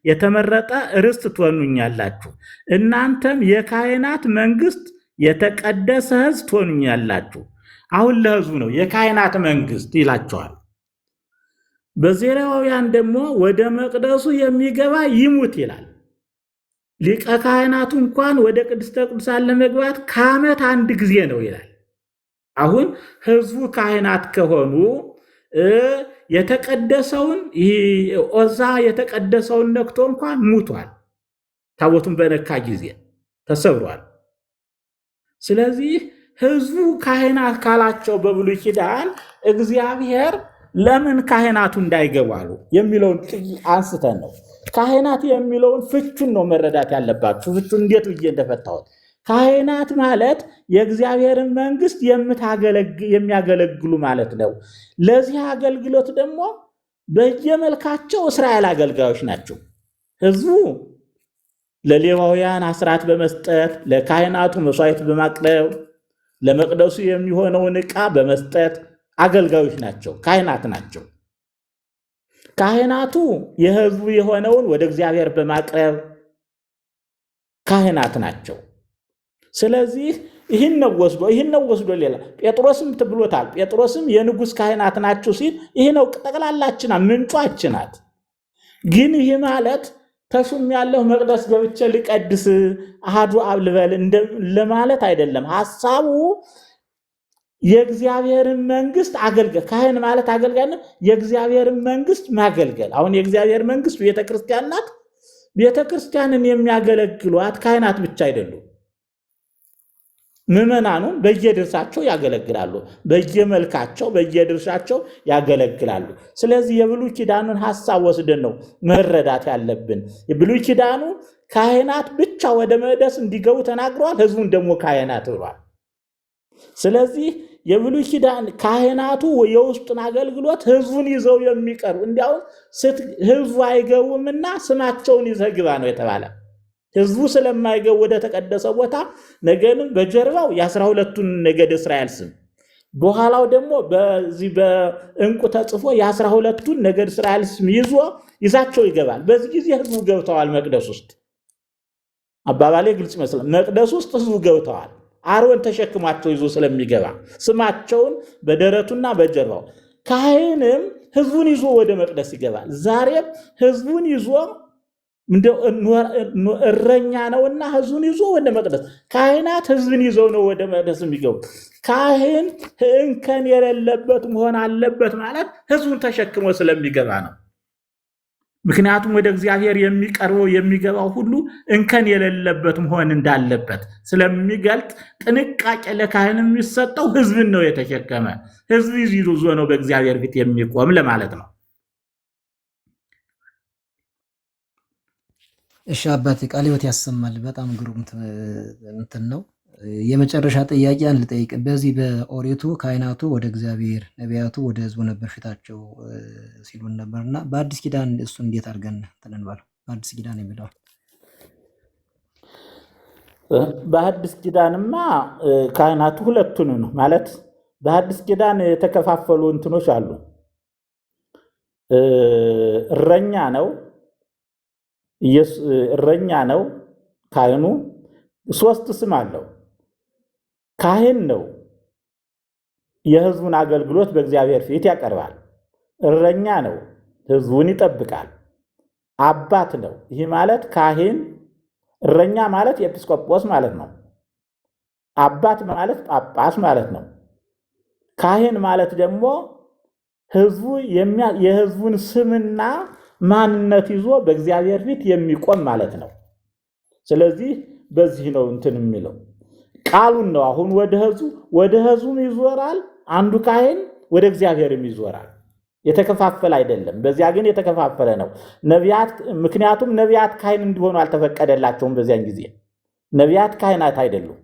የተመረጠ ርስት ትሆኑኛላችሁ፣ እናንተም የካህናት መንግስት የተቀደሰ ሕዝብ ትሆኑኛላችሁ። አሁን ለሕዝቡ ነው የካህናት መንግስት ይላቸዋል። በዘሌዋውያን ደግሞ ወደ መቅደሱ የሚገባ ይሙት ይላል። ሊቀ ካህናቱ እንኳን ወደ ቅድስተ ቅዱሳን ለመግባት ከዓመት አንድ ጊዜ ነው ይላል። አሁን ህዝቡ ካህናት ከሆኑ የተቀደሰውን ኦዛ የተቀደሰውን ነክቶ እንኳን ሙቷል። ታቦቱን በነካ ጊዜ ተሰብሯል። ስለዚህ ህዝቡ ካህናት ካላቸው በብሉይ ኪዳን እግዚአብሔር ለምን ካህናቱ እንዳይገቡ አሉ የሚለውን አንስተን ነው። ካህናት የሚለውን ፍቹን ነው መረዳት ያለባችሁ። ፍቹን እንዴት ብዬ እንደፈታሁት ካህናት ማለት የእግዚአብሔርን መንግስት የሚያገለግሉ ማለት ነው። ለዚህ አገልግሎት ደግሞ በየመልካቸው እስራኤል አገልጋዮች ናቸው። ህዝቡ ለሌዋውያን አስራት በመስጠት፣ ለካህናቱ መስዋዕት በማቅረብ፣ ለመቅደሱ የሚሆነውን ዕቃ በመስጠት አገልጋዮች ናቸው፣ ካህናት ናቸው። ካህናቱ የህዝቡ የሆነውን ወደ እግዚአብሔር በማቅረብ ካህናት ናቸው። ስለዚህ ይህን ነው ወስዶ ሌላ ጴጥሮስም ብሎታል። ጴጥሮስም የንጉሥ ካህናት ናችሁ ሲል ይህ ነው ጠቅላላችና ምንጯችን ናት። ግን ይህ ማለት ተሹም ያለሁ መቅደስ ገብቼ ልቀድስ አሐዱ አብ ልበል ለማለት አይደለም። ሐሳቡ የእግዚአብሔርን መንግስት አገልገል። ካህን ማለት አገልጋይ ነው። የእግዚአብሔርን መንግስት ማገልገል። አሁን የእግዚአብሔር መንግስት ቤተክርስቲያን ናት። ቤተክርስቲያንን የሚያገለግሏት ካህናት ብቻ አይደሉም። ምዕመናኑም በየድርሻቸው ያገለግላሉ። በየመልካቸው በየድርሻቸው ያገለግላሉ። ስለዚህ የብሉይ ኪዳኑን ሐሳብ ወስደን ነው መረዳት ያለብን። የብሉይ ኪዳኑ ካህናት ብቻ ወደ መቅደስ እንዲገቡ ተናግረዋል። ህዝቡን ደግሞ ካህናት ብሏል። ስለዚህ የብሉይ ኪዳን ካህናቱ የውስጡን አገልግሎት ህዝቡን ይዘው የሚቀርቡ፣ እንዲያውም ህዝቡ አይገቡምና ስማቸውን ይዘህ ግባ ነው የተባለ። ህዝቡ ስለማይገቡ ወደ ተቀደሰ ቦታ ነገንም በጀርባው የ12ቱን ነገድ እስራኤል ስም፣ በኋላው ደግሞ በዚህ በእንቁ ተጽፎ የ12ቱን ነገድ እስራኤል ስም ይዞ ይዛቸው ይገባል። በዚህ ጊዜ ህዝቡ ገብተዋል መቅደስ ውስጥ። አባባሌ ግልጽ ይመስላል። መቅደስ ውስጥ ህዝቡ ገብተዋል። አሮን ተሸክሟቸው ይዞ ስለሚገባ ስማቸውን በደረቱና በጀርባው። ካህንም ህዝቡን ይዞ ወደ መቅደስ ይገባል። ዛሬም ህዝቡን ይዞ እረኛ ነውና ህዝቡን ይዞ ወደ መቅደስ፣ ካህናት ህዝብን ይዘው ነው ወደ መቅደስ የሚገቡት። ካህን እንከን የሌለበት መሆን አለበት ማለት ህዝቡን ተሸክሞ ስለሚገባ ነው። ምክንያቱም ወደ እግዚአብሔር የሚቀርበው የሚገባው ሁሉ እንከን የሌለበት መሆን እንዳለበት ስለሚገልጥ ጥንቃቄ ለካህን የሚሰጠው ህዝብን ነው የተሸከመ፣ ህዝብ ይዞ ነው በእግዚአብሔር ፊት የሚቆም ለማለት ነው። እሺ አባቴ ቃለ ሕይወት ያሰማል። በጣም ግሩም እንትን ነው። የመጨረሻ ጥያቄ አንድ ልጠይቅ። በዚህ በኦሪቱ ካህናቱ ወደ እግዚአብሔር፣ ነቢያቱ ወደ ህዝቡ ነበር ፊታቸው ሲሉን ነበር እና በአዲስ ኪዳን እሱ እንዴት አድርገን እንትን እንበለው? በአዲስ ኪዳን የሚለው በአዲስ ኪዳንማ ካህናቱ ሁለቱን ነው ማለት። በአዲስ ኪዳን የተከፋፈሉ እንትኖች አሉ። እረኛ ነው፣ እረኛ ነው ካህኑ። ሶስት ስም አለው። ካህን ነው፣ የህዝቡን አገልግሎት በእግዚአብሔር ፊት ያቀርባል። እረኛ ነው፣ ህዝቡን ይጠብቃል። አባት ነው። ይህ ማለት ካህን፣ እረኛ ማለት ኤጲስቆጶስ ማለት ነው። አባት ማለት ጳጳስ ማለት ነው። ካህን ማለት ደግሞ ህዝቡ የህዝቡን ስምና ማንነት ይዞ በእግዚአብሔር ፊት የሚቆም ማለት ነው። ስለዚህ በዚህ ነው እንትን የሚለው ቃሉን ነው። አሁን ወደ ህዝቡም ይዞራል አንዱ ካህን፣ ወደ እግዚአብሔርም ይዞራል። የተከፋፈለ አይደለም። በዚያ ግን የተከፋፈለ ነው። ነቢያት፣ ምክንያቱም ነቢያት ካህን እንዲሆኑ አልተፈቀደላቸውም። በዚያን ጊዜ ነቢያት ካህናት አይደሉም።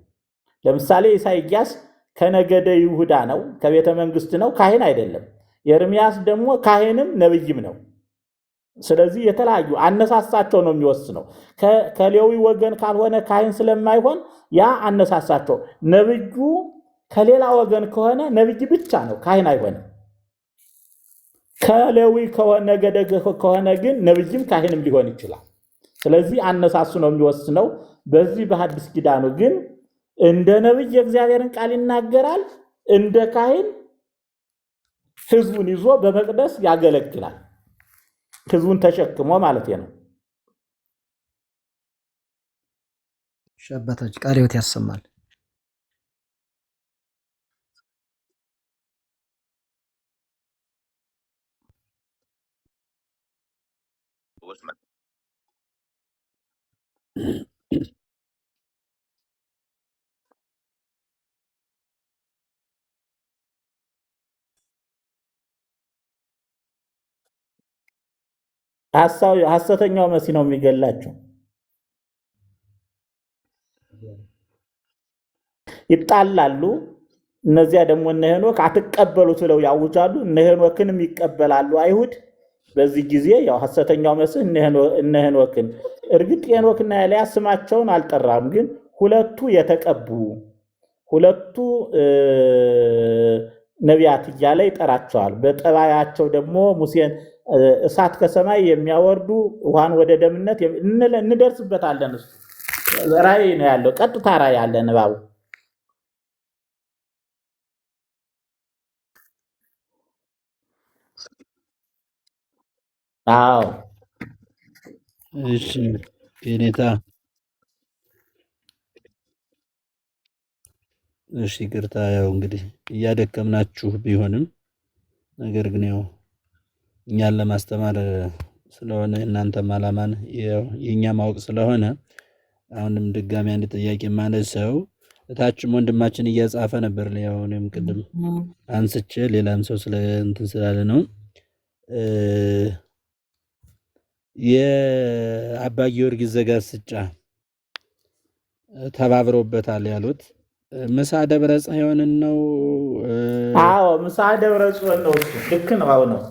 ለምሳሌ ኢሳይያስ ከነገደ ይሁዳ ነው፣ ከቤተ መንግስት ነው፣ ካህን አይደለም። ኤርምያስ ደግሞ ካህንም ነብይም ነው። ስለዚህ የተለያዩ አነሳሳቸው ነው የሚወስነው። ከሌዊ ወገን ካልሆነ ካህን ስለማይሆን ያ አነሳሳቸው። ነብዩ ከሌላ ወገን ከሆነ ነብይ ብቻ ነው፣ ካህን አይሆንም። ከሌዊ ነገደ ከሆነ ግን ነብይም ካህንም ሊሆን ይችላል። ስለዚህ አነሳሱ ነው የሚወስነው። በዚህ በሐዲስ ኪዳኑ ግን እንደ ነብይ የእግዚአብሔርን ቃል ይናገራል፣ እንደ ካህን ህዝቡን ይዞ በመቅደስ ያገለግላል። ህዝቡን ተሸክሞ ማለት ነው። እሺ አባታችን ቃለ ሕይወት ያሰማል። ሐሰተኛው መሲህ ነው የሚገላቸው። ይጣላሉ። እነዚያ ደግሞ እነ ሄኖክ አትቀበሉት ብለው ያውጃሉ። እነ ሄኖክንም ይቀበላሉ አይሁድ። በዚህ ጊዜ ያው ሐሰተኛው መሲህ እነ ሄኖክን፣ እርግጥ ሄኖክና ኤልያስ ስማቸውን አልጠራም፣ ግን ሁለቱ የተቀቡ ሁለቱ ነቢያት እያለ ይጠራቸዋል። በጠባያቸው ደግሞ ሙሴን እሳት ከሰማይ የሚያወርዱ ውሃን ወደ ደምነት እንደርስበታለን። እሱ ራእይ ነው ያለው፣ ቀጥታ ራእይ አለ ንባቡ። አዎ። እሺ የኔታ፣ እሺ ይቅርታ፣ ያው እንግዲህ እያደከምናችሁ ቢሆንም ነገር ግን ያው እኛን ለማስተማር ስለሆነ እናንተም አላማን የእኛ ማወቅ ስለሆነ አሁንም ድጋሚ አንድ ጥያቄ ማነሳው እታችም ወንድማችን እየጻፈ ነበር። ያው እኔም ቅድም አንስቼ ሌላም ሰው ስለ እንትን ስላለ ነው። የአባ ጊዮርጊስ ዘጋስጫ ተባብረውበታል ያሉት ምሳ ደብረ ጽዮንን ነው? አዎ ምሳ ደብረ ጽዮን ነው እሱ። ልክ ነው። አሁን ነው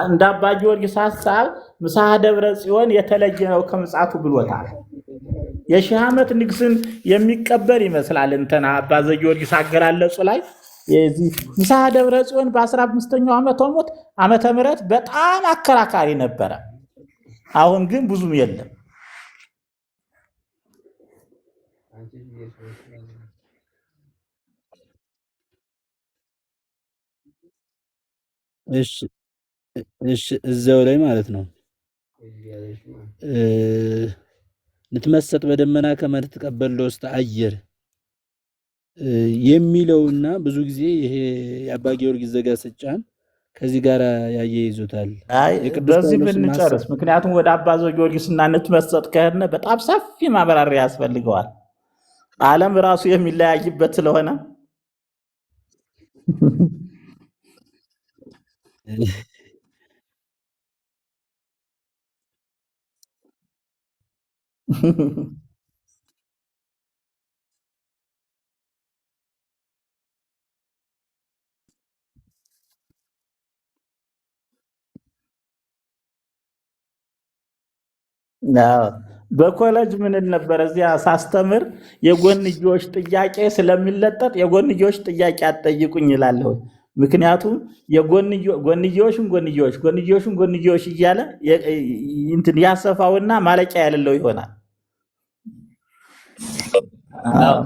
እንደ አባ ጊዮርጊስ ሐሳብ ምሳ ደብረ ጽዮን የተለየ ነው ከምጽአቱ ብሎታል። የሺህ ዓመት ንግስን የሚቀበል ይመስላል። እንትና አባ ዘጊዮርጊስ አገላለጹ ላይ የዚህ ምሳ ደብረ ጽዮን በ15ኛው ዓመተ ሞት ዓመተ ምህረት በጣም አከራካሪ ነበረ። አሁን ግን ብዙም የለም። እሺ እሺ፣ እዛው ላይ ማለት ነው። ንትመሰጥ በደመና ከመ ንትቀበል ለውስተ አየር የሚለውና ብዙ ጊዜ ይሄ የአባ ጊዮርጊስ ዘጋስጫን ከዚህ ጋር ያያይዙታል። አይ የቅዱስ በዚህ ጳውሎስን ሐሳብ ብንጨርስ፣ ምክንያቱም ወደ አባ ዘጊዮርጊስ እና ንትመሰጥ ከሄድን በጣም ሰፊ ማብራሪያ ያስፈልገዋል። ዓለም ራሱ የሚለያይበት ስለሆነ አዎ። በኮሌጅ ምን እል ነበር እዚያ ሳስተምር የጎንዮሽ ጥያቄ ስለሚለጠጥ የጎንዮሽ ጥያቄ አትጠይቁኝ ይላለሁ። ምክንያቱም ጎንዮሽን ጎንዮሽ ጎንዮሽን ጎንዮሽ እያለ እንትን ያሰፋውና ማለቂያ የሌለው ይሆናል። አዎ።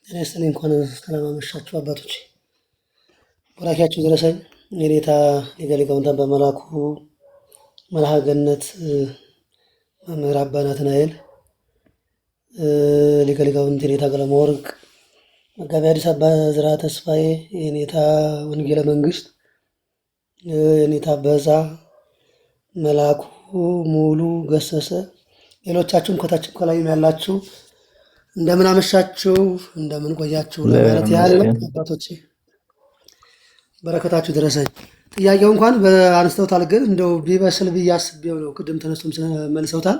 ጤና ይስጥልኝ። እንኳን ሰላም አመሻችሁ አባቶች፣ ቡራኪያችሁ ይድረሰኝ። የኔታ ሊቀ ሊቃውንት አባ መላኩ መልአከ ገነት መምህር አባ ናትናኤል፣ ሊቀ ሊቃውንት የኔታ ቀለመወርቅ፣ መጋቢ ሐዲስ አባ ዝራ ተስፋዬ፣ የኔታ ወንጌለ መንግስት፣ የኔታ በዛ መላኩ ሙሉ ገሰሰ፣ ሌሎቻችሁም ከታችም ከላይም ያላችሁ እንደምን አመሻችሁ፣ እንደምን ቆያችሁ ለማለት ያህል ነው። አባቶቼ በረከታችሁ ድረሰኝ። ጥያቄው እንኳን አንስተውታል፣ ግን እንደው ቢበስል ብዬ አስቤው ነው። ቅድም ተነስቶም መልሰውታል።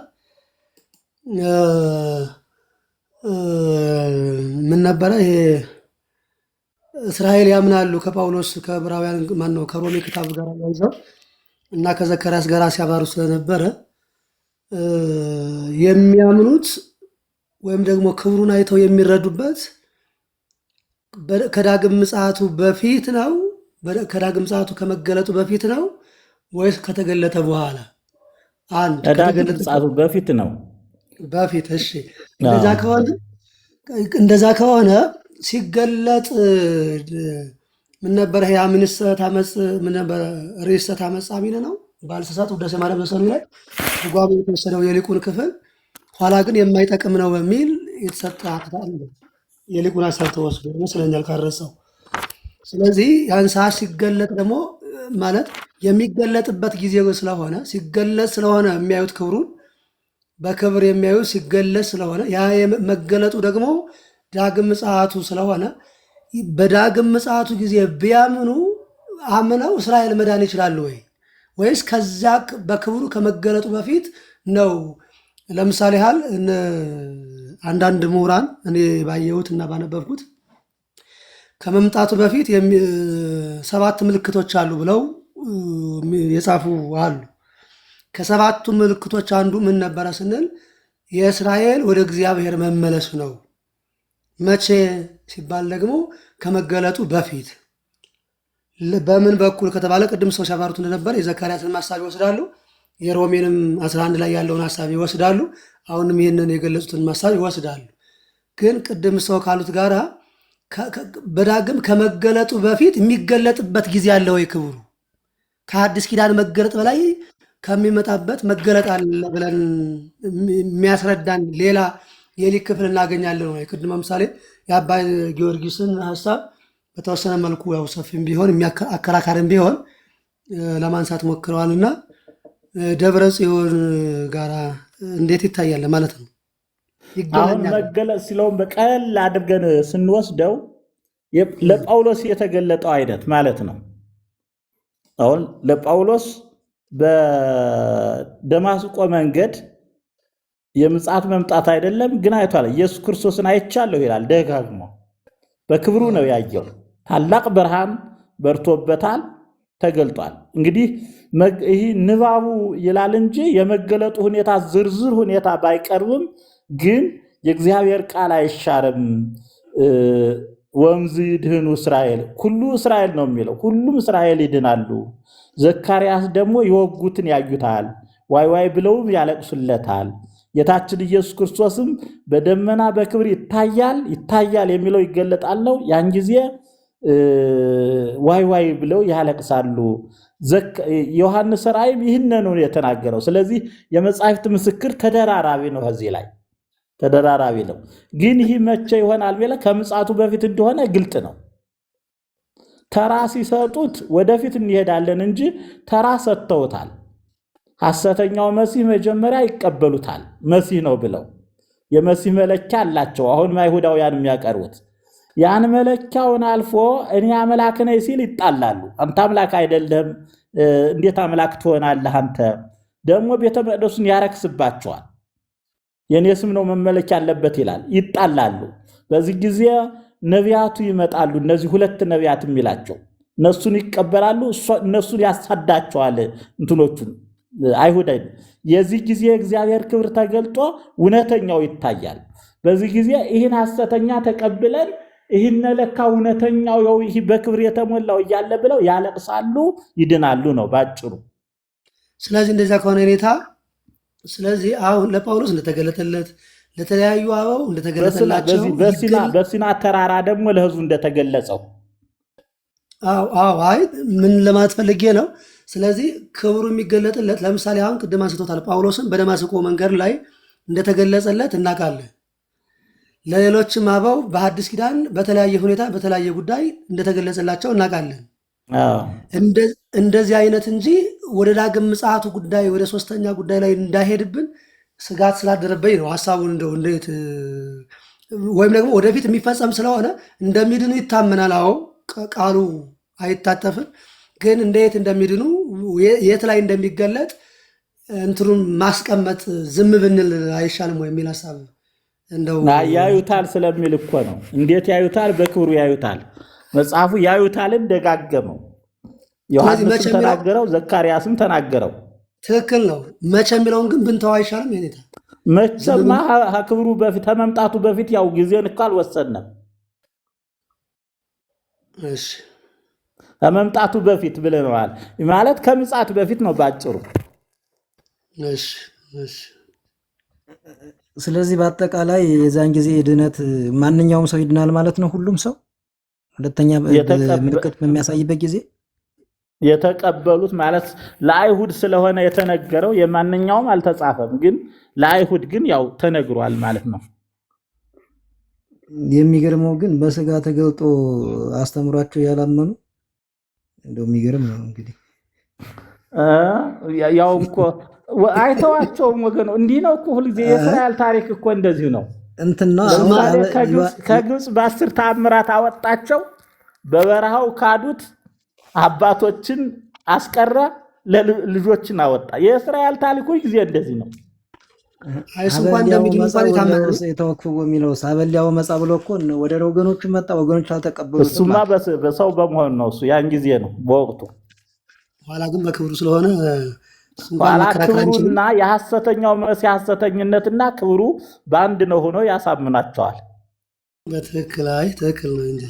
ምን ነበረ ይሄ? እስራኤል ያምናሉ ከጳውሎስ ከዕብራውያን ማነው ከሮሜ ክታብ ጋር ያይዘው እና ከዘካርያስ ጋር ሲያብራሩ ስለነበረ የሚያምኑት ወይም ደግሞ ክብሩን አይተው የሚረዱበት ከዳግም ምጽአቱ በፊት ነው? ከዳግም ምጽአቱ ከመገለጡ በፊት ነው ወይስ ከተገለጠ በኋላ? አንድ ከዳግም ከተገለጠ ምጽአቱ በፊት ነው። በፊት። እሺ፣ እንደዛ ከሆነ ሲገለጥ ምን ነበረ? ይሄ አምንሰ ታመጽ ምን ነበረ? ርእሰ ታመጽ አሚነ ነው ባልሰሳት ውዳሴ ማርያም ዘሰኑይ ላይ ትርጓሜ የተወሰደው የሊቁን ክፍል ኋላ ግን የማይጠቅም ነው በሚል የተሰጠ ሐተታ አለ። የሊቁን ሀሳብ ተወስዶ ይመስለኛል ካረሰው። ስለዚህ ያን ሰዓት ሲገለጥ ደግሞ ማለት የሚገለጥበት ጊዜ ስለሆነ ሲገለጥ ስለሆነ የሚያዩት ክብሩን በክብር የሚያዩት ሲገለጥ ስለሆነ ያ መገለጡ ደግሞ ዳግም ምጽአቱ ስለሆነ በዳግም ምጽአቱ ጊዜ ቢያምኑ አምነው እስራኤል መዳን ይችላሉ ወይ? ወይስ ከዛ በክብሩ ከመገለጡ በፊት ነው? ለምሳሌ ያህል አንዳንድ ምሁራን እኔ ባየሁት እና ባነበብኩት ከመምጣቱ በፊት ሰባት ምልክቶች አሉ ብለው የጻፉ አሉ። ከሰባቱ ምልክቶች አንዱ ምን ነበረ ስንል የእስራኤል ወደ እግዚአብሔር መመለስ ነው። መቼ ሲባል ደግሞ ከመገለጡ በፊት። በምን በኩል ከተባለ ቅድም ሰው ሲያብራሩት እንደነበረ የዘካርያስን ሀሳብ ይወስዳሉ፣ የሮሜንም 11 ላይ ያለውን ሀሳብ ይወስዳሉ። አሁንም ይህንን የገለጹትን ሀሳብ ይወስዳሉ። ግን ቅድም ሰው ካሉት ጋራ በዳግም ከመገለጡ በፊት የሚገለጥበት ጊዜ አለ ወይ? ክብሩ ከአዲስ ኪዳን መገለጥ በላይ ከሚመጣበት መገለጥ አለ ብለን የሚያስረዳን ሌላ የሊቅ ክፍል እናገኛለን ወይ? ቅድም ለምሳሌ የአባ ጊዮርጊስን ሀሳብ በተወሰነ መልኩ ያው ሰፊም ቢሆን አከራካሪም ቢሆን ለማንሳት ሞክረዋልና ደብረ ጽዮን ጋራ እንዴት ይታያል ማለት ነው? አሁን ይገናኛል። መገለጥ ሲለውን በቀለል አድርገን ስንወስደው ለጳውሎስ የተገለጠው አይነት ማለት ነው። አሁን ለጳውሎስ በደማስቆ መንገድ የምጽአት መምጣት አይደለም ግን አይቷል። ኢየሱስ ክርስቶስን አይቻለሁ ይላል ደጋግሞ። በክብሩ ነው ያየው። ታላቅ ብርሃን በርቶበታል፣ ተገልጧል። እንግዲህ ይህ ንባቡ ይላል እንጂ የመገለጡ ሁኔታ ዝርዝር ሁኔታ ባይቀርብም ግን የእግዚአብሔር ቃል አይሻርም። ወምዝ ይድህኑ እስራኤል፣ ሁሉ እስራኤል ነው የሚለው፣ ሁሉም እስራኤል ይድናሉ። ዘካርያስ ደግሞ የወጉትን ያዩታል፣ ዋይ ዋይ ብለውም ያለቅሱለታል። ጌታችን ኢየሱስ ክርስቶስም በደመና በክብር ይታያል ይታያል የሚለው ይገለጣል ነው። ያን ጊዜ ዋይ ዋይ ብለው ያለቅሳሉ። ዮሐንስ ራእይም ይህንን ነው የተናገረው። ስለዚህ የመጻሕፍት ምስክር ተደራራቢ ነው፣ ከዚህ ላይ ተደራራቢ ነው። ግን ይህ መቼ ይሆናል ቢለ ከምጽአቱ በፊት እንደሆነ ግልጥ ነው። ተራ ሲሰጡት ወደፊት እንሄዳለን እንጂ ተራ ሰጥተውታል። ሐሰተኛው መሲህ መጀመሪያ ይቀበሉታል፣ መሲህ ነው ብለው የመሲህ መለኪያ አላቸው። አሁንም አይሁዳውያን የሚያቀርቡት ያን መለኪያውን አልፎ እኔ አምላክ ነኝ ሲል ይጣላሉ። አንተ አምላክ አይደለም፣ እንዴት አምላክ ትሆናለህ? አንተ ደግሞ ቤተ መቅደሱን ያረክስባቸዋል። የእኔ ስም ነው መመለክ ያለበት ይላል። ይጣላሉ። በዚህ ጊዜ ነቢያቱ ይመጣሉ። እነዚህ ሁለት ነቢያት የሚላቸው እነሱን ይቀበላሉ፣ እነሱን ያሳዳቸዋል። እንትኖቹን አይሁዳን። የዚህ ጊዜ የእግዚአብሔር ክብር ተገልጦ እውነተኛው ይታያል። በዚህ ጊዜ ይህን ሐሰተኛ ተቀብለን ይህን ለካ እውነተኛው ይህ በክብር የተሞላው እያለ ብለው ያለቅሳሉ፣ ይድናሉ ነው ባጭሩ። ስለዚህ እንደዚያ ከሆነ ሁኔታ ስለዚህ አሁን ለጳውሎስ እንደተገለጠለት ለተለያዩ አበው እንደተገለጠላቸው በሲና ተራራ ደግሞ ለሕዝቡ እንደተገለጸው። አዎ አዎ። አይ ምን ለማለት ፈልጌ ነው። ስለዚህ ክብሩ የሚገለጥለት ለምሳሌ አሁን ቅድም አንስቶታል። ጳውሎስን በደማስቆ መንገድ ላይ እንደተገለጸለት እናውቃለን። ለሌሎችም አበው በሐዲስ ኪዳን በተለያየ ሁኔታ በተለያየ ጉዳይ እንደተገለጸላቸው እናውቃለን። እንደዚህ አይነት እንጂ ወደ ዳግም ምጽአቱ ጉዳይ ወደ ሶስተኛ ጉዳይ ላይ እንዳይሄድብን ስጋት ስላደረበኝ ነው። ሀሳቡን እንደው እንዴት ወይም ደግሞ ወደፊት የሚፈጸም ስለሆነ እንደሚድኑ ይታመናል። አዎ ቃሉ አይታጠፍም። ግን እንዴት እንደሚድኑ የት ላይ እንደሚገለጥ እንትኑን ማስቀመጥ ዝም ብንል አይሻልም ወይ የሚል ሀሳብ እንደው ያዩታል ስለሚል እኮ ነው። እንዴት ያዩታል? በክብሩ ያዩታል። መጽሐፉ ያዩታልን ደጋገመው። ዮሐንስም ተናገረው፣ ዘካርያስም ተናገረው። ትክክል ነው። መቼ የሚለውን ግን ብንተው አይሻልም? የኔታ መቼማ ከክብሩ በፊት ከመምጣቱ በፊት ያው ጊዜን እኮ አልወሰንም። እሺ ከመምጣቱ በፊት ብለነዋል ማለት ከምጽአት በፊት ነው ባጭሩ። እሺ እሺ። ስለዚህ በአጠቃላይ የዛን ጊዜ ድነት ማንኛውም ሰው ይድናል ማለት ነው። ሁሉም ሰው ሁለተኛ ምልክት በሚያሳይበት ጊዜ የተቀበሉት ማለት ለአይሁድ ስለሆነ የተነገረው የማንኛውም አልተጻፈም፣ ግን ለአይሁድ ግን ያው ተነግሯል ማለት ነው። የሚገርመው ግን በስጋ ተገልጦ አስተምሯቸው ያላመኑ እንደው የሚገርም ነው እንግዲህ። እ ያው እኮ አይተዋቸውም ወገን። እንዲህ ነው እኮ ሁልጊዜ የእስራኤል ታሪክ እኮ እንደዚሁ ነው። እንትን ነው አሁን ለምሳሌ ከግብፅ በ10 ተአምራት አወጣቸው፣ በበረሃው ካዱት፣ አባቶችን አስቀረ፣ ልጆችን አወጣ። የእስራኤል ታሪክ ሁልጊዜ እንደዚህ ነው። አይ እሱ እንኳን ሀበሊያው እንደሚድን መጻ እንኳን የታመነ ነው። የተወክፎ የሚለው ሀበሊያው መጻ ብሎ እኮ ወደ ወገኖቹ መጣ፣ ወገኖቹ አልተቀበሉትም እሱማ አለ። በሰው በመሆን ነው። እሱ ያን ጊዜ ነው በወቅቱ። ኋላ ግን በክብሩ ስለሆነ እሱ እንኳን ኋላ መከራከር አንችልም። ክብሩና የሐሰተኛው መሲህ ሐሰተኝነትና ክብሩ በአንድ ነው ሆኖ ያሳምናቸዋል። በትክክል አይ ትክክል ነው እንጂ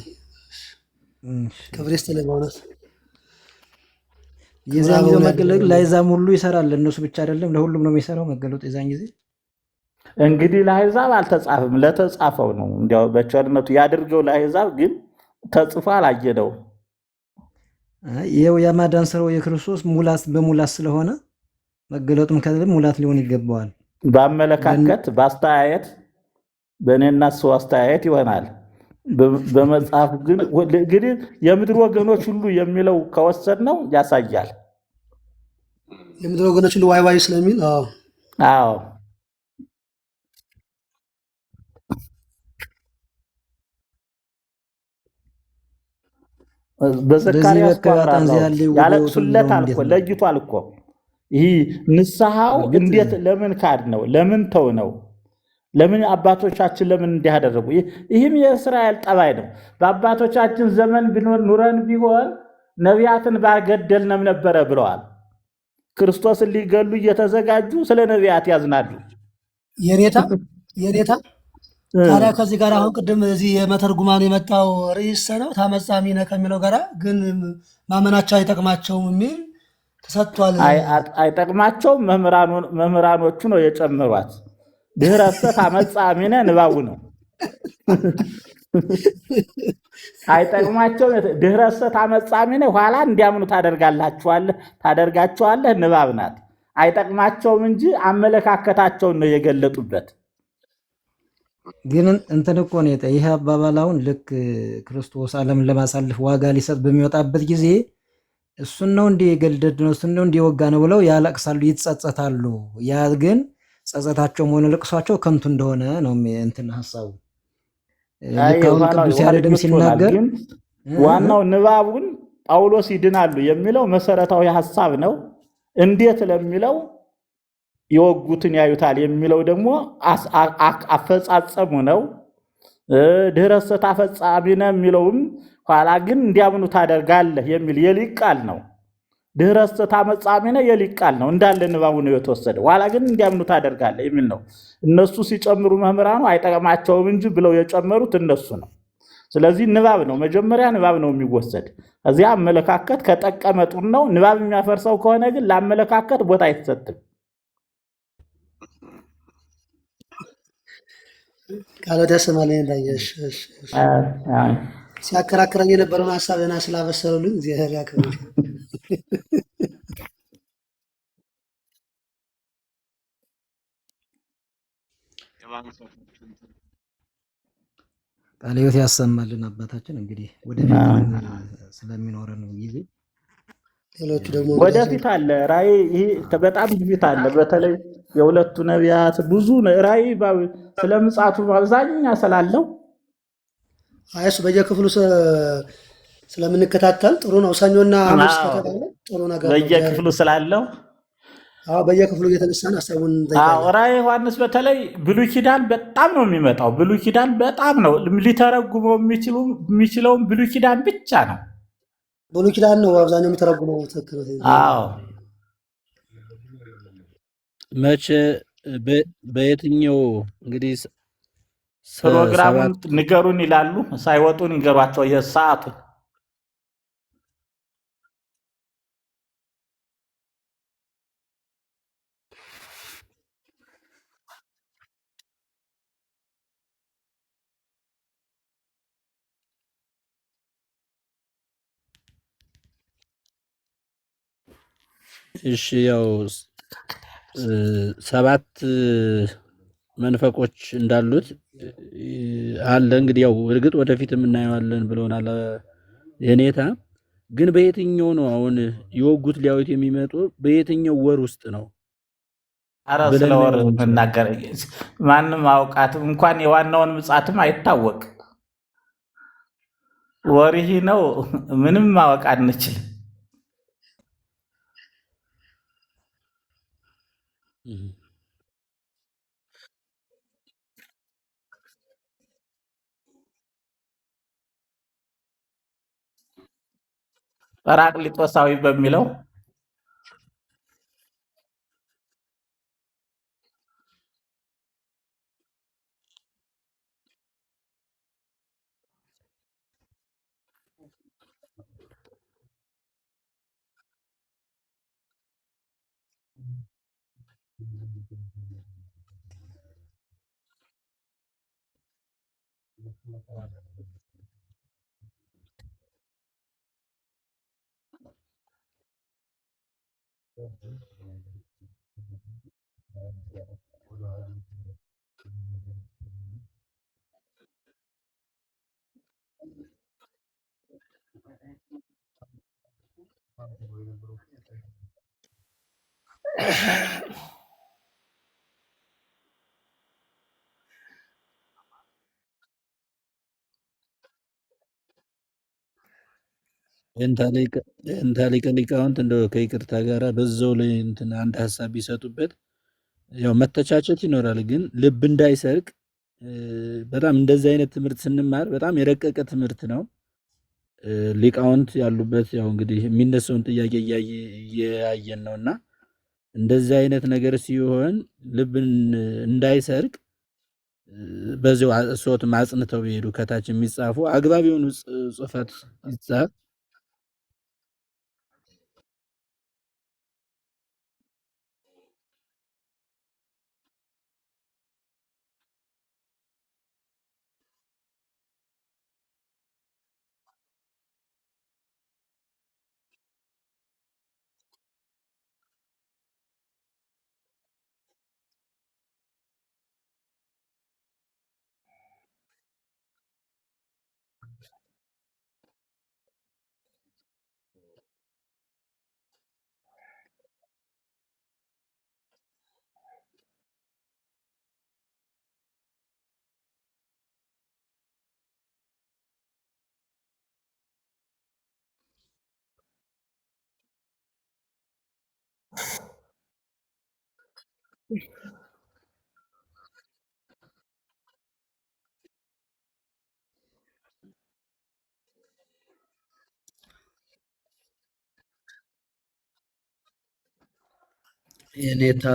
እሺ። ክብር ይስጥልኝ በእውነት ክብረ የዛን ጊዜው አበውን መገለጥ ያድርግልን። ለአሕዛብ ሁሉ ይሰራል። ለእነሱ ብቻ አይደለም፣ ለሁሉም ነው የሚሰራው መገለጡ የዛን ጊዜ። እንግዲህ ለአሕዛብ አልተጻፈም፣ ለተጻፈው ነው። እንዲያው በቸርነቱ ያድርገው ለአሕዛብ ግን ተጽፎ አላየነውም። አይ፣ ይኸው የማዳን ስራው የክርስቶስ ሙላት በሙላት ስለሆነ መገለጡም ከዚህ ሙላት ሊሆን ይገባዋል። ለን በአመለካከት በአስተያየት በእኔና እሱ አስተያየት ይሆናል። በመጽሐፍ ግን እንግዲህ የምድር ወገኖች ሁሉ የሚለው ከወሰድ ነው ያሳያል። የምድር ወገኖች ሁሉ ዋይ ዋይ ስለሚል አዎ አዎ በዚህ በዘካርያስ እኮ በከባጣን አብራራሁት። ዚያለ ውዶቱ የሚለውን ያለቅሱለታል እንዴት እኮ ነው? ለይቷል እኮ ይህ ንስሐው እርግጥ እንዴት ለምን ካድ ነው? ለምን ተው ነው? ለምን አባቶቻችን ለምን እንዲህ አደረጉ? ይህም የእስራኤል ጠባይ ነው። በአባቶቻችን ዘመን ቢኖር ኑረን ቢሆን ነቢያትን ባገደልንም ነበረ ብለዋል። ክርስቶስን ሊገሉ እየተዘጋጁ ስለ ነቢያት ያዝናሉ። የኔታ የኔታ ታዲያ ከዚህ ጋር አሁን ቅድም እዚህ የመተርጉማን የመጣው ርዕሰ ነው ታመጻሚ ነህ ከሚለው ጋር ግን ማመናቸው አይጠቅማቸውም የሚል ተሰጥቷል። አይጠቅማቸውም። መምህራኖቹ ነው የጨመሯት። ድኅረሰ ታመጻሚነ ንባቡ ነው። አይጠቅማቸውም። ድኅረሰ ታመጻሚነ ኋላ እንዲያምኑ ታደርጋቸዋለህ ንባብ ናት። አይጠቅማቸውም እንጂ አመለካከታቸውን ነው የገለጡበት። ግን እንትን እኮ ነው ይህ አባባል አሁን ልክ ክርስቶስ ዓለምን ለማሳለፍ ዋጋ ሊሰጥ በሚወጣበት ጊዜ እሱን ነው እንዲህ የገደድ ነው እሱን ነው እንዲህ የወጋ ነው ብለው ያለቅሳሉ፣ ይጸጸታሉ። ያ ግን ጸጸታቸውም ሆነ ልቅሷቸው ከንቱ እንደሆነ ነው እንትን ሀሳቡ። አይ ልክ አሁን ቅዱስ ያሬድም የኋለኞች ይሆናል። ሲናገር ግን ዋናው ንባቡን ጳውሎስ ይድናሉ የሚለው መሰረታዊ ሀሳብ ነው። እንዴት ለሚለው የወጉትን ያዩታል የሚለው ደግሞ አፈጻጸሙ ነው። ድኅረሰ ታፈጻሚነ የሚለውም ኋላ ግን እንዲያምኑ ታደርጋለህ የሚል የሊቅ ቃል ነው። ድኅረሰ ታመጻሚነ የሊቅ ቃል ነው እንዳለ ንባቡ ነው የተወሰደ። ኋላ ግን እንዲያምኑ ታደርጋለህ የሚል ነው። እነሱ ሲጨምሩ መምህራኑ አይጠቅማቸውም እንጂ ብለው የጨመሩት እነሱ ነው። ስለዚህ ንባብ ነው መጀመሪያ ንባብ ነው የሚወሰድ። እዚያ አመለካከት ከጠቀመ ጥሩ ነው። ንባብ የሚያፈርሰው ከሆነ ግን ለአመለካከት ቦታ አይሰጥም። ቃሎት ያሰማልኝ እንዳየሽ እሺ፣ እሺ። ሲያከራክረኝ የነበረውን ሀሳብ ገና ስላበሰሉልኝ እግዚአብሔር ያክብርልኝ። ቃለ ሕይወት ያሰማልን አባታችን። እንግዲህ ወደፊትም ስለሚኖረን ጊዜ ሌሎቹ ደግሞ እንግዲህ ወደፊት አለ ራእይ። ይሄ በጣም ፊት አለ። በተለይ የሁለቱ ነቢያት ብዙ ራእይ ስለ ምጽአቱ አብዛኛ ስላለው አይ እሱ በየክፍሉ ስለምንከታተል ጥሩ ነው። ሰኞና ሐሙስ አዎ፣ ከተባለ ጥሩ ነገር ነው። እግዚአብሔር በየክፍሉ ስላለው አዎ፣ በየክፍሉ እየተነሳን ሀሳቡን አዎ እንጠይቃለን። ራእየ ዮሐንስ በተለይ ብሉይ ኪዳን በጣም ነው የሚመጣው። ብሉይ ኪዳን በጣም ነው ሊተረጉመው የሚችለውም ብሉይ ኪዳን ብቻ ነው። ብሉይ ኪዳን ነው አብዛኛው የሚተረጉመው። ትክክል ነው። አዎ መቼ በየትኛው እንግዲህ ፕሮግራሙን ሰባት ንገሩን ይላሉ። ሳይወጡ ንገሯቸው የሰዓቱን እሺ ያው 7 መንፈቆች እንዳሉት አለ። እንግዲህ ያው እርግጥ ወደፊት የምናየዋለን ብለውናል የኔታ። ግን በየትኛው ነው አሁን የወጉት ሊያዩት የሚመጡ በየትኛው ወር ውስጥ ነው አረ ስለ ብለን ወር ነው መናገር ማንም አውቃትም እንኳን የዋናውን ምጽአትም አይታወቅ። ወርሂ ነው ምንም ማወቅ አንችልም። ጰራቅሊጦሳዊ በሚለው እንታ ሊቀ ሊቃውንት እንደው ከይቅርታ ጋራ በዛው ላይ እንትን አንድ ሀሳብ ቢሰጡበት፣ ያው መተቻቸት ይኖራል፣ ግን ልብ እንዳይሰርቅ በጣም እንደዚህ አይነት ትምህርት ስንማር በጣም የረቀቀ ትምህርት ነው። ሊቃውንት ያሉበት ያው እንግዲህ የሚነሳውን ጥያቄ እያየን ነውና እንደዚህ አይነት ነገር ሲሆን ልብን እንዳይሰርቅ በዚያው እሶት ማጽንተው ቢሄዱ ከታች የሚጻፉ አግባብ የሆኑ ጽፈት ይጻፍ። የኔታ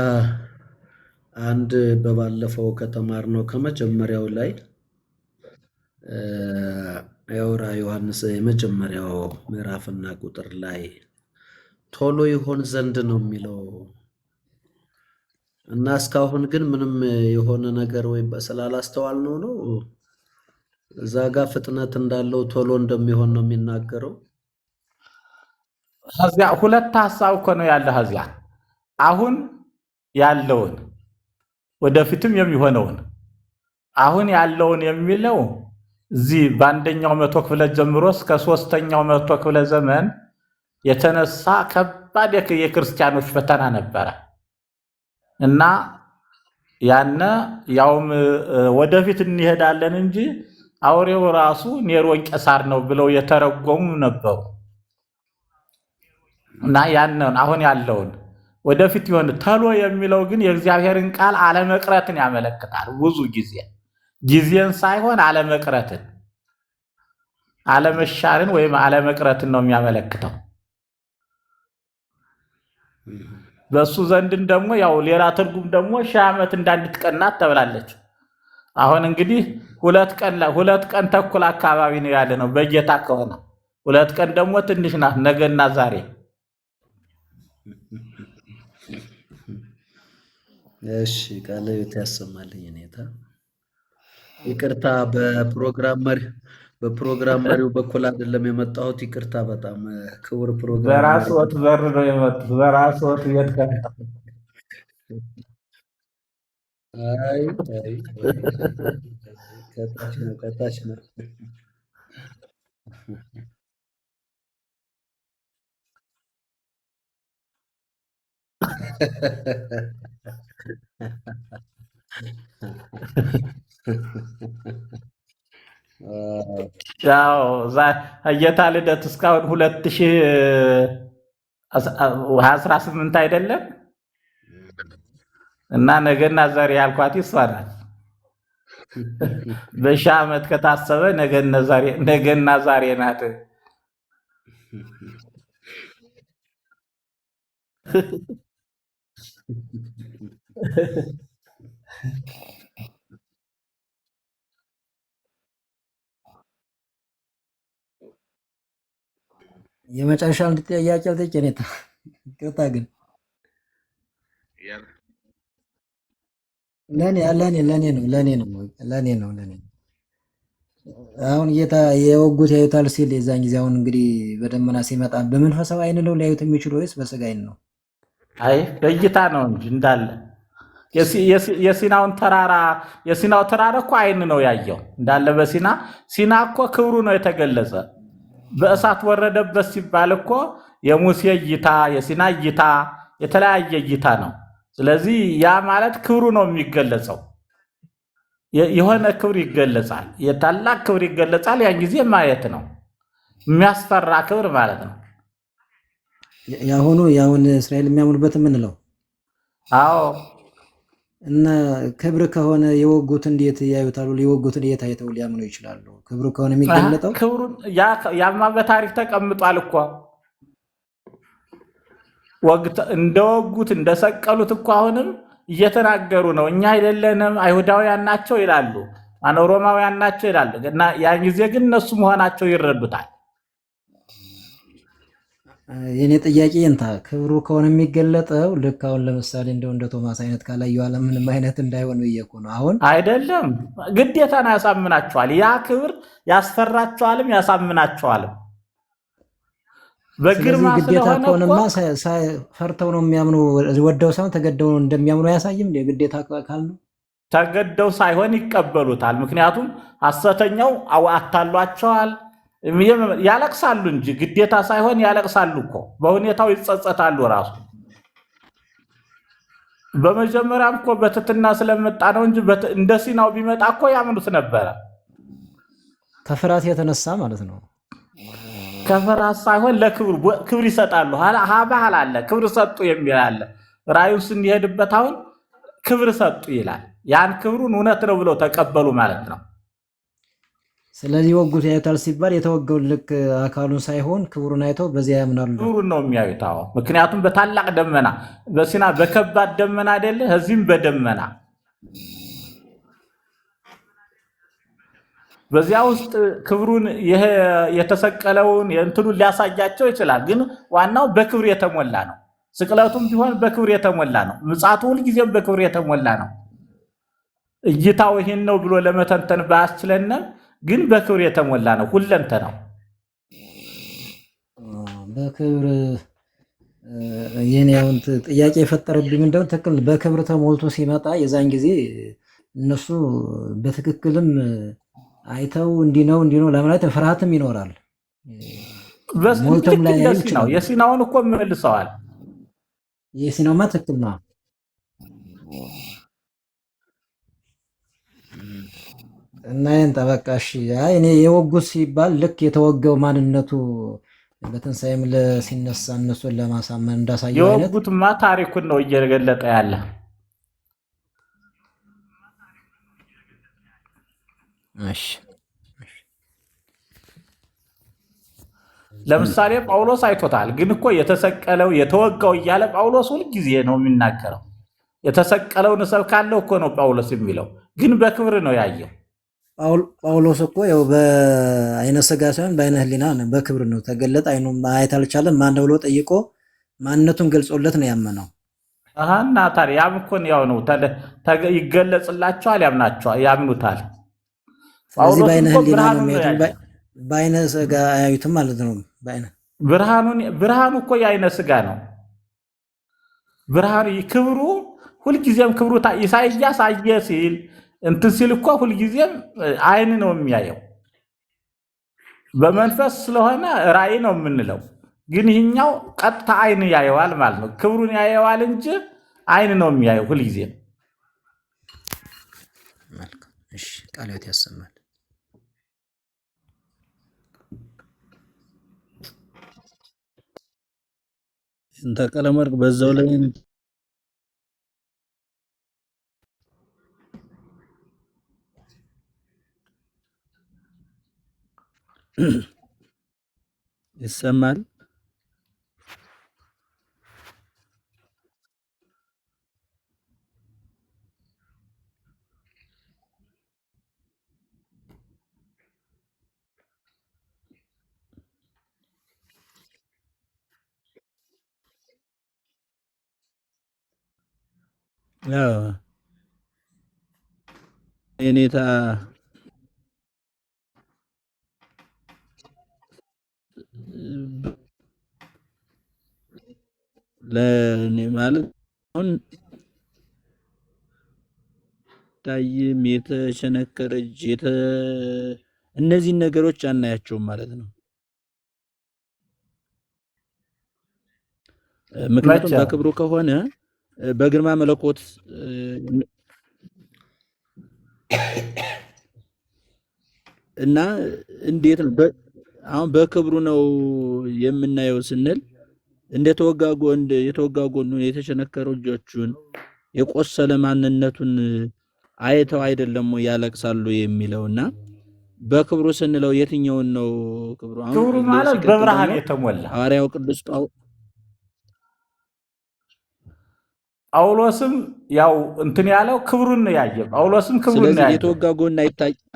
አንድ በባለፈው ከተማርነው ከመጀመሪያው ላይ የወራ ዮሐንስ የመጀመሪያው ምዕራፍና ቁጥር ላይ ቶሎ ይሆን ዘንድ ነው የሚለው እና እስካሁን ግን ምንም የሆነ ነገር ወይ ስላላስተዋልነው ነው እዛ ጋር ፍጥነት እንዳለው ቶሎ እንደሚሆን ነው የሚናገረው። ከዚያ ሁለት ሀሳብ እኮ ነው ያለ። ከዚያ አሁን ያለውን ወደፊትም የሚሆነውን አሁን ያለውን የሚለው እዚህ በአንደኛው መቶ ክፍለ ጀምሮ እስከ 3ኛው መቶ ክፍለ ዘመን የተነሳ ከባድ የክርስቲያኖች ፈተና ነበረ እና ያነ ያውም ወደፊት እንሄዳለን እንጂ አውሬው ራሱ ኔሮን ቄሳር ነው ብለው የተረጎሙ ነበሩ። እና ያንን አሁን ያለውን ወደፊት ይሆን ተሎ የሚለው ግን የእግዚአብሔርን ቃል አለመቅረትን ያመለክታል። ብዙ ጊዜ ጊዜን ሳይሆን አለመቅረትን፣ አለመሻርን ወይም አለመቅረትን ነው የሚያመለክተው። በሱ ዘንድም ደግሞ ያው ሌላ ትርጉም ደግሞ 1000 ዓመት እንዳንዲት ቀን ናት ተብላለች። አሁን እንግዲህ 2 ቀን ተኩል አካባቢ ነው ያለ ነው በጌታ ከሆነ 2 ቀን ደግሞ ትንሽ ናት፣ ነገና ዛሬ። እሺ ቃለ ሕይወት ያሰማልኝ የኔታ። ይቅርታ በፕሮግራም መሪ በፕሮግራም መሪው በኩል አይደለም የመጣሁት። ይቅርታ በጣም ክቡር ፕሮግራም መሪ። በራስዎት በር ነው የመጡት። በራስዎት ቤት ከፍተው። አይ አይ አይ፣ ከታች ነው ከታች ነው። ያው ጌታ ልደት እስካሁን 2018 አይደለም እና ነገና ዛሬ ያልኳት እሷ ናት። በሺህ ዓመት ከታሰበ ነገና ዛሬ ናት። የመጨረሻ አንድ ጥያቄ ልጠይቅ የኔታ፣ ይቅርታ ግን ለኔ ለኔ ለኔ ነው ለኔ ነው ለኔ ነው ለኔ አሁን ጌታ የወጉት ያዩታል ሲል የዛን ጊዜ አሁን እንግዲህ በደመና ሲመጣ በመንፈሳዊ አይን ነው ሊያዩት የሚችሉ ወይስ በስጋ አይን ነው? አይ በእይታ ነው እንጂ እንዳለ የሲናውን ተራራ የሲናው ተራራ እኮ አይን ነው ያየው እንዳለ በሲና ሲና እኮ ክብሩ ነው የተገለጸ። በእሳት ወረደበት ሲባል እኮ የሙሴ እይታ የሲና እይታ የተለያየ እይታ ነው። ስለዚህ ያ ማለት ክብሩ ነው የሚገለጸው። የሆነ ክብር ይገለጻል፣ የታላቅ ክብር ይገለጻል። ያን ጊዜ ማየት ነው የሚያስፈራ ክብር ማለት ነው። የአሁኑ የአሁን እስራኤል የሚያምኑበት የምንለው አዎ እና ክብር ከሆነ የወጉት እንዴት ያዩታሉ? የወጉት እንዴት አይተው ሊያምኑ ይችላሉ? ክብሩ ከሆነ የሚገለጠው ክብሩን ያማ በታሪክ ተቀምጧል እኮ እንደወጉት እንደሰቀሉት እኮ አሁንም እየተናገሩ ነው። እኛ አይደለንም አይሁዳውያን ናቸው ይላሉ፣ ማነው ሮማውያን ናቸው ይላሉ። እና ያን ጊዜ ግን እነሱ መሆናቸው ይረዱታል። የኔ ጥያቄ እንታ ክብሩ ከሆነ የሚገለጠው ልክ አሁን ለምሳሌ እንደው እንደ ቶማስ አይነት ካላየው ዓለም ምንም አይነት እንዳይሆን ብዬ እኮ ነው። አሁን አይደለም ግዴታን ያሳምናቸዋል። ያ ክብር ያስፈራቸዋልም ያሳምናቸዋልም። ስለዚህ በግርማ ግዴታ ስለሆነ እኮ ከሆነማ ፈርተው ነው የሚያምኑ፣ ወደው ሳይሆን ተገደው ነው እንደሚያምኑ አያሳይም? ግዴታ ካልነው ተገደው ሳይሆን ይቀበሉታል። ምክንያቱም ሐሰተኛው አታሏቸዋል። ያለቅሳሉ እንጂ ግዴታ ሳይሆን ያለቅሳሉ እኮ በሁኔታው ይጸጸታሉ። ራሱ በመጀመሪያም እኮ በትትና ስለመጣ ነው እንጂ እንደ ሲናው ቢመጣ እኮ ያምኑት ነበረ። ከፍርሃት የተነሳ ማለት ነው። ከፍርሃት ሳይሆን ለክብር ክብር ይሰጣሉ። ባህል አለ፣ ክብር ሰጡ የሚል አለ። ራእዩን ስንሄድበት አሁን ክብር ሰጡ ይላል። ያን ክብሩን እውነት ነው ብለው ተቀበሉ ማለት ነው። ስለዚህ ወጉት ያዩታል ሲባል የተወገውን ልክ አካሉን ሳይሆን ክብሩን አይተው በዚያ ያምናሉ። ክብሩን ነው የሚያዩት። አዎ፣ ምክንያቱም በታላቅ ደመና በሲና በከባድ ደመና አይደለ፣ እዚህም በደመና በዚያ ውስጥ ክብሩን ይሄ የተሰቀለውን የእንትኑን ሊያሳያቸው ይችላል። ግን ዋናው በክብር የተሞላ ነው። ስቅለቱም ቢሆን በክብር የተሞላ ነው። ምጽአቱ ሁልጊዜም በክብር የተሞላ ነው። እይታው ይህን ነው ብሎ ለመተንተን ባያስችለንም ግን በክብር የተሞላ ነው ሁለንተናው። በክብር የኔ አሁን ጥያቄ የፈጠረብኝ ምንድነው፣ ትክክል በክብር ተሞልቶ ሲመጣ የዛን ጊዜ እነሱ በትክክልም አይተው እንዲህ ነው እንዲህ ነው ለማለት ፍርሃትም ይኖራል። ሞልቶም ልክ ላያዩ እንደ ሲናው ይችላሉ። የሲናውን እኮ መልሰዋል። የሲናውማ ትክክል ነው። እና ይህን ጠበቃ እሺ፣ አይ እኔ የወጉት ሲባል ልክ የተወገው ማንነቱ በትንሳኤም ሲነሳ እነሱን ለማሳመን እንዳሳየው አይነት የወጉትማ ታሪኩን ነው እየገለጠ ያለ። እሺ ለምሳሌ ጳውሎስ አይቶታል። ግን እኮ የተሰቀለው የተወጋው እያለ ጳውሎስ ሁልጊዜ ነው የሚናገረው። የተሰቀለውን እሰብካለሁ እኮ ነው ጳውሎስ የሚለው፣ ግን በክብር ነው ያየው። ጳውሎስ እኮ ያው በአይነ ስጋ ሳይሆን በአይነ ሕሊና ነው፣ በክብር ነው ተገለጠ። አይኑ ማየት አልቻለም። ማን ነው ብሎ ጠይቆ ማንነቱን ገልጾለት ነው ያመነው። እና ታዲያ ያም እኮ ያው ነው ይገለጽላቸዋል፣ ያምናቸዋል፣ ያምኑታል። ስለዚህ ጳውሎስም በአይነ እኮ ሕሊና ነው ብርሃኑን ነው የሚያዩት። ያየው። በአይነ ስጋ አያዩትም ማለት ነው። በአይነ ብርሃኑ እኮ የአይነ ስጋ ነው። ብርሃኑ ክብሩ ሁልጊዜም ክብሩ ኢሳይያስ አየ ሲል እንትን ሲል እኮ ሁልጊዜም አይን ነው የሚያየው። በመንፈስ ስለሆነ ራእይ ነው የምንለው። ግን ይህኛው ቀጥታ አይን ያየዋል ማለት ነው። ክብሩን ያየዋል እንጂ አይን ነው የሚያየው ሁልጊዜም። መልካም። እሺ፣ ቃለ ሕይወት ያሰማል። እንተ ቀለም ወርቅ በዛው ላይ ይሰማል። አዎ፣ የኔታ ለእኔ ማለት አሁን ታይም የተቸነከረ እጅ እነዚህን ነገሮች አናያቸውም ማለት ነው። ምክንያቱም መቼ በክብሩ ከሆነ በግርማ መለኮት እና እንዴት ነው አሁን በክብሩ ነው የምናየው ስንል እንደተወጋ ጎን የተወጋ ጎኑን የተቸነከሩ እጆቹን የቆሰለ ማንነቱን አይተው አይደለም ወይ ያለቅሳሉ የሚለውና በክብሩ ስንለው የትኛውን ነው ክብሩ? አሁን ክብሩ ማለት ሲቀጥል በብርሃን ደግሞ የተሞላ ሐዋርያው ቅዱስ ጳውሎስም ያው እንትን ያለው ክብሩን ነው ያየ። ጳውሎስም ክብሩን ነው ስለዚህ ያየ። የተወጋ ጎን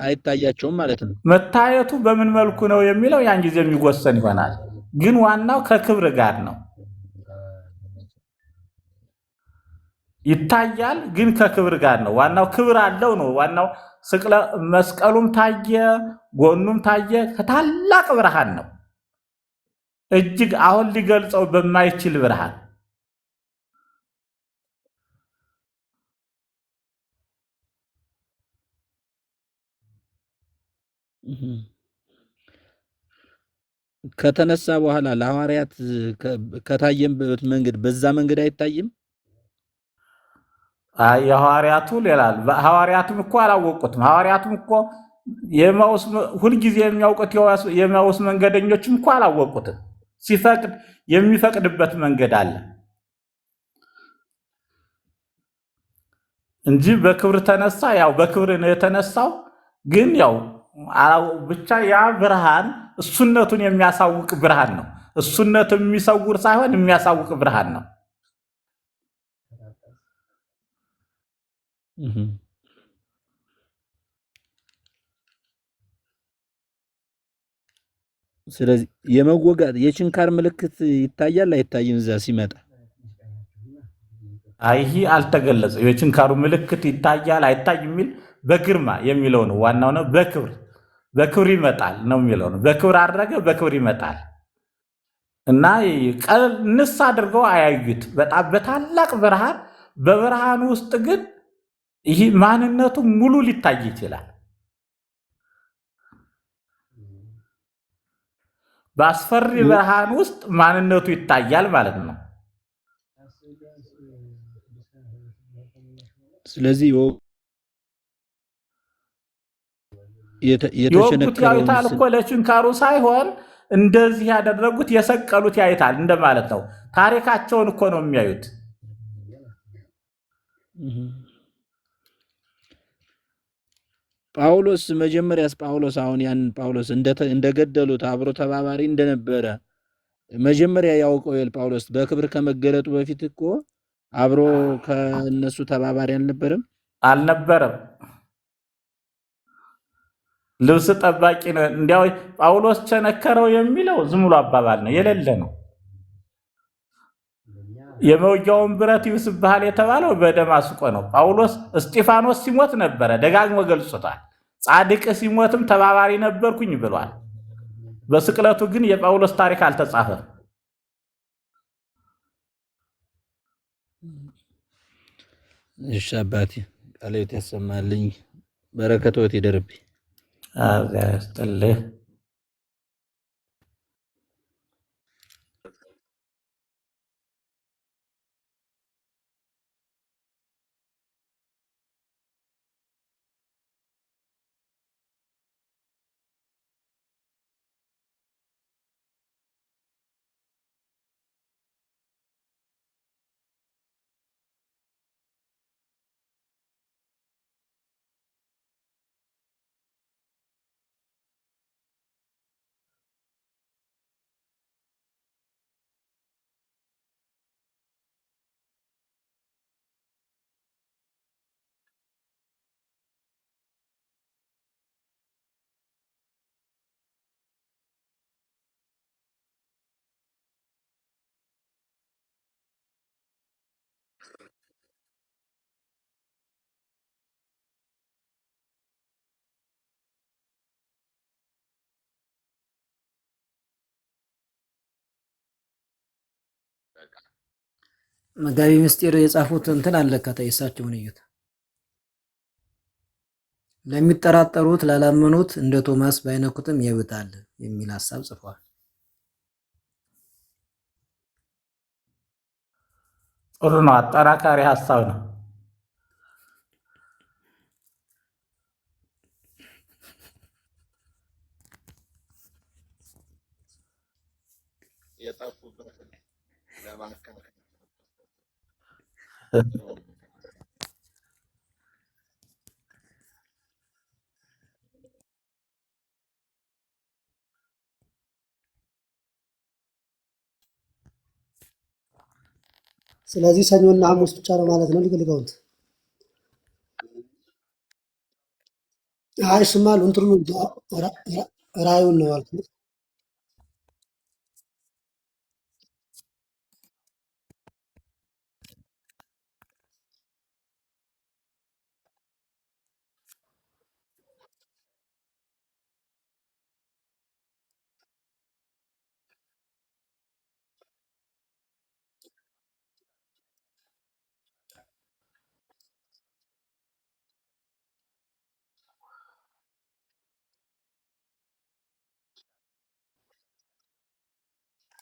አይታያቸውም ማለት ነው። መታየቱ በምን መልኩ ነው የሚለው ያን ጊዜ የሚወሰን ይሆናል። ግን ዋናው ከክብር ጋር ነው ይታያል፣ ግን ከክብር ጋር ነው። ዋናው ክብር አለው ነው። ዋናው ስቅለ መስቀሉም ታየ፣ ጎኑም ታየ፣ ከታላቅ ብርሃን ነው። እጅግ አሁን ሊገልጸው በማይችል ብርሃን። ከተነሳ በኋላ ለሐዋርያት ከታየበት መንገድ በዛ መንገድ አይታይም። አይ የሐዋርያቱ ሌላ፣ ሐዋርያቱም እኮ አላወቁትም። ሐዋርያቱም እኮ የኤማሁስ ሁልጊዜ የሚያውቁት የኤማሁስ መንገደኞችም እኮ አላወቁትም። ሲፈቅድ የሚፈቅድበት መንገድ አለ እንጂ በክብር ተነሳ። ያው በክብር ነው የተነሳው። ግን ያው ብቻ ያ ብርሃን እሱነቱን የሚያሳውቅ ብርሃን ነው። እሱነቱን የሚሰውር ሳይሆን የሚያሳውቅ ብርሃን ነው። ስለዚህ የመወጋት የችንካር ምልክት ይታያል አይታይም? እዛ ሲመጣ አይ አልተገለጸም። የችንካሩ ምልክት ይታያል አይታይ የሚል በግርማ የሚለው ነው ዋናው ነው። በክብር በክብር ይመጣል ነው የሚለው ነው። በክብር አድረገ በክብር ይመጣል እና ንስ አድርገው አያዩት። በጣም በታላቅ ብርሃን፣ በብርሃኑ ውስጥ ግን ይህ ማንነቱ ሙሉ ሊታይ ይችላል። በአስፈሪ ብርሃን ውስጥ ማንነቱ ይታያል ማለት ነው። ስለዚህ የወጉት የተቸነከረውን ያዩታል እኮ ለችንካሩ ሳይሆን እንደዚህ ያደረጉት የሰቀሉት ያዩታል እንደማለት ነው። ታሪካቸውን እኮ ነው የሚያዩት። ጳውሎስ መጀመሪያስ ጳውሎስ አሁን ያንን ጳውሎስ እንደገደሉት አብሮ ተባባሪ እንደነበረ መጀመሪያ ያውቀው የል ጳውሎስ በክብር ከመገለጡ በፊት እኮ አብሮ ከእነሱ ተባባሪ አልነበረም? አልነበረም። ልብስ ጠባቂ ነው። እንዲያው ጳውሎስ ቸነከረው የሚለው ዝም ብሎ አባባል ነው፣ የሌለ ነው። የመውጊያውን ብረት ይብስብሃል የተባለው በደማስቆ ነው። ጳውሎስ እስጢፋኖስ ሲሞት ነበረ፣ ደጋግሞ ገልጾታል። ጻድቅ ሲሞትም ተባባሪ ነበርኩኝ ብሏል። በስቅለቱ ግን የጳውሎስ ታሪክ አልተጻፈም። እሺ አባቴ ቃለ ሕይወት ያሰማልኝ፣ በረከቶት ይደርብኝ። እግዚአብሔር ይስጥልህ። መጋቢ ምስጢር የጻፉት እንትን አለ ከታይ እሳቸውን እዩት። ለሚጠራጠሩት ላላመኑት እንደ ቶማስ ባይነኩትም ያዩታል የሚል ሀሳብ ጽፈዋል። ጥሩ ነው። አጠራካሪ ሀሳብ ነው። የጠፉበትን ለማካካስ ስለዚህ ሰኞና ሐሙስ ብቻ ነው ማለት ነው ሊቀ ሊቃውንት። አይ እሱማ እንትኑ ራእዩን ነው ያልኩት።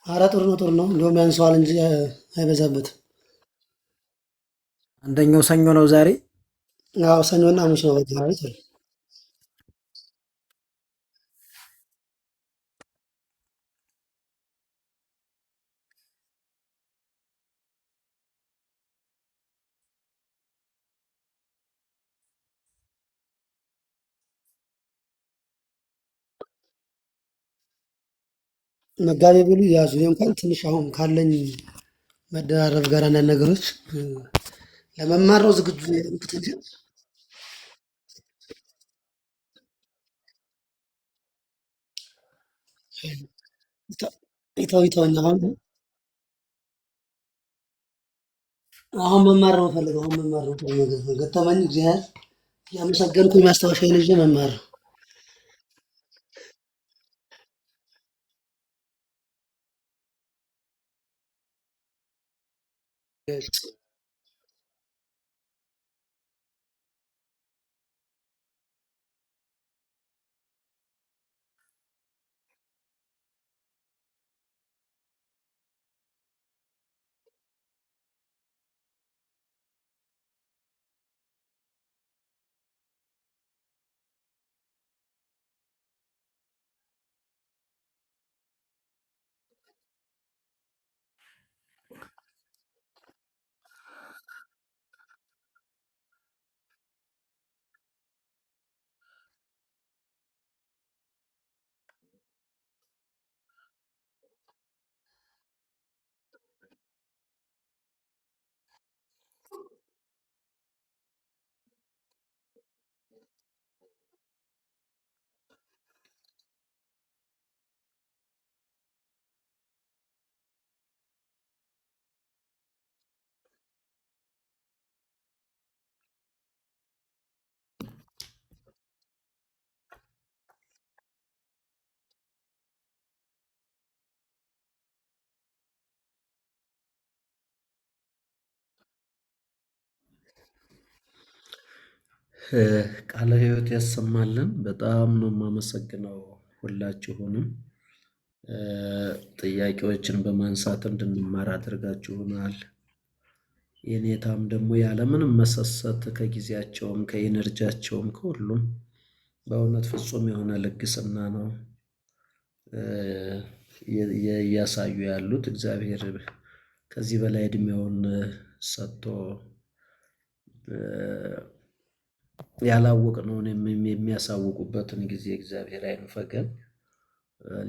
ኧረ ጥሩ ነው ጥሩ ነው። እንዲሁም ያንሰዋል እንጂ አይበዛበትም። አንደኛው ሰኞ ነው ዛሬ። አዎ ሰኞና ሐሙስ ነው በቃ ማለት ነው። መጋቤ ብሉይ ያዙ። እኔ እንኳን ትንሽ አሁን ካለኝ መደራረብ ጋር አንዳንድ ነገሮች ለመማር ነው ዝግጁ የሆንኩት እንጂ ይተው ይተውኝ። አሁን መማር ነው የምፈልገው። አሁን መማር ነው ጥሩ ነገር ነው ገጠመኝ። እግዚአብሔር እያመሰገንኩኝ ማስታወሻዬን ይዤ መማር ነው። ቃለ ሕይወት ያሰማልን። በጣም ነው የማመሰግነው ሁላችሁንም። ጥያቄዎችን በማንሳት እንድንማር አድርጋችሁናል። የኔታም ደግሞ ያለምንም መሰሰት ከጊዜያቸውም ከኤነርጂያቸውም ከሁሉም በእውነት ፍጹም የሆነ ልግስና ነው እያሳዩ ያሉት። እግዚአብሔር ከዚህ በላይ እድሜውን ሰጥቶ ያላወቅነውን የሚያሳውቁበትን ጊዜ እግዚአብሔር አይንፈገን።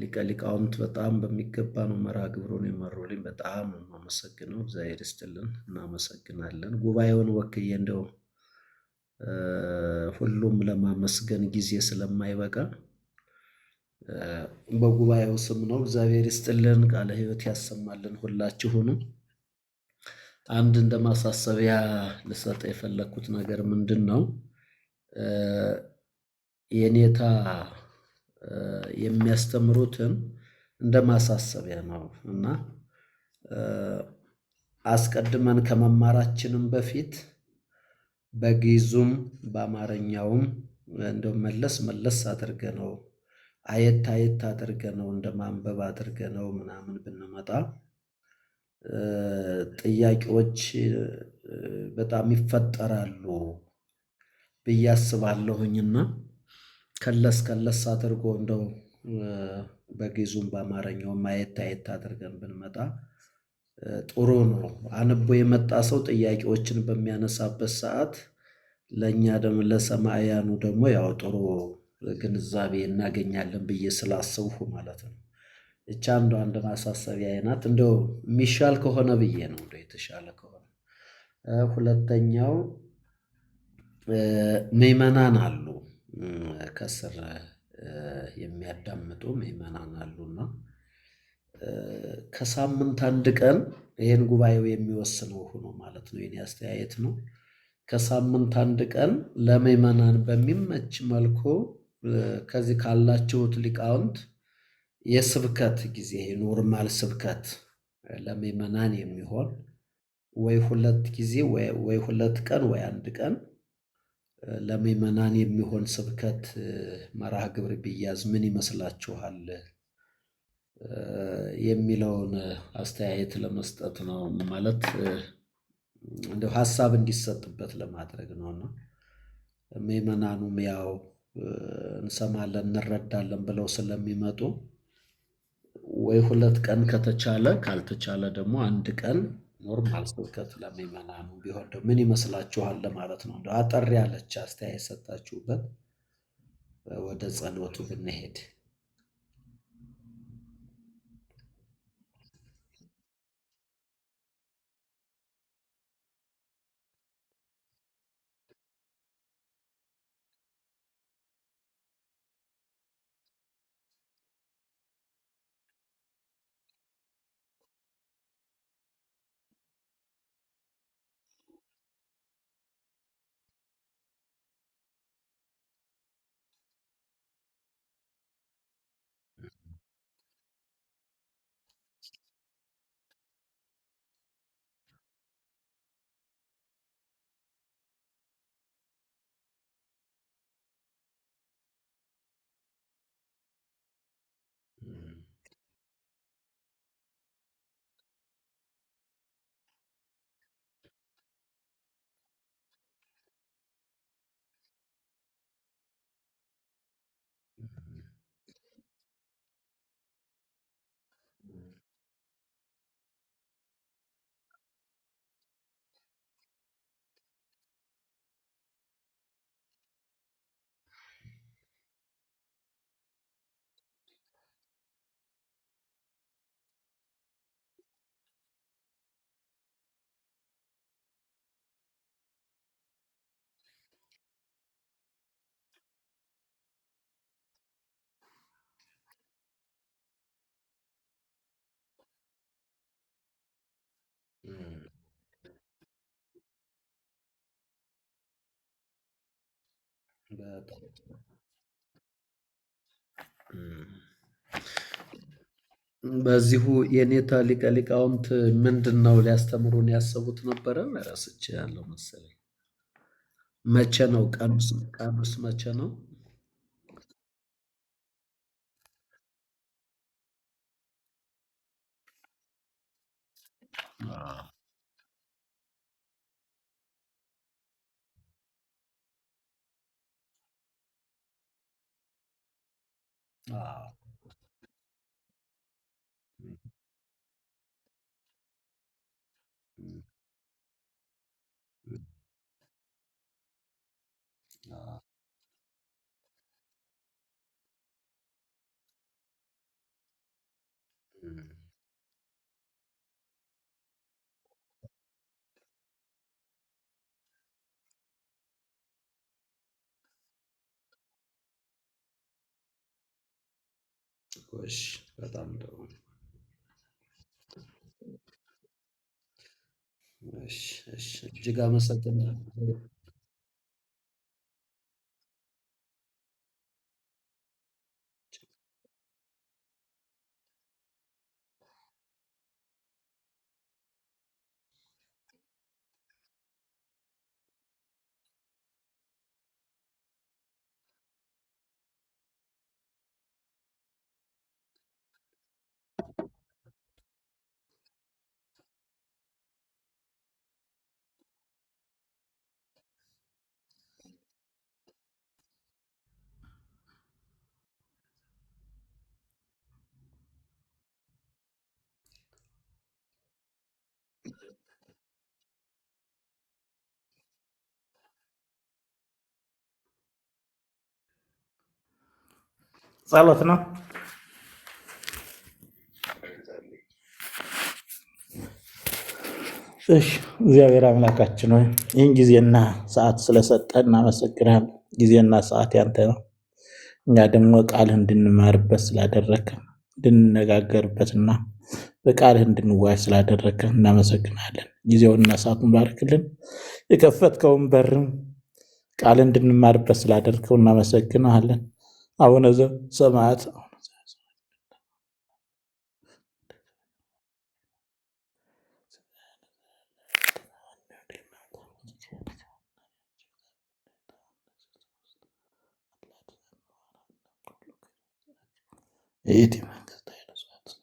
ሊቀ ሊቃውንት በጣም በሚገባ ነው መርሃ ግብሩን የመሩልኝ። በጣም ነው የማመሰግነው። እግዚአብሔር ይስጥልን። እናመሰግናለን። ጉባኤውን ወክዬ እንደው ሁሉም ለማመስገን ጊዜ ስለማይበቃ በጉባኤው ስም ነው። እግዚአብሔር ይስጥልን፣ ቃለ ሕይወት ያሰማልን ሁላችሁንም። አንድ እንደ ማሳሰቢያ ልሰጥ የፈለግኩት ነገር ምንድን ነው? የኔታ የሚያስተምሩትን እንደ ማሳሰቢያ ነው እና አስቀድመን ከመማራችንም በፊት በግዕዙም በአማርኛውም እንደው መለስ መለስ አድርገነው አየት አየት አድርገነው እንደ ማንበብ አድርገነው ምናምን ብንመጣ ጥያቄዎች በጣም ይፈጠራሉ ብዬ አስባለሁኝና ከለስ ከለስ አድርጎ እንደው በግዕዙም በአማርኛውም አየት አየት አድርገን ብንመጣ ጥሩ ነው። አንቦ የመጣ ሰው ጥያቄዎችን በሚያነሳበት ሰዓት ለእኛ ደግሞ ለሰማዕያኑ ደግሞ ያው ጥሩ ግንዛቤ እናገኛለን ብዬ ስላሰብሁ ማለት ነው። እቻ አንዷ አንድ ማሳሰቢያ ናት። እንደው የሚሻል ከሆነ ብዬ ነው፣ እንደው የተሻለ ከሆነ። ሁለተኛው ምዕመናን አሉ፣ ከስር የሚያዳምጡ ምዕመናን አሉና ከሳምንት አንድ ቀን ይህን ጉባኤው የሚወስነው ሆኖ ማለት ነው። የኔ አስተያየት ነው። ከሳምንት አንድ ቀን ለምዕመናን በሚመች መልኩ ከዚህ ካላችሁት ሊቃውንት የስብከት ጊዜ normal ስብከት ለምዕመናን የሚሆን ወይ ሁለት ጊዜ ወይ ሁለት ቀን ወይ አንድ ቀን ለምዕመናን የሚሆን ስብከት መርሃ ግብር ቢያዝ ምን ይመስላችኋል የሚለውን አስተያየት ለመስጠት ነው። ማለት እንደው ሀሳብ እንዲሰጥበት ለማድረግ ነውና ምዕመናኑም ያው እንሰማለን እንረዳለን ብለው ስለሚመጡ ወይ ሁለት ቀን ከተቻለ፣ ካልተቻለ ደግሞ አንድ ቀን normal ስብከት ለምዕመናኑ ቢሆን እንደው ምን ይመስላችኋል ለማለት ነው። እንደው አጠር ያለች አስተያየት ሰጣችሁበት ወደ ጸሎቱ ብንሄድ። በጣም በዚሁ የኔታ ሊቀ ሊቃውንት ምንድን ነው ሊያስተምሩን ያሰቡት ነበረ? ረስቼ ያለው መሰለኝ። መቼ ነው ቀኑስ? ቀኑስ መቼ ነው? አዎ። አዎ። አዎ። እሺ፣ በጣም ጥሩ። እሺ፣ እሺ፣ እጅግ አመሰግናለሁ። ጸሎት ነው። እንጸልይ። እሺ እግዚአብሔር አምላካችን ሆይ ይህን ጊዜና ሰዓት ስለሰጠን እናመሰግናለን። ጊዜና ሰዓት ያንተ ነው። እኛ ደግሞ ቃልህ እንድንማርበት ስላደረግከ እንድንነጋገርበትና በቃልህ እንድንዋይ ስላደረግከ እናመሰግናለን። ጊዜውንና ሰዓቱን ባርክልን። የከፈትከውን በርም ቃል እንድንማርበት ስላደረግከው እናመሰግናለን። አቡነ ዘበሰማያት ይእቲ መንግሥት ኃይለ ስብሐት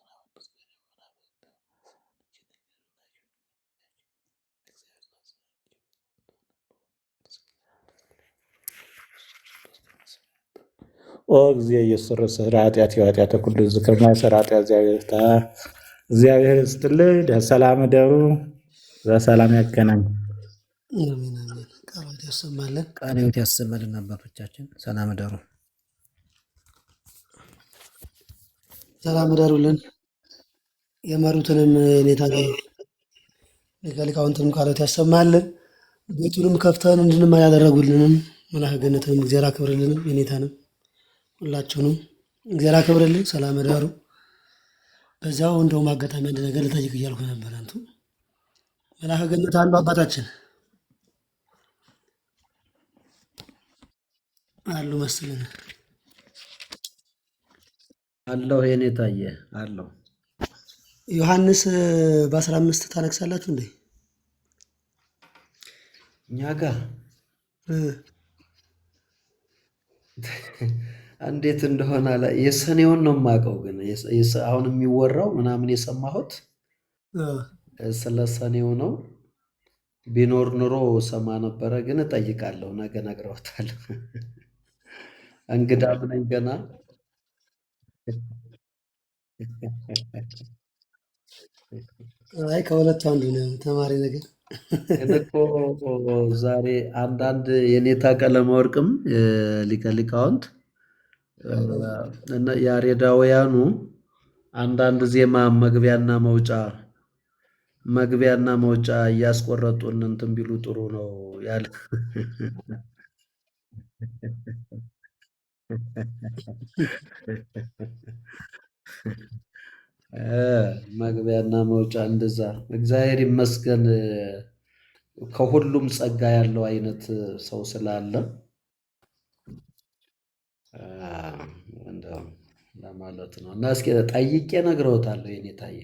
ኦ ጊዜ ኢየሱስ ክርስቶስ ኃጢአት የኃጢአተ ኩሉ ዝክርና የሰራ ኃጢአት እግዚአብሔር ይፍታ። እግዚአብሔር ይስጥልኝ። ሰላም እደሩ። በሰላም ያገናኝ። አሜን አሜን። ቃሎት ያሰማልን። ቃለ ሕይወት ያሰማልን አባቶቻችን። ሰላም እደሩ። ሰላም እደሩልን። የመሩትንም ኔታ ሊቀ ሊቃውንትንም ቃሎት ያሰማልን። ቤቱንም ከፍተን እንድንማር ያደረጉልንም መልአከ ገነትንም እግዚአብሔር አክብርልንም የኔታንም ሁላችሁንም እግዚአብሔር አክብርልን። ሰላም እደሩ። በዚያው እንደውም አጋጣሚ አንድ ነገር ልጠይቅ እያልኩ ነበር። አንቱ መልአከ ገነት አሉ አባታችን አሉ መሰለኝ። አለሁ የኔታዬ አለሁ። ዮሐንስ በ15 ታነግሳላችሁ እንዴ? እኛ ጋር እ እንዴት እንደሆነ የሰኔውን ነው የማውቀው፣ ግን አሁን የሚወራው ምናምን የሰማሁት እ ስለ ሰኔው ነው። ቢኖር ኑሮ ሰማ ነበረ፣ ግን እጠይቃለሁ። ነገ እነግረውታለሁ። እንግዳም ነኝ ገና። አይ ከሁለቱ አንዱ ነው ተማሪ ነገር ግን እኮ ዛሬ አንዳንድ የኔታ ቀለመወርቅም ሊቀ ሊቃውንት እና ያሬዳውያኑ አንዳንድ ዜማ መግቢያና መውጫ እያስቆረጡን እንትን ቢሉ ጥሩ ነው ያለ። መግቢያና መውጫ እንደዛ። እግዚአብሔር ይመስገን ከሁሉም ጸጋ ያለው አይነት ሰው ስላለ እንደው ለማለት ነው። እና እስኪ ጠይቄ እነግረውታለሁ የኔታዬ።